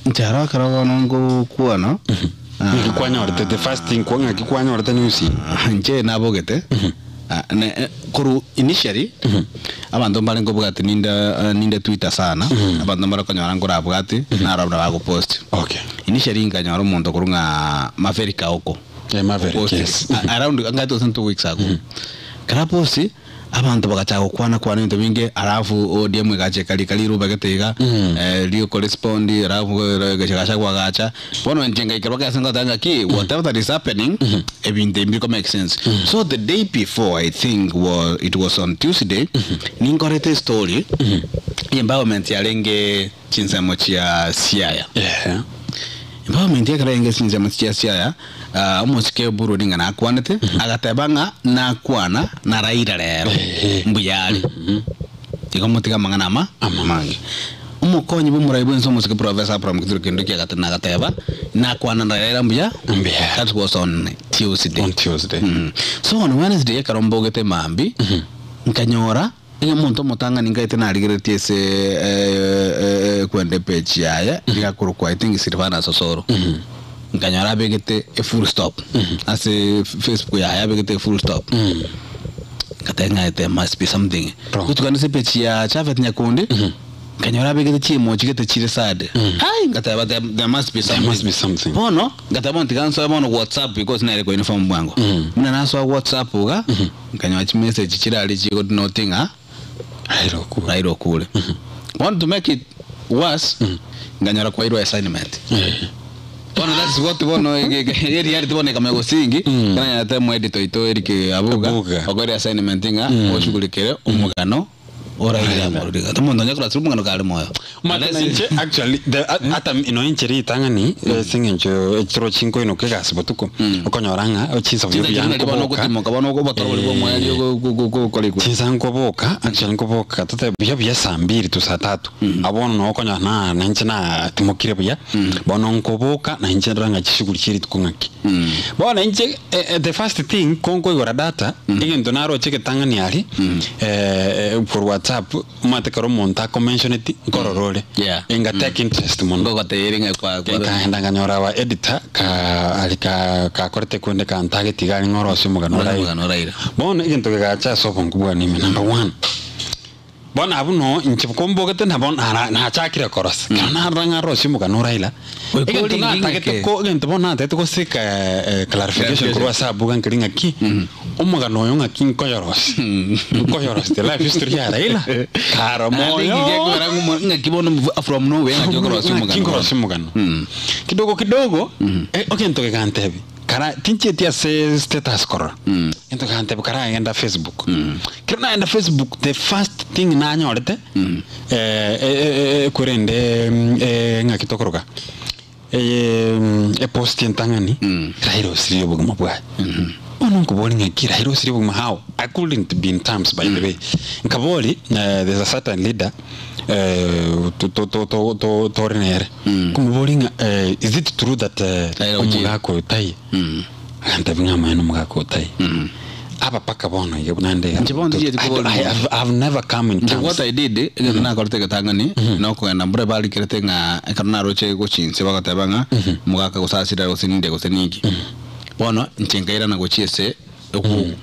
Inche aro ekero bono ngokwana, Ng'aki kwanyorete the first thing kwa ng'aki kwanyorete news eye? Inche nabogete, ne korwa initially, abanto mbare nkobwati ninde ninde twitter sana, abanto mbare okonyora nkorabwati, naro buna bagopost. Okay. Initially nkanyora omonto korwa ng'a Maverick Aoko. Eh, Maverick, Opost, yes. Around ngaete gose 2 weeks ago. Ekero apost, Abanto bagachaka gokwana kwana ebinto binge, alafu ODM egacha ekarika riruba gete iga, rio correspond, alafu Gachagua agacha. Bono inche ngaikerwa ase ngoteba ng'a ki, whatever that is happening, ebinto ebi mbiri make sense. So the day before I think was, it was on Tuesday, ninkorete estory, ya empowerment yarenge chinsemo chia Siaya. Empowerment ekero yarenge chinsemo chia Siaya, Omosike Oburu nigo nakwanete, agateba ng'a nakwana na Raila rero, mbuya are. Igo motige amang'ana ama amange. Omokonyi bw'omorai bw'ense omosike Professor Abraham Kithure Kindiki agateba agateba, nakwana na Raila mbuya, that was on Tuesday. On Tuesday. So on Wednesday ekero mbogete mambia, nkanyora Onye omonto omotang'ani nkaete narigereretie ase ekwenda epage yaye niga akorokwa I think Silvanus Osoro. Nkanyora abegete e full stop ase Facebook yaye abegete e full stop. Nkateba ng'a there must be something. Gotuka ase epage ya Japhet Nyakundi nkanyora abegete chiemoji gete chire sad. Hai ngateba there must be There must be something. Bono ngateba bono tiga nsoe bono WhatsApp because nere ko inform bwango. Buna nasoa WhatsApp iga. Nkanyora chimessage chirari chigodenote ng'a Raila okure. Bono to make it worse, nkanyora kwairwe assignment. Bono that's what bono ereality bono ekamanya gosingi, ekero nanyarete omoeditor oito Eric Abuga, okoire assignment ng'a oshughulikere omogano. Oraira Amolo Odinga. Omonto onye korasire omogano kare moyo. Omanyete na inche actually the ata nonya inche ritang'ani ase eng'encho ekero chinkoinoka egasi botuko okonyora ng'a chinsa buya Chinsa buya chiria nari bono nkoboka ogotimoka bono obotoro boria bwa omoerio gokora ekura. Chinsa nkoboka actually nkoboka totebe buya buya saa mbiri to saa tatu abwo bono nabo okonyora na nainche natimokire buya bono nkoboka nainche ndore ng'a chishughuli chia rituko ng'aki. Bono inche the first thing ko nkoigora data egento naroche egetang'ani aria korwa whatsapp omanyete ekero omonto akomentioneti nkorora ore enga take interest mono nkaenda nkanyora our editor ka aria ka kakorete kwende kantageti iga aria ng'orosie omogano oraire. Bono egento kegacha ase obongo bwane ime number one. Bono abwo noo inche kombogete nabo nara nachakire korosa. Ekero narora ng'a arosie omogano o Raila, Goika egento oringe natagete ng'ake. ko egento bono natagete gosika clarification korwa ase abwo iga nkeri ng'aki, omogano oyo ng'aki nkoyorosia, nkoyorosia the life history ya Raila, kare Naende moyo. ng'ike ekogera ng'o omo- ng'aki bono from nowhere ng'aki okorosia Ng'aki omogano bono. nkorosia omogano. Kidogo kidogo, egento gegantebia. Kara tinchieti ase status korora egento gantebia karagenda Facebook. Kero nagenda Facebook the first thing nanyorete korende ng'aki tokoroka epost entang'ani Raila osirie obogima bwaye. Bono nkoboria ng'aki Raila osirie obogima how? I couldn't be in terms by the way. Nkaboria there's a certain leader tore nere nkomoboria ng'a is it true that omogaka oyo taiyo? Agantebia ng'a amaene omogaka oyo taiyo. Aba mpaka bono iga buna nde iga Inche bono tinchieti koboria I omonto. have never come in Inche terms. what I did, egento nakorete egetang'ani, nokogenda mbore barikerete ng'a ekero naroche gochia inse bagoteba ng'a omogaka gose asirire gose ninde gose ninki. Bono inche nkairana gochia ase ekugu.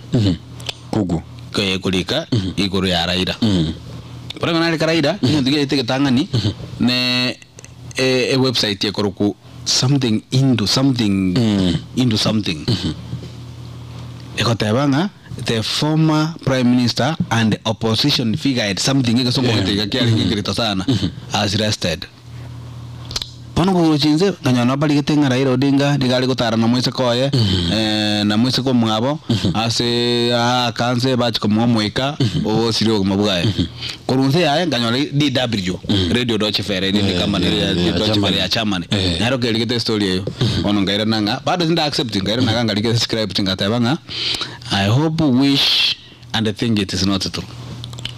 Kugu. Korika igoro ya Raila. Bono ekero narika Raila, egento kiaete egetang'ani, ne e website ekorokwa something into something into something. Egoteba ng'a the former prime minister and opposition figure at something egesongo gete iga kiarenge ekerito sana has rested. Bono kogocha inse, nkanyora nabo barigete ng'a Raila Odinga nigo are gotara na moiseke oye, na moiseke omwabo, ase aaka nse bachia komoa omoika, osirie obogima bwaye. Korwa inse yaye nkanyora DW, Radio Deutsche Welle, eri ni company ere ya Deutsche Welle ya Germany, nero kerigete estory eyio. Bono nkairana ng'a bado tinda accept, nkairana iga nkarika escript ngateba ng'a I hope, wish and think it is not true.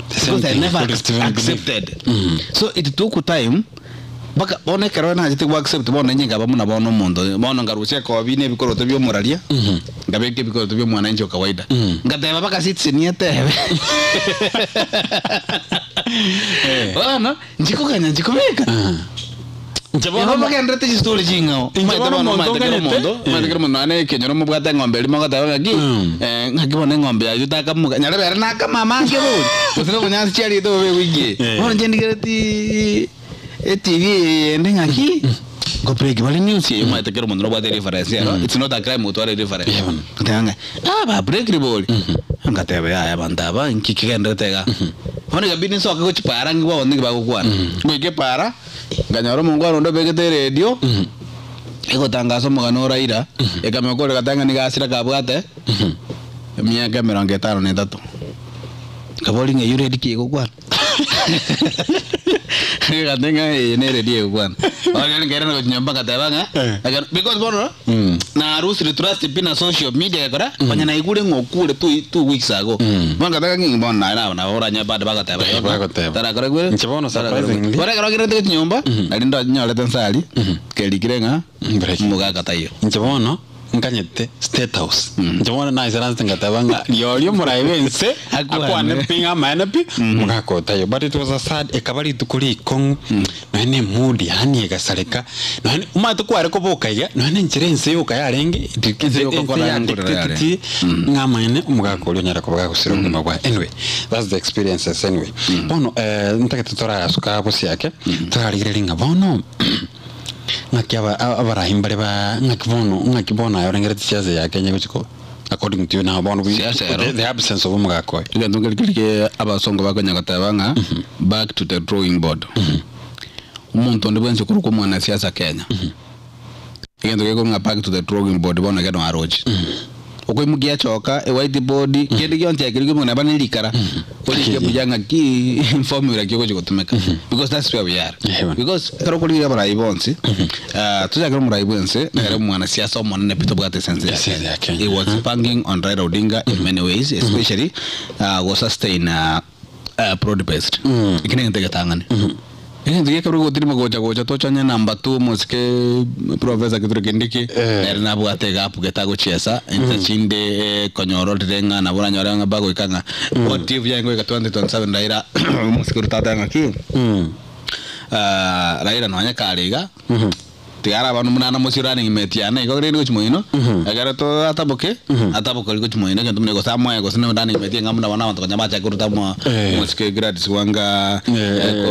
The same Because I thing, never couldn't even believe. accepted. So it took time mpaka bono ekero nachete go accept bono inche nkaba buna bono omonto bono nkarusia ekobi na ebikoroto bia omoraria nkabeka ebikoroto bia omwananchi o kawaida ngateba mpaka citizen etebe bono nchikoganya nchikobeka Inche bono Igo bagenderete chistori ching'ao. Inche Omanyete bono bono omonto omanyete kera onganyete. omonto, omanyete kera omonto nonye na ekenyoro mobwate eng'ombe eria mogoteba ng'aki, ng'aki bono eng'ombe yaito takamoka, nyarebe ere nakama amange bori, gose na obonyansi chiarete bobe ewiki eye. Bono inche ndigeretie etv eye ende ng'aki, ngo break bare news eye, omanyete kera omonto nobwate reference ero, it's not a crime gotwara ereference. Ngoteba ng'a ah ba break bori, ngateba yaya abanto aba nki kegenderete igaa. Bono ikabidi nsoke gochia para ngigwe abanto ninki bagokwana. Ngoika epara. Nkanyora omongwana onde obegete eredio, egotangasa omogano o Raila, ekamenya kore gatang'ani gasira kabwate emiaka emerongo etano na etato. Nkaboria ng'a eyio redio ki egokwana? Egantebia ng'a eye ne eredio egokwana. Bono riria nkairana gochia nyomba ngateba ng'a, ekero because bono narusire trust pi na social media gekora, onye naigure ng'a okure two two weeks ago. Bono ngateba ng'a bono naye nabo nabo oranyore bado bagoteba Eh, bagoteba. tarakora kwere Inche bono surprisingly- Bono ekero ogerete gochia nyomba, nari nyorete nsa aria, kerikire ng'a omogaka taiyo. Inche bono nkanyete state house. Inche bono naisaransete ngateba ng'a rirorio omorai bwense akwane pi ng'a amaene pi omogaka oyo taiyo. But it was a sad ekaba rituko rikong'u nonya na emood yaani egasareka nonya omanyete kware koboka iga nonya na enchera ense yoka yarenge Ense yoka ense kora ya nkorera yare. dictate ng'a amaene omogaka oria onyare koba gagosira obogima bwaye. Anyway that's the experiences anyway. Bono ntagete torasuka bosiake torarigereria ng'a bono Ng'aki aba abarai mbare ba ng'aki bono ng'aki bono aye orengereti siasa ya Kenya egochi koba according to you now bono we Siasa ero. the absence of omogaka oyo. Egento nkeri keri ke abasongo bakonya goteba ng'a back to the drawing board. Omonto onde bwensi okorokwa omwanasiasa Kenya, egento gekorwa ng'a back to the drawing board bono ekero aroche. Okoimukia echoka, ewhiteboard, kende gionsi ekeri okoimokia neba ne rikara, orike buya ng'aki formula ki ogochi gotumeka because that's where we are. Because ekero okorigereria abarai bonsi, tochakere omorai bwa ense, nere omwanasiasa omonene pi tobwate ase ense ya Kenya. He was banking on Raila Odinga in many ways, especially go sustain broad based. Eki negento egetang'ani. Egento gekero gotirima gocha gocha tochanye number two omosike Professor Kithure Kindiki nere nabwate egapu getagochiesa inse chinde konyora orire ng'a nabo oranyore ng'a bagoika ng'a what if yarenge goika 2027 Raila omosike oria tateba ng'a ki Raila nonye kare iga Tiga are abana buna namosie running mate yane igo rende gochia moino, ekero torataboke, atabokeri gochia moino egento buna gose amoe gose ne running mate eng'a buna bono abanto konya bachake koruta mo omosike Gladys Wanga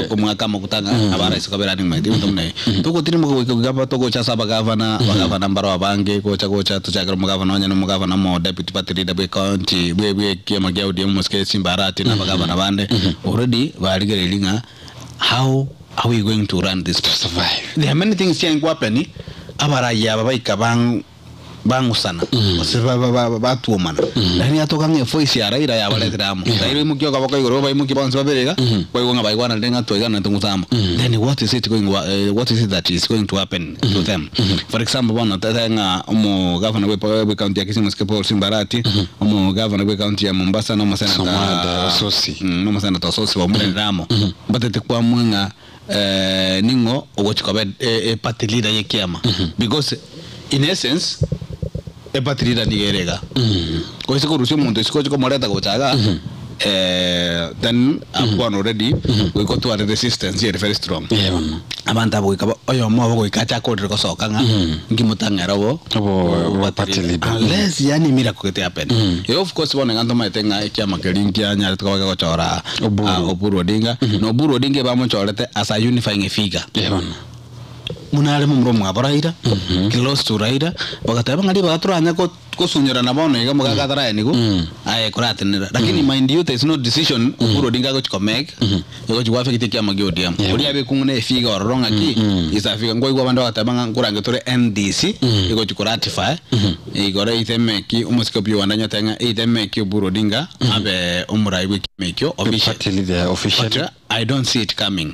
komoaka amaguta ng'a nabo araise koba erunning mate ebinto buna ebi. Togotirimboka goika goika aba togocha ase abagavana, abagavana mbaro abange gocha gocha tochakere omogavana onye na omogavana omo deputy party leader bwe county bwe bwe ekiama kia ODM omosike Simba Arati na abagavana bande already barigereiri ng'a How are we going to run this to survive? There are many things chiaye nkohappen abarai aba baika bang bang'usana gose ba ba ba batuomana lakini yatoka ng'a evoice ya Raila yabaretire amo. Raila oimokia okoboko igoro obaimokia bonsi babere iga kwaigwa ng'a baigwananire ng'a twaigwananire tong'use amo. Then what is it going what is it that is going to happen to them? For example bono totebe ng'a omogavana bwe bwe county ya Kisii Mosike Paul Simba Arati, omogavana bwe county ya Mombasa na omoseneta Somada Osotsi. Nomoseneta Osotsi baumorerire amo. Mbatete kwamua ng'a ning'o ogochia koba eparty leader y'ekiama because in essence eparty leader nigo ere igaa. Gose korusia omonto isiko oche komoreta gocha igaa then abwo bono already goika otware resistance ere very strong. Abanto aba goika oyomo obo goika ache akorere gosoka ng'a inki motang'ere obo Obo party leader. Unless yaani miracle gete happen. Of course bono iga ntomaete ng'a ekiama keria nkianyarete koba kegochora Oburu Odinga, na Oburu Odinga ebamochorete as a unifying figure. Buna are momura omwabo Raila, close to Raila, bagateba ng'a ribaga toranya gosunyorana bono iga omogaka ataraenigwa, aye koratenenera. Lakini mind you there is no decision Oburu Odinga agochi ko make, egochi go affect ekiama kia ODM. Oria abekwe ng'a na efigure ororo ng'aki, is a figure. Nkwaigwa abande bagateba ng'a nkorange tore NDC, egochi ko ratify, igoro either eki omosike obi Uganda onye otebe ng'a either eki Oburu Odinga abe omorai bwe ekiama ekio officially. But I don't see it coming.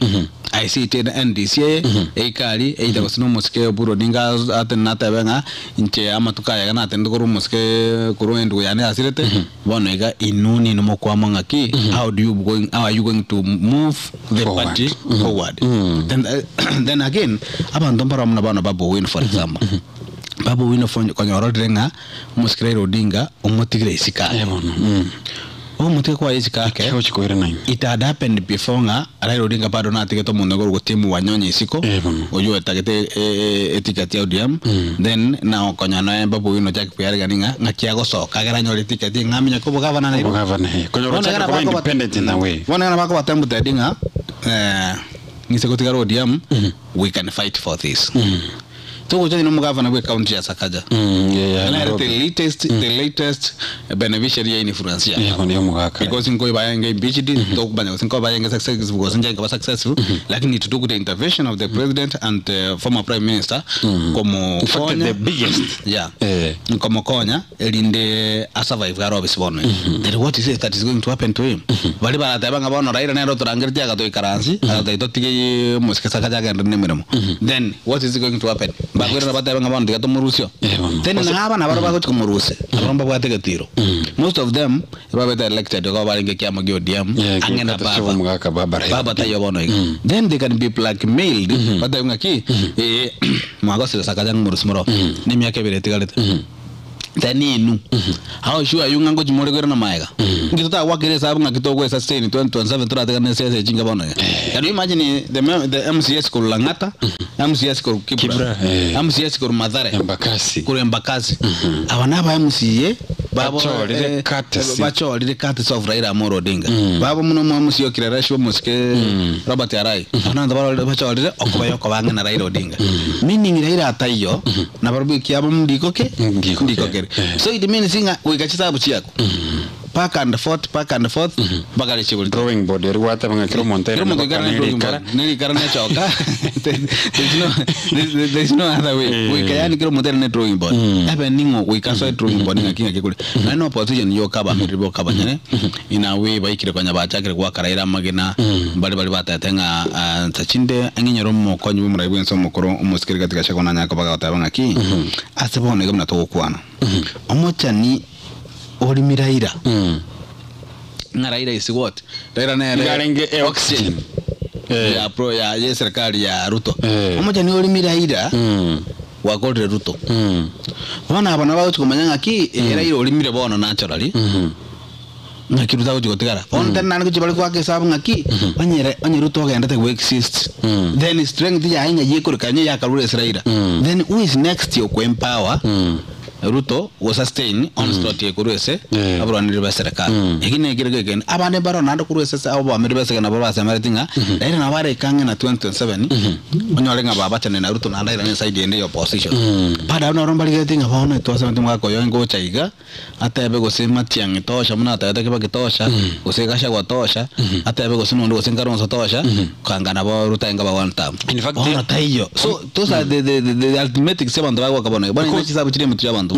I see it in NDC eye eike aria either gose na omosike Oburu Odinga atenene atebe ng'a inche amatuko aya iga natenenete korwa omosike korwa endugu yane yasirete bono iga inwe ninwe mokoamua ng'aki how do you going how are you going to move the party forward. Then then again abanto mbaro buna bono Babu Owino for example. Babu Owino konya ororire ng'a omosike Raila Odinga omotigire isiko ake. Omotige kwaye isiko ake, it had happened before ng'a Raila Odinga bado natigete omonto okorokwa Tim Wanyonyi isiko, oyio oetagete eticket ya ODM, then now konya noe Babu Owino ochake koyarigania ng'a ng'aki agosoka agere anyore eticket ng'a aminyoke obogavana Nairobi. Obogavana, eh. Konya Bono orochake ekero koba bakoba- independent in a way. Bono ekero bakoba tempted ng'a ng'ise gotigara ODM, we can fight for this. Togocha na omogavana bwe county ya Sakaja. Yeah, Nere Nairobi. the latest the latest beneficiary ya influence ya. Yego niyo omogaka. Because nko bayenge impeached tokubanya gose nko bayenge successful gose njenga ba successful lakini it took the intervention of the president and the former prime minister In fact, komokonya the biggest. yeah nkomokonya erinde asurvive garo obisi bono then what is it that is going to happen to him bari barateba ng'a bono Raila nere otorangeretie agatoikaransi agateba totige omosike Sakaja agende na emeremo then what is going to happen bakoirana batebe ng'a bono tiga tomorusie then na aba nabaro bagochi komorusia abaro mbabwate egetiro most of them ebabete elected igo barenge ekiama gia ODM ang'e na Kata baba omogaka baba Raila. baba taiyo bono iga then they can be blackmailed batebe ng'a ki mwagosire Sakaja ng'omorusia moro na emiaka ebere etigarete Then inwe, how sure are you ng'a ngochia more koirana magega? Inki totagwakera esabu ng'aki togoe sustain 2027 toratigane siasa echi inga bono iga? Can you imagine the, mem- the MCAs korwa Lang'ata, MCAs korwa Kibra, Kibra, eh. MCAs korwa Mathare, Embakasi. korwa Embakasi. Aba naba MCA babo Bachorire courtesy. bachorire courtesy of Raila Amolo Odinga. Babo muno mwa MCA o Kileleshwa omosike Robert Arai. Aba nabanto barorire bachorire okoba okoba ang'e na Raila Odinga. Meaning Raila ataiyo nabarobwo ekiabo ndiko ki? Ndiko Ndiko kere. kere. So it means ng'a goika chisabu chiaku. back and forth, back and forth mpaka richibu ritoke. Drawing board eri gwateba ng'a kera omonto Kera omonto ekero ne drawing board, nerikara nechoka there's no there's no other way. Goika yani kera omonto ere ne drawing board. Ebe ning'o goika asoe drawing board ng'aki ng'aki kore. Naende na opposition yoka abamereri boka abanyene in a way baikire konya bachakire goaka Raila amagena mbare baria batete ng'a ah, nsa chinde ang'inyore omokonyi bwa omorai bwense omokoro omosikeri gati Gachagua nanyare koba agoteba ng'aki ase bono iga buna togokwana. Omochani orimi Raila ng'a Raila is what? Raila nere Nigo arenge e oxygen. ya pro ya ye serikali ya Ruto. Omochani orimi Raila gwakorire Ruto. Bono aba nabo bagochi komanya ng'aki eh, Raila orimire bono naturally. Ng'aki Ruto agochi gotigara. Bono tari naende gochi bare goaka esabu ng'aki onye onye Ruto ogendete go exist then strength yaye ng'ai ekoreka onye yakarure ase Raila. Then who is next oko empower Ruto go sustain onslaught ekorwa ase abarwaneri ba serikali. Eki nekere gekende. Abande mbaro naende korwa ase abamiri ba esege nabo basemereti ng'a Raila nabo areke ang'e na 2027 onyore ng'a babachanire na Ruto naende airane eside ende ya opposition. Bado abwo nabo mbarigeretie ng'a bono etwasemete omogaka oyo ngocha iga atebe gose Matiang'i tosha buna atebete Kibaki tosha gose Gachagua tosha atebe gose nonde gose Kalonzo tosha kanga nabo Ruto aye nkaba one term. In fact, Bono taiyo. So those are the arithmetics abanto bagoaka bono iga. Bono Because- chisabu chire emetwe ya abanto.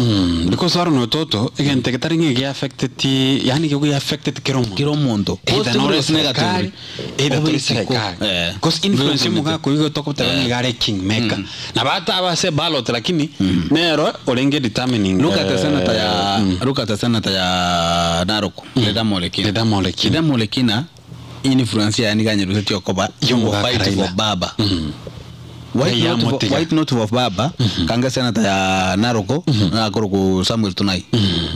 Because aro nototo egento getari ng'a egiaffecteti yaani gegoiaffecteti kera omonto Kera omonto. Either Positively nore gose negatively. serikali either Obe tore isiko. serikali Eh. because influence Obe omogaka oyo igo tokoteba ng'a iga are king maker nabo ataba ase ballot lakini nero orenge determining Look at the senator ya look at the senator ya Narok Ledama Olekina. Ledama Olekina. Ledama Olekina influence yaye nigo anyerusetie okoba Y'omogaka fight Raila. for baba. White Raia note for, amotiga. white note of baba kanga senator ya Narok nakoroku Samuel Tunai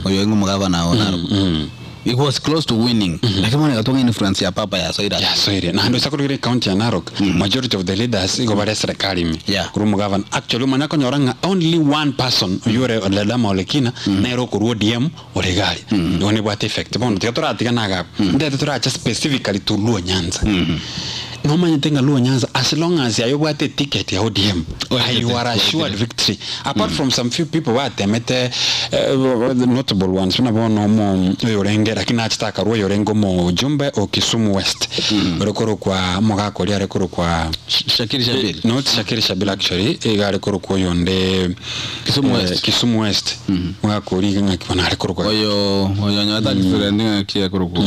oyo ingo mugavana wa Narok. He was close to winning. Lakini bono egatonga influence ya papa ya Soira. Ya Soire. Naende ase korogera ecounty ya Narok, majority of the leaders igo bare eserekari ime. Korwa omogavana. Actually omanye konyora ng'a only one person oywo ore Ledama Olekina nere okorwa ODM ore iga aria. Igo nebwate effect. Bono tiga toratigane iga abwo. Ntete torache specifically to Luo Nyanza. Nomanyete ng'a Luo Nyanza as long as aye obwate eticket ya ODM, you are assured victory. Apart from some few people batemete notable ones buna bono omo oyorenge lakini nachete akarwa oyorenge omojumbe o Kisumu West ore korokwa omogaka oria are korokwa Shakiri Shabil. Not Shakiri Shabil actually iga are korokwa oyonde Kisumu West. Kisumu West omogaka oria iga ng'aki bono are korokwa Oyo oyo onyota akisura ng'aki akorokwa.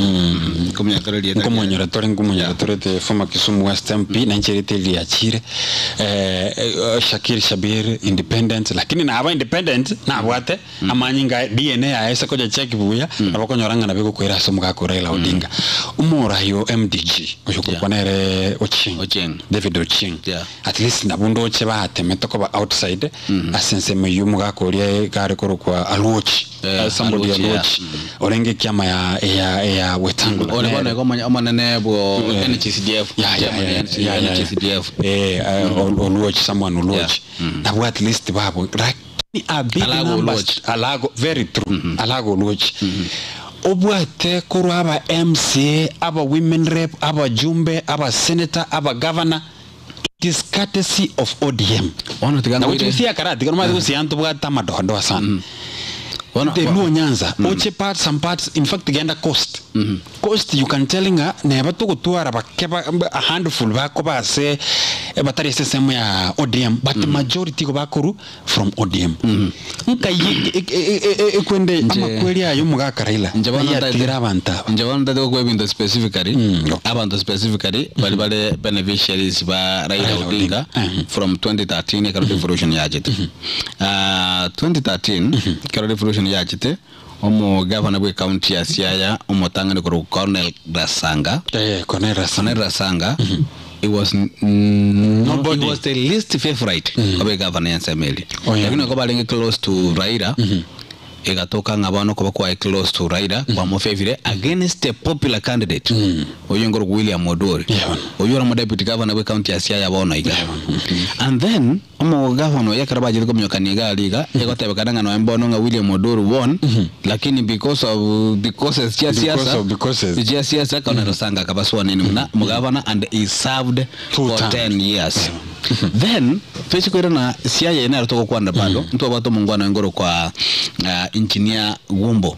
Nkomonyora rieta. Nkomonyora tore nkomonyora tore the former Kisumu West MP na inche rieta eri riachire Shakir Shabir independent lakini naba independent nabwate amanyinga DNA yaye ase konya check buya nabo okonyora ng'a nabo egokoira ase omogaka o Raila Odinga. Omorai o MDG oyo okorokwa nere Ochieng David Ochieng at least nabwo ndoche batemete koba outside ase ensemo eywo omogaka oria iga are korokwa Aluoch Somebody Aluoch, yeah. Aluoch orenge ekiama ya ya ya Wetangula Ore bono Nere. igo omonene bwo NHCDF. Yeah, Chairman yeah. NHCDF. Oluoch, someone Oluoch. Nabwo at least babo lakini a big Alago numbers Oluoch. Alago very true. Alago Oluoch. Obwate korwa aba MCA, aba women rep, aba jumbe, aba senator, aba governor it is courtesy of ODM. Bono tiga Na nkoire. gochia karati, kono maana ntobwate amadoadoa sana. Bono- The Luo Nyanza, oche parts, some parts, in fact genda coast. Coast you can tell ng'a neba togotwara bake a handful bakoba ase batari ase sehemu ya ODM but the majority igo bakoru from ODM. Nkai ekwende amakweri ayo omogaka Raila Nche bono ayatire abanto aba. Nche bono ntagete gokwa ebinto specifically abanto specifically bari bare beneficiaries ba Raila Raila Odinga from 2013 ekero devolution yachete. 2013 ekero devolution yachete omogavana bwe county ya Siaya omotang'ani korwa Cornel Rasanga. Cornel Rasanga. Cornel Rasanga. He was no, he was the least favorite obe governor ya Nsemeli. Oh, yeah. Lakini okoba arenge close to Raila. Egatoka ng'a bono koba kwaye close to Raila kwamofavire against a popular candidate oyo ngoro William Odori oyo ora deputy governor we county ya Siaya bono iga and then omo governor yakara bajire komyokania iga iga egotebekana ng'a noe mbono ng'a William Odori won lakini because of because cia Because siasa of because. cia siasa kaona Rasanga akabaswa nini muna mugavana and he served for terms. 10 years then twesikwira na Siaya ene aritogokwanda bado ntwabwate omongwana ngoro kwa engineer Gumbo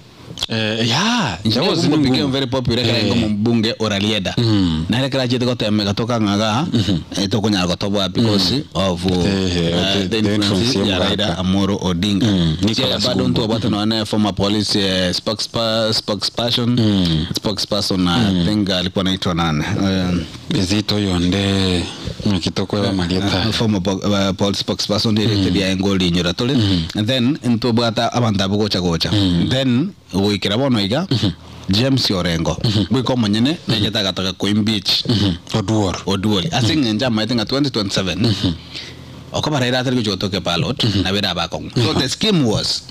Yeah, Engineer that was Gumbo Gumbo. became very popular ekero Eh. ngo mbunge oralieda nere kera achete gotemeka tokang'aga tokonyara gotoboa because of the influence ya ya Raila Mugaka. Amolo Odinga. Nicholas Chia bado Gumbo. ntu obwate none former police spokesperson spokesperson I think alikuwa anaitwa nani Zito yonde kitoko ya marieta former police spokesperson directed ya ngoli nyura tuli and then ntubwata abantu abo gocha gocha then gwikira bono iga James Orengo gwika omonyene negetagataga kuimpeach Oduor Oduor ase eng'encho amaete ng'a 2027 okobaraira atari gochia gotoka ballot nabere abakong'u so the scheme was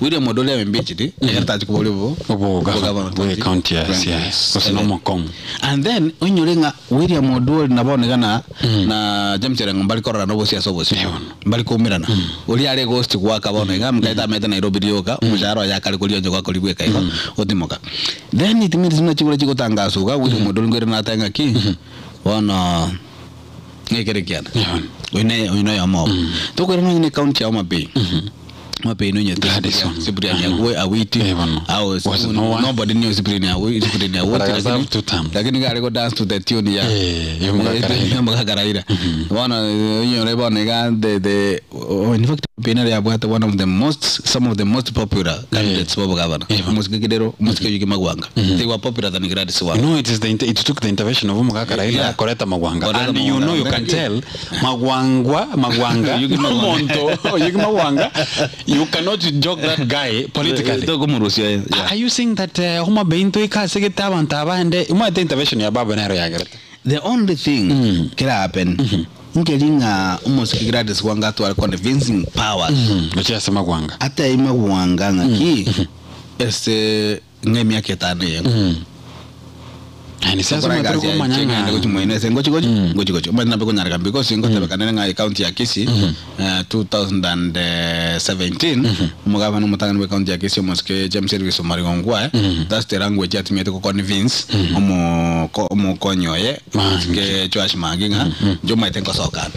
William Oduor aimpeached ekero tachi koboria obo obogavana bwe county ya Siaya gose nomokong'u and then onyore ng'a William Oduor nabonekana na James Orengo mbari korora nobosiasa obosio mbari kuumirana uria are ghost gwaka bono iga mkaita amete Nairobi rioka omushahara oye akare koria onye gwakori bweka igo otimoka then it means muna chigura chigotangasuka William Oduor ngwere nate ng'aki bono ng'ekere kiana oine oine yomo tokwera nonye ne county ya Homa Bay Homa Bay nonye Cyprian Yagwe Awiti au Was no one. nobody knew Cyprian Yagwe Cyprian Yagwe But I served two terms. lakini gari go dance to the tune ya ya Mugaka Raila. ya Mugaka Raila bono inyore bono iga the oh, in fact Pina yabwate one of the most some of the most popular candidates bo governor Musike Kidero Musike Yugi Magwanga they were popular than Gladys Wanga No, it is the it took the intervention of Mugaka Raila Yeah. Koreta Magwanga. Koreta And you Magwanga. know you can tell Magwangwa Magwanga Yugi Magwanga. Monto Yugi Magwanga you cannot joke that guy politically. Tokumurusia yeah. Are you saying that Homa Bay into ikasegete abantu abande umate intervention ya baba nero yagerete the only thing kira happen nkeri ng'a omosike Gladys Wanga atware convincing powers gochiase Magwanga ate Magwanga ng'aki ese ng'emiaka etano yengo Ani sasa maturi kumanyanga gochimoinese ngochigochi ngochigochi omanyete nabe konyareka because ngotebekanere ng'a ekaunti ya Kisii 2017 omogavana omotang'ani bwa ekaunti ya Kisii omosike James Elvis Omarigo Ongwae that's the language atumiete go convince omokonyi oye omosike Joash Mangi ng'a inche omanyete nkosokana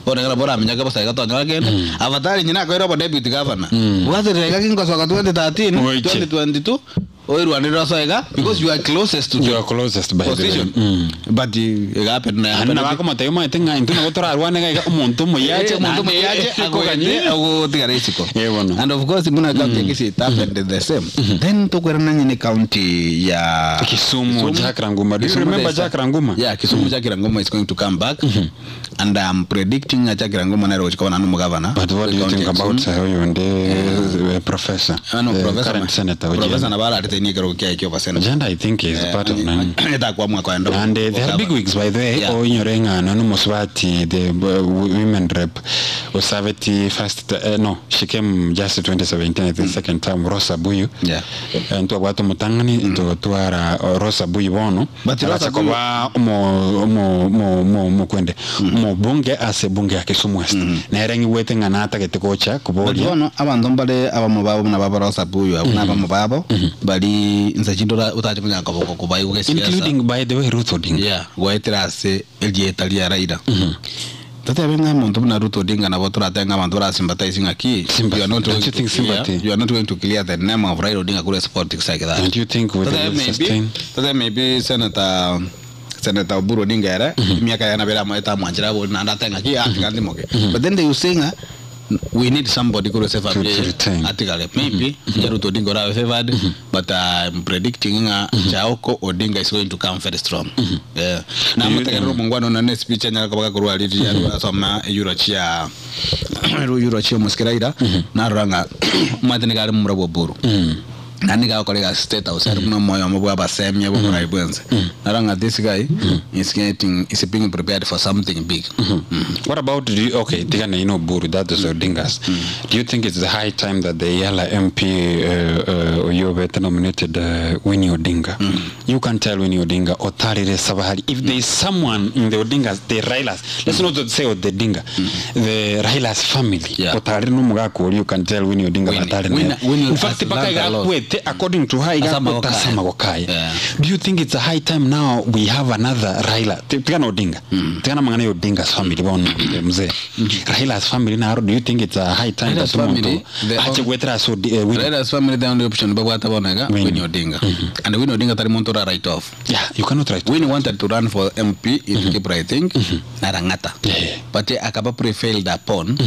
bono ekero boramenyake bosa iga tonyora kende afadhali nyina akoira obo deputy governor bwaterera iga kingosoka 2013 2022 oirwanire osoe iga because you are closest to you are closest by the way. position but it happened na Ani nabakomotebia omanyete ng'a intwe nabo torarwane iga omonto omoyache Eh, omonto omoyache agoete agotigara isiko and of course muna county ya Kisii it happened the same then tokwirana nyine county ya Kisumu, Jack Ranguma. Do you Kisumu remember there's a- Jack Ranguma? Yeah, Kisumu Jack Ranguma is going to come back and I'm predicting Jack Ranguma nero gochikobana no mugavana But what do you think about huyu ndi professor? no, the professor current senator professor Ojienda. nabararete ni kero kia ikio percent Ojienda I think is part of nani. etakwa mwaka endo And they are big wigs by the way. Yeah. Oinyore ng'ano no Muswati the women rep Osaveti first no she came just 2017 I think second term Rosa Buyu. Yeah. Ntwabwate omotang'ani ntotwara Rosa Buyu bono. But Rosa Aracha koba omo omo omo omo omokwende omobunge ase bunge ya Kisumu West. Nere ng'iwete ng'a natagete gocha But koboria bono abanto mbare abamo babo na babarosa buyu abo nabamo babo bari nse chinto utache kunya koboko kubai gesiasa including by the way Ruth Odinga. Yeah, gwaetera ase erieta ria Raila tatebe ng'a omonto buna Ruth Odinga nabo toratenga abanto barasympathize ng'aki you are not Don't going you to think clear, sympathy? you are not going to clear the name of Raila Odinga kure politics like that Don't you think with the Tatebe maybe sustain tatebe maybe Senator Senator Oburu Odinga ere emiaka yana bera amaete amwanchera bori naende ate ng'aki atiga ndimoke but then they will say ng'a we need somebody kure se family atigale maybe mm Ruth Odinga orabe favored but I'm predicting ng'a Jaoko Odinga is going to come very strong yeah na mutegerera omongwana ona ne speech anyara kobaga korwa riri asoma euro chia euro chia omosike Raila narora ng'a omanyete niga are momura bwa Oburu na niga akorega state house ari muno moyo omo bwa abasemia bwa omorai bwense narora ng'a this guy is getting is being prepared for something big What about do you, okay, Tigana you know Buru, that is Odingas. Do you think it's the high time that the Yala MP Oyobet nominated Winnie Odinga? You can tell Winnie Odinga Otarire Sabahari. If there is someone in the Odingas, the Railas, let's not say Odinga, the Railas family. Yeah. Otarire no Mugako, you can tell Winnie Odinga Winnie- Otarire. Winnie- Winnie In fact, has paka learned a lot. igakwete Atigete according to her iga Ase amagoko ase aye. amagoko aye. Do you think it's a high time now we have another Raila? Tigana Odinga. Tigana mang'ana ya Odinga's family bono mzee. Raila's family naro do you think it's a high time Raila's that omonto family, the ache gwetera ase Winnie? Raila's family the only option babwate bono iga Winnie Odinga. And Winnie Odinga tari monto ora write off. Yeah, you cannot write. Winnie wanted to run for MP in Kibra I think na Lang'ata. But akaba prevailed upon.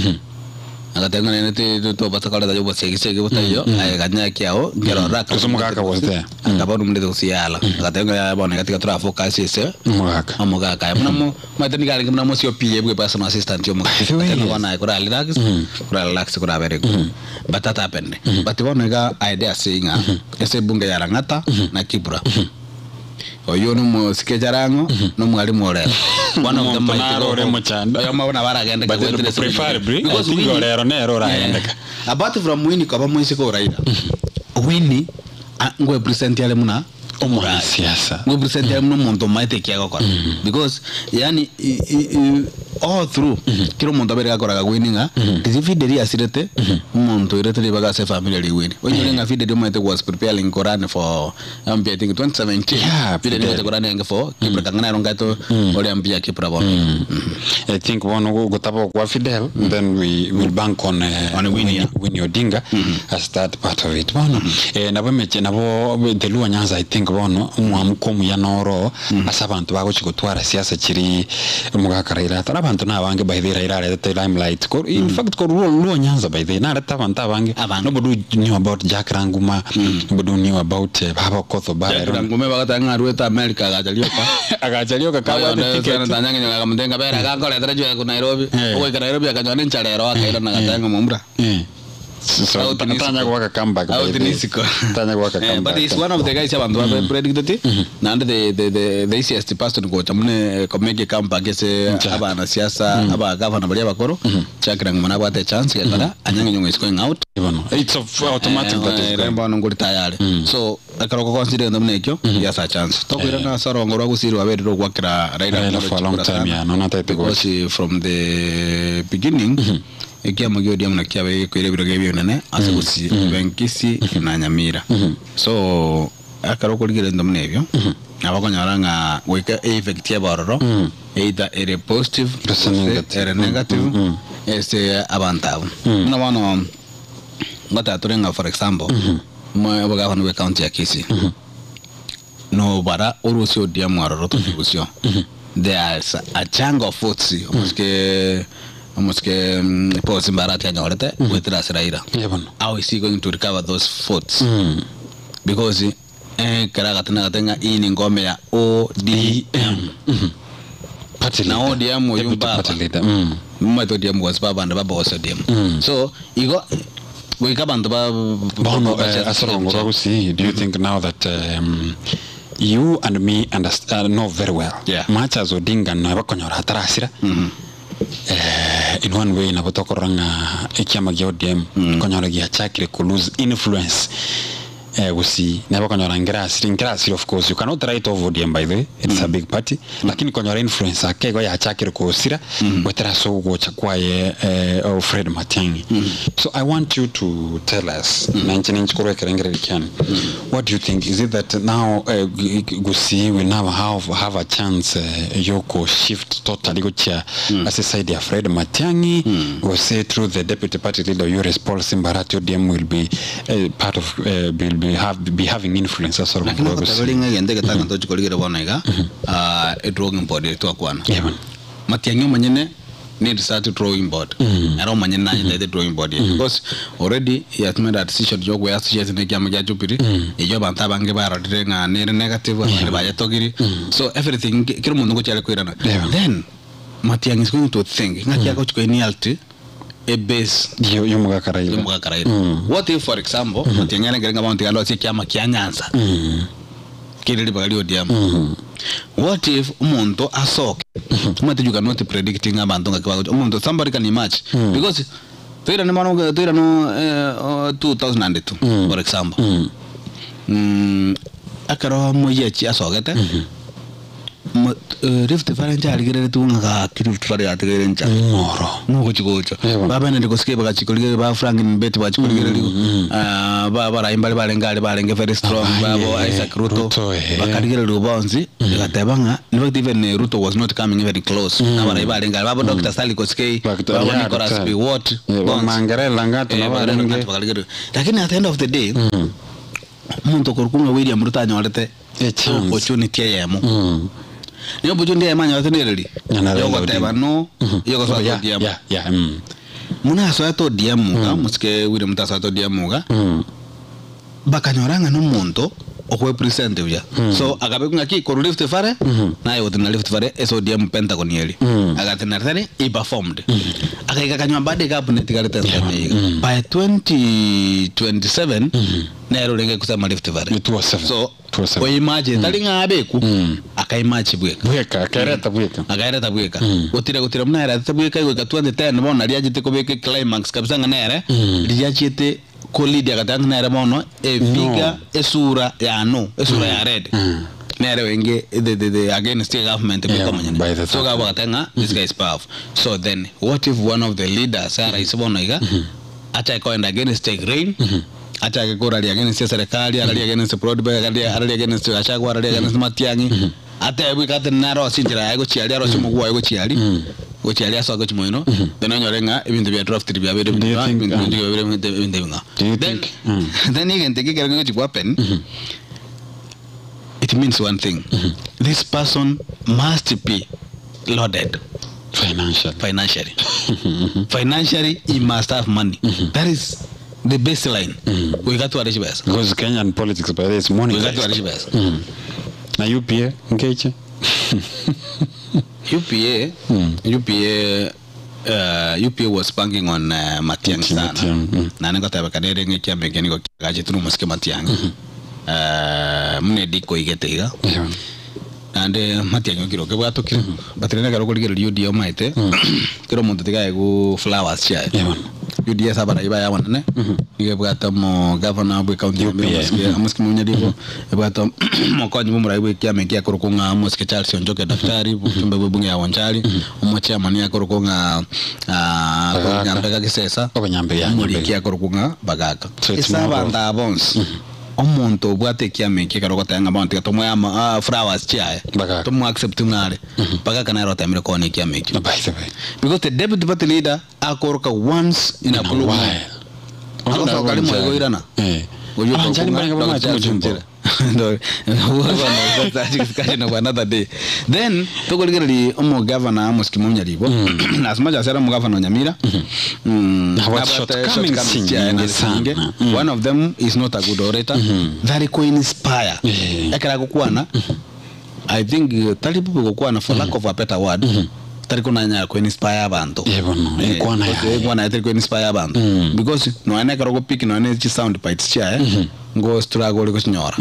Agateba ng'a nere tobasa koreta obosegi-segi botaiyo, aye ganya ekiao nkerora Gose omogaka was there. Akaba oromurete gose yala. Agateba ng'a yaya bono iga tiga torafocus ase Omogaka. omogaka aye. Buna mo omanyete nigo arenge buna mosio PA bwe personal assistant ya omogaka. Agateba ng'a bono aye kora relax, kora relax kora very good. But that happened. But bono iga I dare say ng'a ase ebunge ya Lang'ata na Kibra, Oyio nomosike charang'o, nomwalimu orero. One of them Omonto might naro go ore home. mochando. Oyomo buna baragendeke But goetera ase preferably, I Because think Winnie- orero nere oragendeka. Eh, apart from Winnie koba moiseke o Raila, Winnie a- ngwepresent are muna Omwanasiasa. ngwepresent are muna omonto omaete eki agokora. Because yani all through kera omonto abere gakoraga Winnie ng'a riria Fidel asirete omonto oirete ribaga ase efamiri aria Winnie. Onyore ng'a Fidel omanyete was preparing korun for MP I think 2017 Yeah, Fidel Fidel. nigo korun enge for Kibra kang'ana ero ngato ore MP ya Kibra bono. I think bono gotaba okwa Fidel then we will bank on, On Winnie, Winnie, Winnie Odinga as that part of it bono nabo emeche nabo the Luo Nyanza I think bono omwamuko omuya noro ase abanto bagochi gotwara siasa chiri omogaka Raila atari abanto na abange by the way Raila aretete limelight Kor, in fact kor Luo, Luo Nyanza by the way narete abanto abange nobody knew about Jack Ranguma nobody knew about Baba Okoth Obara Jack Ranguma bagateba ng'a arwete America agacha rioka agacha rioka kabwate ticket Senator Anyang' Nyong'o akamotebia ng'a bera agankoretera chibesa korwa Nairobi ogoika Nairobi akanyora enchara ero akairana agateba ng'a momura So, Out in tanya Isiko. gwaka comeback by Out the in way. Isiko. Tanya gwaka Eh, but comeback. he's one of the guys abantu mm. predicted naende the easiest person gocha mune komake a comeback ase abana siasa aba governor baria abakoro Jack Ranguma nabwate chance gekora Anyang' Nyong'o is going out It's of automatic that is going. bono ngori tayari so ekero ogoconsider gento buna ekio he has a chance tokoirana ase orongo rwa gusii rwaberire ogwakera Raila Raila Amolo for a long chikura time, sana. yeah, no, not that because from the beginning ekiamo gia ODM nakio kiabeire gekoira ebirogo ebinene ase gusii ebe Kisii na Nyamira so ekero okorigereria ebinto buna ebio nabo okonyora ng'a goika effect ebe ororo either ere positive Gose gose negative. ere negative ase abanto abwo buna bono ngoteba tore ng'a for example obogavana bwa ecounty ya Kisii nobara orosio ODM ororo tochi bosio there's a chunk of votes omosike omosike Paul Simba Arati anyorete goetera ase Raila how is he going to recover those votes because ekero agatena agate ng'a iyi ni ngome ya ODM Party na leader. ODM oyo Deputy baba party leader. Mmaete ODM was baba and baba was ODM so igo goika abanto ba Bono ase orongo rwa Gusii, do you think now that you and me know very well much as Odinga nabo konyora atarasira in one way nabo tokorora ng'a ekiama gia ODM konyora giachakire ku lose influence Gusii nabo konyora ngerasiri ngerasiri of course you cannot write off ODM by the way it's a big party lakini konyora influence ake igo yachakire kusira gwetera ase ogocha kwaye Fred Matiang'i so I want you to tell us nanche ninchikorwa ekerengereri kiane what do you think is it that now Gusii will now have a chance yoko shift totally gochia ase side ya Fred Matiang'i gose through the deputy party leader Ures Paul Simba Arati ODM will be part of will be have be having influence ase Lakini orogoro ogoteba Gusii ring'a egento egetanga ntochi korigera bono iga edrawing board ere twakwana Matiang'i omonyene need start drawing board ere omonyene nanyetete drawing board eye because already he has made a decision yokoe associate na ekiama kia Jubilee eywo abanto abange barorire ng'a nere negative abande bayetogiri so everything kera omonto ngochia are koirana then Matiang'i is going to think ng'aki agochi koinialti a base yomogaka Raila yomogaka Raila what if for example Matiang'i arengere ng'a bono tiga ndosie ekiama kia Nyanza kere ribaga ria ODM what if omonto asoke omanyete you cannot predict ng'a abanto ng'aki bagocha omonto somebody can emerge because toirane bono toirane 2002 for example ekero Moi achi asogete Rift Valley ncharigereretigwe ng'a gaki Rift Valley yatigaire nchara. Ng'oro. Ng'ogochi gocha. Ba Benedict Koskei bagachia korigereria, ba Franklin Mbeti bagachia korigereriwa, ba abarai mbare barenge aria barenge very strong, babo Isaac Ruto, bakarigereriwa bonsi, egateba ng'a in fact even Ruto was not coming even close, na abarai barenge aria, babo Doctor Stanley Koskei, babo yeah, Nicholas Daktari. Biwott, Eh, bonsi. Mangerela ng'ato Eh, nabo Mangerela barenge. ng'ato bakarigereriwa. Lakini at the end of the day, omonto okorokwa ng'a William Ruto anyorete opportunity eyemo. Nigo opportunity eyemo anyorete nereri? Yogoteba no, yogosoa Yeah, ODM. yeah, yeah, mm. Buna asoete ODM iga, mosike William Ruto asoete ODM iga, bakanyora ng'a nomonto okwepresent buya. So akabekwa ng'aki korwa Rift Valley, naye gotenena Rift Valley ase ODM Pentagon eria. Agatenena tari, he performed. Agaika akanywa bado ecabinet igarete ensemo eye iga. By 2027, nere orenge kusema Rift Valley. So, oimache tari ng'a abekwu, akaimachi bweka. Bweka, akaereta bweka. Akaereta bweka. Gotira gotira buna aeretete bweka igoika 2010 bono naria achete kobeka eclimax kabisa ng'a nere, riria achiete kolead agateba ng'a nere bono efiga esura ya no, esura ya red. Nere oenge the the the against egovernment bweka Yeah, omonyene. by the So time. iga bagateba ng'a this guy is powerful. So then what if one of the leaders arais bono iga, achake koenda against the grain, achake koraria against eserekari, ararie against Broadbay, ararie ararie against Gachagua, ararie against Matiang'i, atebwe ate narosie enchera yaye gochia aria, arosie omogwa oye gochia aria, gochia aria asoke gochia moino, then onyore ng'a ebinto bia drafted biabeire Do you think, ebinto biabeire ebinto ebinto ebing'ao. Then then egento eke ekero kegochi happen, it means one thing: this person must be loaded financially. Financially, he must have money. That is the baseline. Goika tware chibesa. Because Kenyan politics by the way is money. Goika tware chibesa. Na UPA nkeche. UPA, UPA, UPA was banking on Matiang'i sana. Na ningoteba kanere ng'ekiama eke nigo kiagachetwe na omosike Matiang'i. Muna ediko igete iga. Naende Matiang'i okire okebwatokire. But rende ekero okorigereria UDA omaete, kera omonto tiga aegwe flowers chiaye. UDA ase abarai baye abanene, nigo ebwate omogavana bwa ecounty ya Nyamira, omosike omosike Munyaribo, ebwate omokonyi bwa omorai bwa ekiama eki akorokwa ng'a omosike Charles Onchoke daktari, omochumbe bwa ebunge ya Bonchari, omochairman akorokwa ng'a Bagaka. Nyambega Gisesa, Obanyambega, omoriki akorokwa ng'a Bagaka. So it's Ase more of- abanto aba bonsi, omonto obwate ekiama eki ekero ogoteba ng'a bono tiga tomoe ama flowers chiaye, tomo accept ng'a are, Bagaka nere otemire koona ekiama ekio. By the way. Because the deputy party leader akoroka once in a blue moon. Agosoka rimo igo irana. Abanchani mbarenge bamache omojumbe. Discussion of another day. Then tokorigereria omogavana Amos Munyaribo. As much as era omogavana o Nyamira. Nabwate Nabwate shortcomings shortcomings chiaye nyinge na sana. nyinge. One of them is not a good orator. Very ko-inspire. Ekero agokwana, I think tari bube gokwana for lack of a better word. Tari konanya ko-inspire abanto. Enkwana Because enkwana yaye tari ko-inspire abanto. Because nonya ekero ogopick nonya chi sound bites chiaye, ngo struggle ore gochinyora.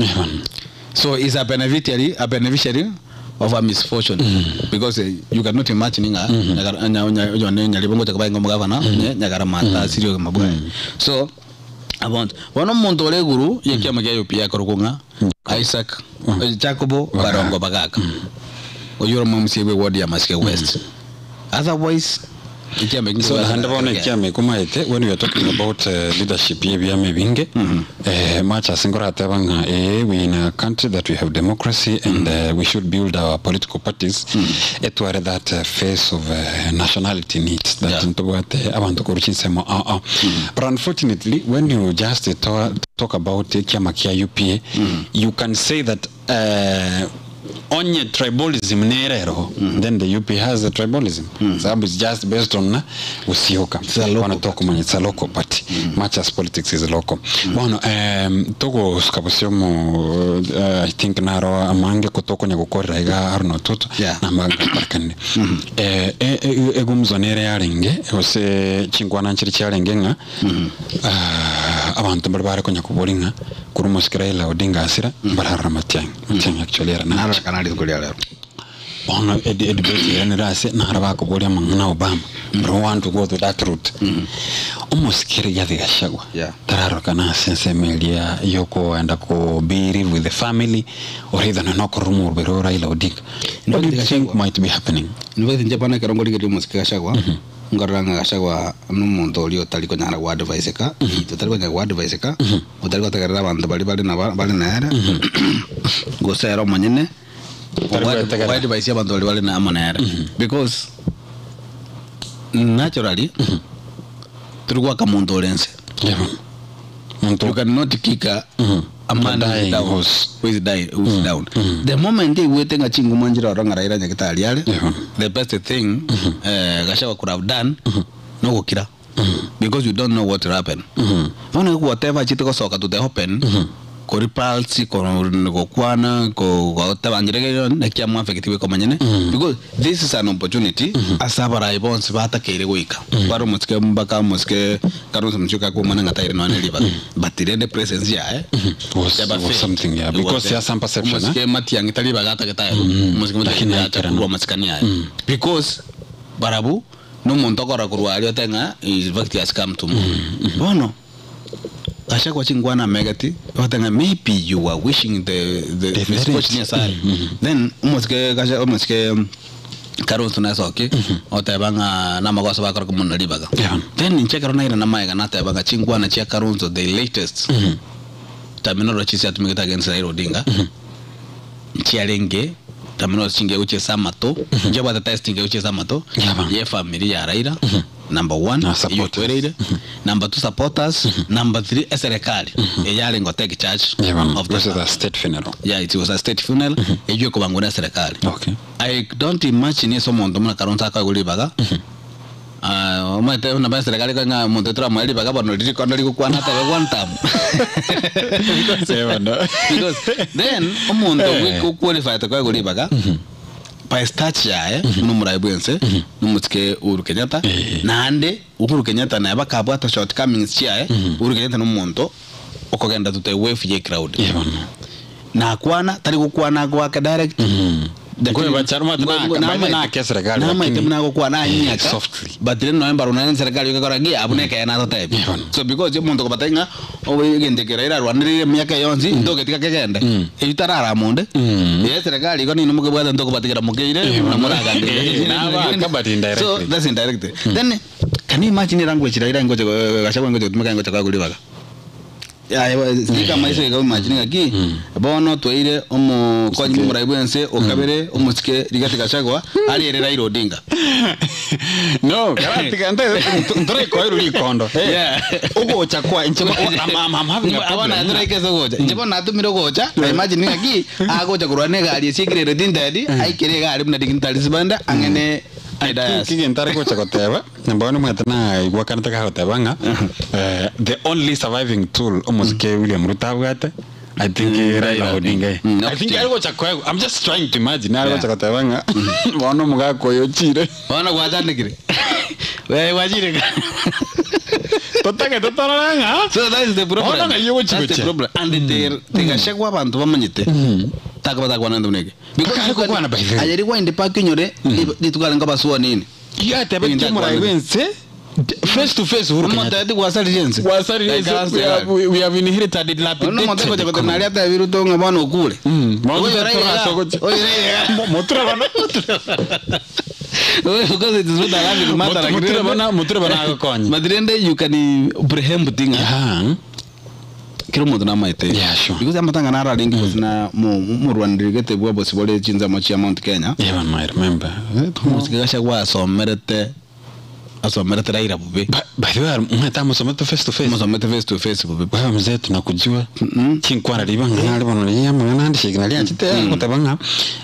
So is a beneficiary of a misfortune because you cannot imagine ng'a nyagara nyaribo ngocha koba omogavana nyagaramata sirio mabwaye. So abantu bono omonto ore iguru yekiama kia UPA akorokwa ng'a Isaac Jacobo Barongo Bagaka, oyo ore omo MCA bwe ward ya Masike West. Otherwise ekiama eki So naende bono ekiama ekumaete, when we are talking about leadership y'ebiama ebinge, much as ngorateba ng'a we in a country that we have democracy and we should build our political parties etware that face of nationality needs that ntobwate abantu korwa chinsemo aa, but unfortunately when you just talk about ekiama kia UPA, you can say that onye tribalism nerero, then the UP has the tribalism, sababu it's just based on usioka wanatoka mwenye, it's a local party, much as politics is local. Bono togosuka busiomo, I think naro amange kutokonya gukorera iga aruno tutu namanga parkane egumzo nere yarenge gose chingwana nchiri chiarenge ng'a abantu bari barekonya kubori ng'a kuri omosikera Raila Odinga asira bararora Matiang'i. Matiang'i actually era Narora kana rituko ria rero. Bono edebate iranere ase naro bakoboria amang'ana Obama but we want to go to that route. Omosike Rigathi Gachagua tararorokana ase ensemo eria yokoenda ko be live with the family or either nonya nokorora omorobere o Raila Odinga. What do you think might be happening? In fact inche bono ekero nkorigereria omosike Gachagua, nkarora ng'a Gachagua na omonto oria otari konyara goadviseka, otari konyara goadviseka, otari gotegerera abanto baria bare naba bare nere, gose ere omonyene. Tari gwetegerera. Goadvise abanto baria bare amo nere because naturally tori goaka monto ore nse. You cannot kick a man who is down, who is dying, who is down. The moment aigwete ng'a chinguma nchire ororo ng'a Raila nyagetari are, the best thing Gachagua could have done nogokira because you don't know what will happen. Bono whatever achete gosoka to the open, kori pulse, gokwana, goteba nchera kere naki amoaffecti bweka omonyene, because this is an opportunity ase abarai bonsi batakeire goika. Bare omosike mpaka omosike Kalonzo Musyoka akomana ng'a taire nonya ne ribaga, but rende presence yaye Was, yaba was fair. something, yeah, It was because there. ya some perception, eh? Omosike Matiang'i tari ribaga atagete aye, omosike Matiang'i Lakini yacha aikerana. korwa amasikani aye because barabwo na omonto okora korwa aria ote ng'a in fact he has come to more. Bono Gachagua chinkwana amegeti ogote ng'a maybe you are wishing the misfortune asare then omosike Gacha omosike Kalonzo nasoki oteba ng'a namagoso bakora komona ribaga then inche ekero naira namaega nateba ng'a chinkwana chia Kalonzo the latest terminology chiatumegete against Raila Odinga nchiarenge terminology chingiya gochia ase amato nchiabwate test engiya gochia ase amato ya efamiri ya Raila number one eywo okwereire number two supporters number three eserekari eye yarenge gotake charge of the This is a state funeral. Yeah, it was a state funeral eywo ekobangwa na eserekari. I don't imagine ase omonto buna Kalonzo akoegwa ribaga Ah, omanyete buna ba eserekari ekore ng'a omonto toramoe ribaga bono riria rikondo rigokwana atebe one term. Because then omonto oqualified koegwa ribaga by stature yaye buna omorai bwense nomosike Uhuru Kenyatta naende Uhuru Kenyatta naye bakabwata shortcomings chiaye Uhuru Kenyatta nomonto okogenda to the wave ye crowd nakwana tari gokwana goake direct Ngwe bacharo mate na- nake serikali, namaete lakini- buna agokwana anyiaka softly. but rende noe mbaru nere serikali ogekora ki abwo nekeene atotebi so because omonto okobatebia ng'a obe egento eke Raila arwanereire emiaka eye yonsi ntogetiga kegende eywo tarara monde eye serikali igo ninwe mokebwate ntokobatigera mokeire buna moragambere Nabaka, but so indirectly. that's indirect then can you imagine language Raila ngocha Gachagua ngocha gotumeka ngocha koegwa ribaga Yaya sika maiso iga imagine ng'aki bono tweire omokonyi bw'omorai bwense okabere omosike Rigathi Gachagua ariere Raila Odinga. No, karatiga ntoraikoeru rikondo. Yeah. Ogocha kwa inche I'm having a Bono problem. natoraika ase ogocha. Inche bono natumire ogocha, na imagine ng'aki agocha korwa na egari ase ekirere tinted, aikere egari buna dignitaries bande ang'ene Ideas. Ki gento are gocha goteba, nabo nomanyete naigwakanete gagoteba ng'a eh, the only surviving tool omosike William Ruto abwate I think Raila Odinga. I think ari gocha koegwa. I'm just trying to imagine ari gocha goteba ng'a bono omogaka oyo ochire. Bono gwachandekire. We gwachire. Totage totorore ng'a So that is the problem. Bono ng'ai ogochi That's the gochia. problem. And the Gachagua abanto bamanyete. Takaba takwana nto buneke. Because Akare gokwana by the way. Aye rewind park inyore rituko arenge abasuo nini. Iga atebete omorai bwense face to face Uhuru Kenyatta. Omonto gwasaririe ense. Gwasaririe ense. We have inherited a dilapidated Ono monto gocha economy. goteba naria atebi Ruto ng'a bono okure. Bono Oyo Raila turasogocha. oyo Raila. Motura bana. Because it is not a laughing matter. Mutura bana mutura bana agokonya. But rende you can preempt ng'a kera omonto namaete because amatanga naro arenge gose na morwanire gete bwa bosi bore chinzamo chia Mount Kenya. Yeah, man, I remember. Omosike Gachagua asomerete asomerete Raila bobe. By the way, mweta musomete face to face. Musomete face to face bobe. Wewe mzee tunakujua. Chinkwana riba ngana riba no ya mwana handshake na lianchite goteba ng'a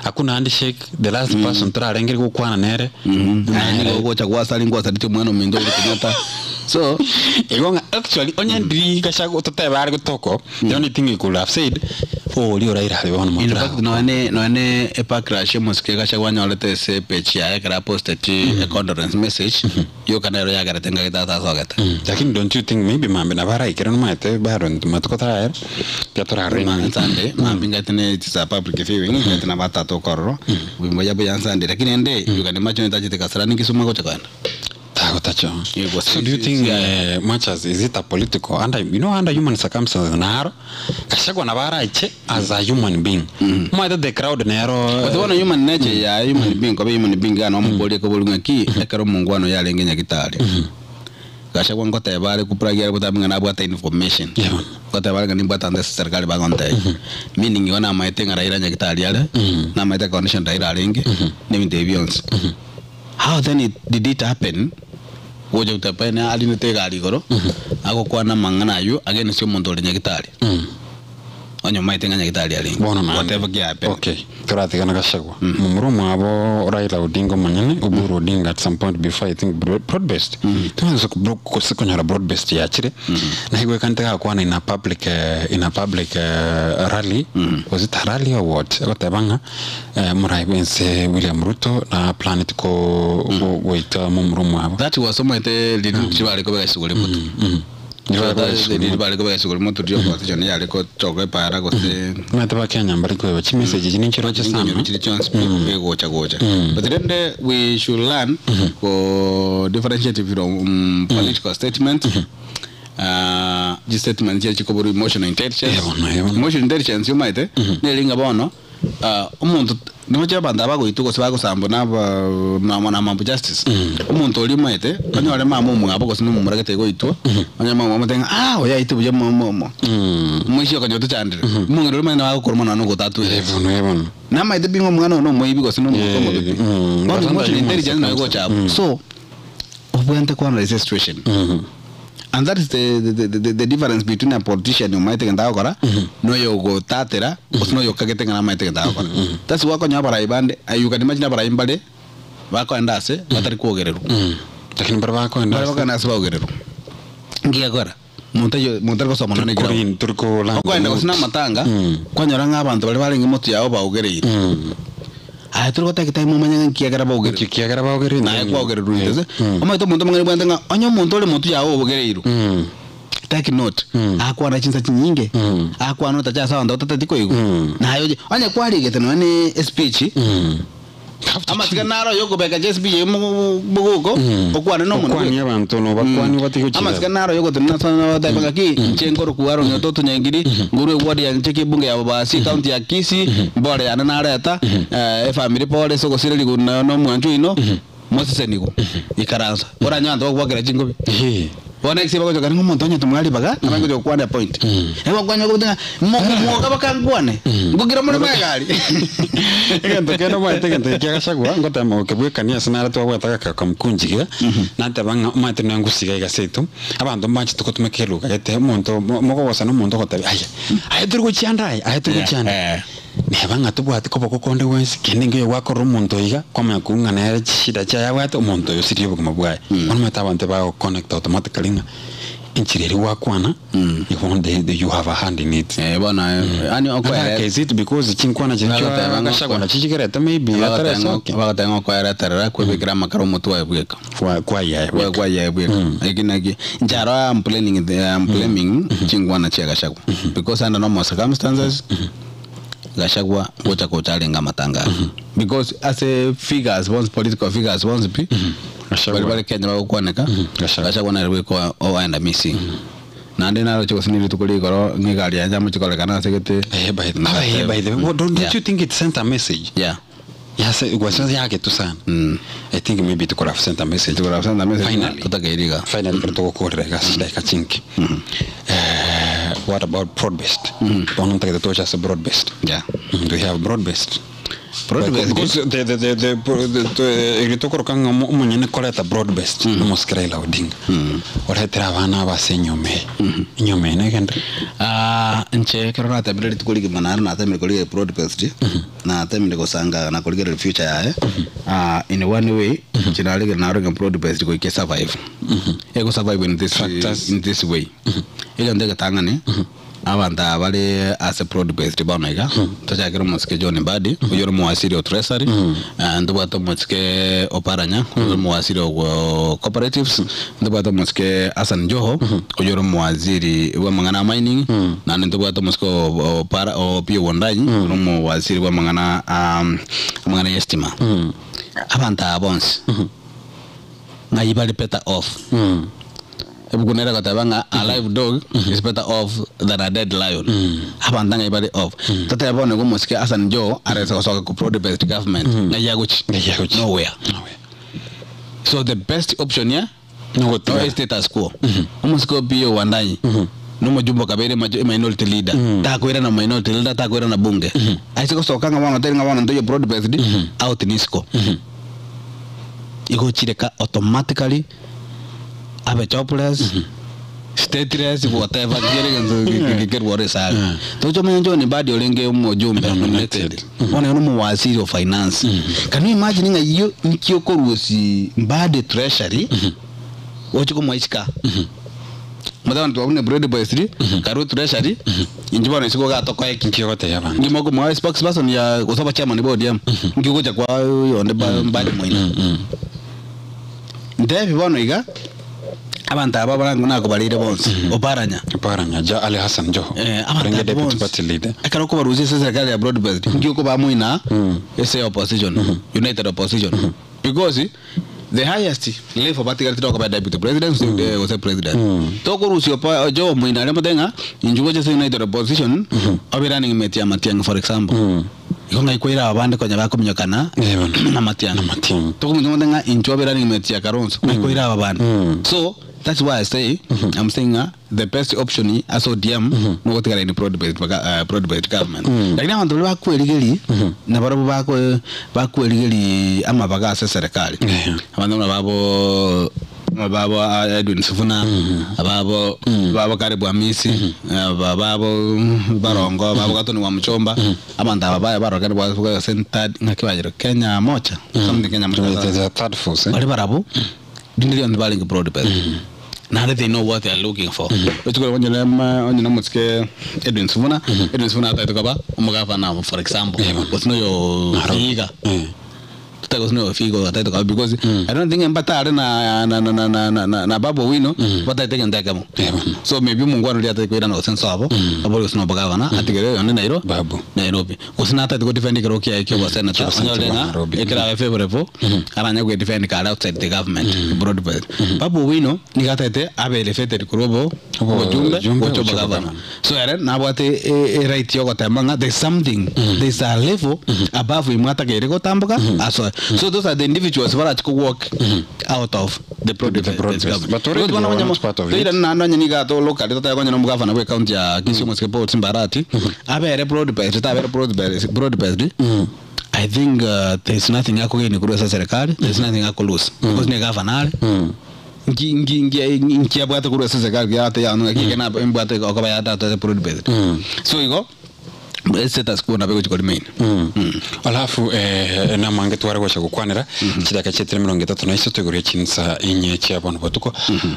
hakuna handshake the last person turarengere gokwana nere. Naye nigo gocha gwasari ngwasarete omwana ominto Uhuru Kenyatta. So igo ng'a actually onye ndiri Gachagua totebe are gotoko, the only thing he could have said, oria Raila are bono In motura. fact, noene noene ebacklash omosike Gachagua anyorete ase epage yaye ekero aposteti a condolence message, yoka nero yagerete ngaki tata asogete. Lakini don't you think maybe mambe nabo araikere nomaete bado matuko taraera, tiga torarore Ma- Sunday, mambi ngati ne it is a public viewing, ngati na batata okororo, bwimbo ya buya Sunday, lakini ende, you can imagine tachete Kasarani Kisumu agocha koenda. Tagotacho. So do you think much as is it a political under you know under human circumstances naro Gachagua nabo araiche as a human being maete the crowd nero But bono human nature ya human being kobe human being gano omoborie kobori ng'aki ekero omongwana oyo arenge nyagitari. Gachagua ngoteba are kupuragia are goteba ng'a nabwate information. Ngoteba are ng'a nimbwate ande ase serikali bagontebia. Meaning igo namaete ng'a Raila nyagitari are, namaete condition Raila arenge, na ebinto ebi bionsi. How then it, did it happen? Gocha goteba ene arinete egari igoro, agokwana amang'ana aywo against omonto ore nyagitari. Onye omaete ng'a nyagitari arenge. Bono naende. Whatever ki happen. Okay, toratigana Gachagua. Momura omwabo Raila Odinga omonyene, Oburu Odinga at some point before I think broad based. Twanse gose konyora broad based yachire. Naigwekanete gakwana in a public in a public rally. Was it a rally or what? Agoteba ng'a morai bwense William Ruto na planeti ko goita momura omwabo. That was omaete riri chibare kobeka isuguri motu. Riri bare kobeka isuguri motu rio opposition yare kochoka epara gose Maete ba Kenya mbari kweba chimessage echi ninchiroche sana. Ninkonyora chiri chionsi begocha gocha. But rende we should learn go differentiate from political statement. Ji statement chiri chikobora emotional intelligence. Emotional intelligence yomaete neringa bono omonto nigo abanto abagoitwa gose bagosambwa na aba na mambo justice. Omonto oria omaete onyore mama omwabo gose na omomura gete goitwa onye mama omotebia ng'a ah oyo aite buya mo moisia okonyora tochandire. Omong'ina oria omanyete nabo mono na ogotatwera. Namaete pi ng'a omwana oyo na omoibi gose na omonto omobe pi. Bono But under emotional human intelligence nayo gocha abwo. So obwente kuanalyze situation. And that is the difference between a politician omaete gento agokora na oyo ogotatera gose na oyo okagete ng'a namaete gento agokora. That's why okonyora abarai bande, you can imagine abarai mbare bakoenda ase batari kwogererwa. Lakini mbare bakoenda Mbare ase. bakoenda ase baogererwa. Ngiakora monto ayo monto ari gosoma nonye na Turi turi kolanda Okoenda gose na amatanga kwanyora ng'a abanto baria barenge motu yao baogereire. Aya turi goteba time omanye ng'a nkiagera baogereirwe. Nkiagera baogereirwe. Naye kwaogererwa intwe ase. Omanyete omonto omong'aini bwante ng'a onye omonto ore motu yao obogereirwe. Take note. Akwana chinsa chinyinge. Akwana otacha ase abanto otateti koigwa. Naye oche onye kwarigete nonye na espeech. Amatiga naro yokobeka che espeech eye mogogo okwane na omonto. Okwanie abanto nobakwani obatige gochira. Amatiga naro yogotenena ase otebe ng'aki inche nkorokwa Aaron Ototo Nyangiri ngorwe eward ya inche kebunge ya Bobasi county ya Kisii mbore yane nareta efamiri pore ase ogosirerigwa na omwancho oino mosesenigwe ikaransa oranyore abanto bagwakera chingobi. Bono next bagochoka ng'a omonto onye tomwari baga abange gocha gokwana point. Ebo kwanya gobuta ng'a mwoka bakankwane ngokira more magari. Egento kende omanyete egento eki kia Gachagua ngotema gokebwekania ase nare twabwate agakero kamkunjigia nateba ng'a omanyete nonya ngosiga iga seito abanto mbanchete gotumeka eluga gete omonto mokogosa na omonto ogotebia aye aye tori gochianda aye aye tori gochianda neba ng'a tobwati koboko konde gwensi kende nkeiyo gwakorera omonto iga kwamanya kong'a ng'a nere chishida chiaye abwate omonto oyo osirie obogima bwaye. Bono omanyete abanto bagoconnect automatically ng'a enchera eria gwakwana igo the you have a hand in it. Bono yani okoere Is it because chinkwana chiria chia Gachagua nachi chigerete maybe atarasokia? Bagoteba ng'a okoereterera kwebekera amakara omotwe aye bweka. Kwaye bweka. Kwaye bweka. Eki naki inche aro I'm planning the I'm blaming chinkwana chia Gachagua because under normal circumstances Gachagua gocha gocha arenge amatanga aya. Because ase figures bonsi political figures bonsi pi bari bare Kenya bagokwaneka Gachagua nere bweka oenda missing. Naende naroche gose nirituko rigoro ng'a egari yaye yamache korekana ase gete. By the by the way, don't you think it sent a message? Yeah. Yes, it was yake tu sana. I think maybe it could have sent a message. It could have sent a message. Finally. Tutakeiriga. Finally tugokorera gasi dakika chinki. What about broad based? Bono ntagete tocha ase broad based. Yeah. Do you have broad based? Broad based. Because the eritokoroka ng'a omonyene koreta broad based omosike Raila Odinga oretera abana abase enyoma eye enyoma eye negendere. Ah, inche ekero natemire rituko rigima naende natemire korigereria broad based, natemire gosanga na korigereria future yaye, ah, in one way, inche naregereria narora ng'a broad based goika esurvive. Ego survive in this, in this way. Egento egetang'ani, Abanto aba bare ase broad based bono iga, tochakere omosike John Mbadi, oyio ore omowasiri o Treasury, ntobwate omosike Oparanya, oyio ore omowasiri o Cooperatives, ntobwate omosike Hassan Joho, oyio ore omowaziri bw'amang'ana a mining, naende ntobwate omosike Opara Opiyo Wandayi, ore omowaziri bw'amang'ana a amang'ana y'estima. Abanto aba bonsi, ng'ai bare better off? Ebuku nere egoteba ng'a a live dog is better off than a dead lion. Abanto ng'ai bare off. Totebe bono igo omosike Hassan Joho arese gosoka ko broad based government ng'ai agochi? Nowhere. So the best option ya no status quo. Omosike Opiyo Wandayi nomojumbe okabeire minority leader takoirana minority leader takoirana bunge. Aise gosoka ng'a bono teri ng'a bono ntoiyo broad based out nisiko. Igo chireka automatically abe jobless, stateless, whatever kere egento kerwore ase are. Toche omanye John Mbadi orenge omojumbe nominated, bono ere nomowaziri o finance. Can you imagine ng'a eyio nki okorusia Mbadi treasury oche komoa isiko aa? Motebani twabuna broad based, karue treasury, inche bono isiko iga tokoe ki? Nki ogotebia abanto? Nki mokomoa spokesperson ya gose oba chairman ba ODM? Nki ogocha koa oyonde Mbadi moino? Ntebi bono iga, abanto aba barangwe nakobareire bonsi, Oparanya. Oparanya, ja Ali Hassan Joho, Eh, abanto orenge aba deputy bonsi. party leader. Ekero okobarusia ase eserekari ya broad based, nki okobaa moino ase opposition, united opposition. Because the highest level batigarete tokoba deputy president gose gose president. Tokorusia opa Joho moino aria mote ng'a inchuo gocha ase united opposition, obe running mate ya Matiang'i for example. Igo ng'ai kwaire aba bande konya bakominyokana na Matiang'i. Tokominyoka mote ng'a inchuo obe running mate ya Kalonzo, ng'ai kwaire aba bande. So that's why I say, I'm saying ng'a the best option ase ODM nogotigara in broad based broad based government. Lakini abanto baria bakwerigeria nabarobwo bako bakwerigeria amabaga ase eserekari. Abanto buna babo ababo Edwin Sifuna, ababo babo Caleb Amisi, ababo Barongo, ababo Gathoni Wamuchomba, abanto aba baye barokire bwa ase third ng'aki bayerwa Kenya Moja, something Kenya Moja. The third force, eh? Baria barabwo rinde rionsi barenge broad based. Naende they know what they are looking for. Rituko onye na onye na omosike Edwin Sifuna, Edwin Sifuna atagete koba omogavana for example, gose na oyo Vihiga. Totari gose na oyo Vihiga atagete koba because I don't think mbatare na na na na na na na Babu Owino batagete egento ekemo. So maybe omongwana oria atagete koirana gose nsobo, abore gose na obogavana atigere oyonde Nairo Nairobi. Gose natagete go defend ekerogo kiaye kia obosenator, onyore ng'a ekerabe favourable, aranyare goe defend kare outside the government, broad based. Babu Owino nigo atagete abe elevated korwa obo obochumbe gocha obogavana. So ere nabwate e right ya ogotema ng'a there is something, there is a level above him atakeire gotamboka asoe. So those are the individuals barachi ko walk out of the broad The broad based based. government. But already Because bono they were onye not part of it. toirane naende onye nigo ato locally totari konya na omogavana bwe county ya Kisii omosike Paul Simbarati, abere broad based tabere broad based, broad based, I think there is nothing akogenia korwa ase serikali, there is nothing ako lose because ne gavana are. Nki nki nki nki abwate korwa ase serikali kiagate yano ng'aki eke nabo embwate okoba yatatoete broad based. So igo status quo nabo egochi ko remain. Alafu eh, namange tware gocha gokwanera chidaka chietire emerongo etato na isato igoro ya chinsa inye chia bono botuko.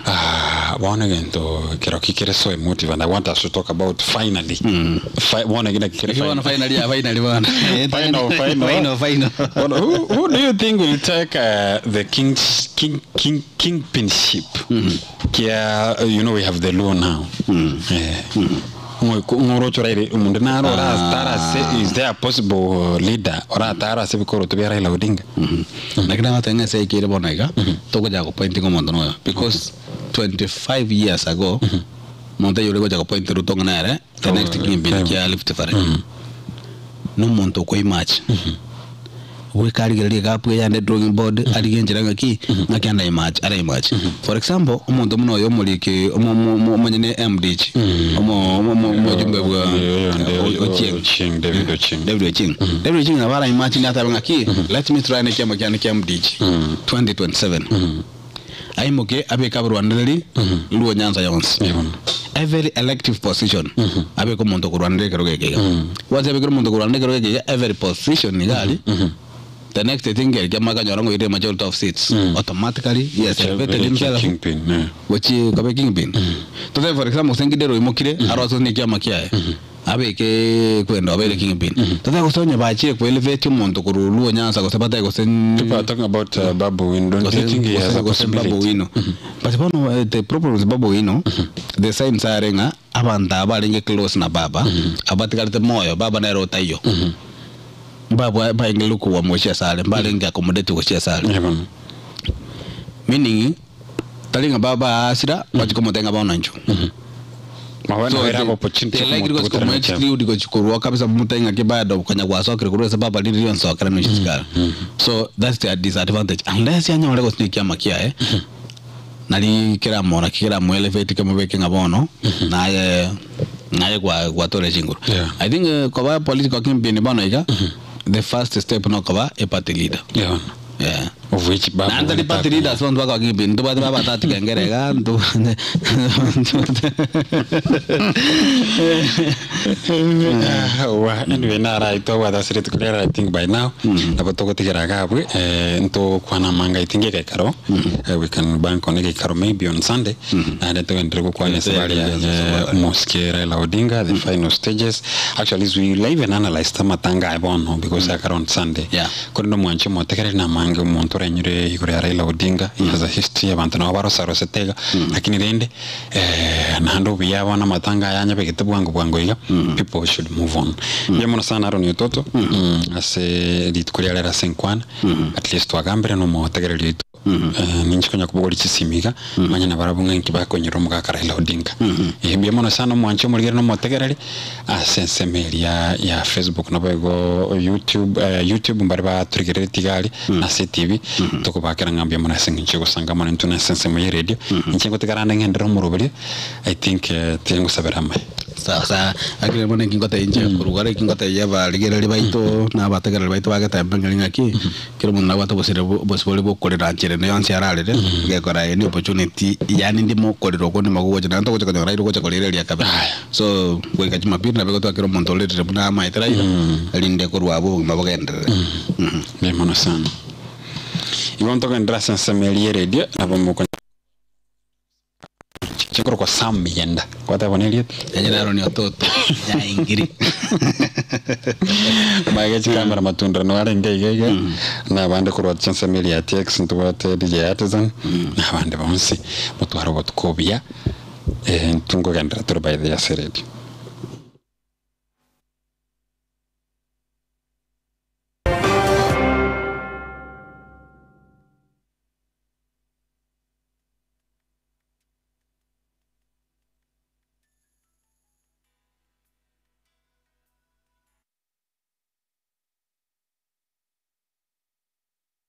Ah, bono egento kero ki kere so emotive and I want us to talk about finally. Bono egento kere If you want finally, yeah, finally, bono. Final, final. Final, final. Bono, who do you think will take the king's, king, king, kingpinship? Kia, you know we have the law now. Eh. Ng'orocho raire omonto naro oratara ase is there a possible leader oratara ase ebikoroto bia Raila Odinga? Naki nagoteba ng'a ase ekeire bono iga, togochaka gopointinga omonto noyo because 25 years ago, monto oyio ore gocha gopoint Ruto ng'a nere the next kingpin kia Rift Valley, na omonto okoimachi. Goika arigererie egapu eye ande drawing board, arigie enchera ng'aki, ng'aki anaimache araimache. For example, omonto buna oyo omoriki omo omo omo omonyene MDH, omo omo omo omojumbe bwa Ochieng. Ochieng, David Ochieng. David Ochieng. David Ochieng nabo araimache nigo atabe ng'aki, let me try nekiama kiane kia MDH 2027. Aimoke abeke abarwanereri Luo Nyanza yonsi. Every elective position abeke omonto okorwanerera ekerogo eke iga. Once abekire omonto okorwanerera ekerogo eke iga every position iga aria, the next thing keri kiamanya akanyora ng'a oirire majority of seats, automatically he has elevated himself gochia koba ekingpin. Totebe for example gose Ngidero oimokire aroswe ne ekiama kiaye. Abeke kwenda obeire kingpin. Totebe gose onye bachire ko elevate omonto korwa Luo Nyanza gose batae gose People are talking about Babu Owino. Don't you think he has a gose Babu possibility? Owino. But bono the problem with Babu Owino, the signs are ng'a abanto aba barenge close na baba, abatigarete moyo, baba nere otaiyo. Mbabwa baengire kogwa mochie asare, mbarenge accommodate gochia asare. Meaning, tari ng'a baba aasira, bachia komotenga bono inchuo. Mabana So, bera they- opportunity they likely gochia komotuguterana komo chiabo. exclude gochia korwa kabisa momotebi ng'aki bado konya gwasokire korwa ase baba riri rionsokera nochia sigara. So that's their disadvantage unless anyore gose na ekiama kiaye nari keramora ki keramoelevate kemobeke ng'a bono naye naye gwa gwatore chinguru. I think koba political kingpin bono iga the first step nokoba a party leader. Yeah. Of which Babu Naende tari party leaders bonsi bakoba kingpin ntobwate babatati kengere iga nto Wa, anyway nara itwabwate ase rituko riarero I think by now nabo togotigera iga abwe ntogokwana amanga I think egeikaro we can bank on egeikaro maybe on Sunday naende togenderere gokwana ase baria omosike Raila Odinga the final stages actually we will even analyze amatanga aye bono because akare on Sunday korende omwanchi omotegereri namange omonto orenyure igoro ya Raila Odinga he has a history abanto nabo barosarosete iga lakini rende naende obuya bono amatanga aya anyabegete bwango bwango iga people should move on. Mbuya mono sana Aaron Ototo ase rituko ria rero ase enkwana at least twagambire na omotegereri oito ninche konya kobogoria chisimi iga manye nabarabwo ng'a inki bakonyora omogaka Raila Odinga. Mbuya mono sana omwanchi omorigeri na omotegereri ase ensemo eria ya Facebook nabo igo YouTube YouTube mbare baturigereretie iga aria na ase etibi tokobakera ng'a mbuya mono ase eng'encho yogosanga amo naintwe na ase ensemo ya eredio. Inche ngotigara ande ng'enderere omoroberio I think tiga ngosabere amaye. Sawa sawa, lakini bono eki ngotebia inche korwa kare eki ngotebia abarigereria baito na abategereri baito bagetemba ng'a ng'aki, kera omonto nabwate obosire obosibore bwa okorera nchera ende yonsi ararere, egekora any opportunity yaani ndimo okorera okwo ndimo gogocha naende togocha konyora aire ogocha korera eria kabere. So, goika jumapili nabo egotwakera kera omonto orerire buna amaete Raila, erinde korwa abwo obogima bogenderere. Mbuya mono sana. Igo ntogenderere ase ensemo eria y'eredio nabo mokonya. Chikorokwa Sam Miyenda. Gwateba na erieta? Enye naro ni ototo nyaingiri. Maega chikamera matunda no arenge iga iga na abande korwa chinsemo eria ya TX ntobwate DJ Artisan na abande bonsi motware obotuko obuya eh, ntunkogenderera tore by the ase radio.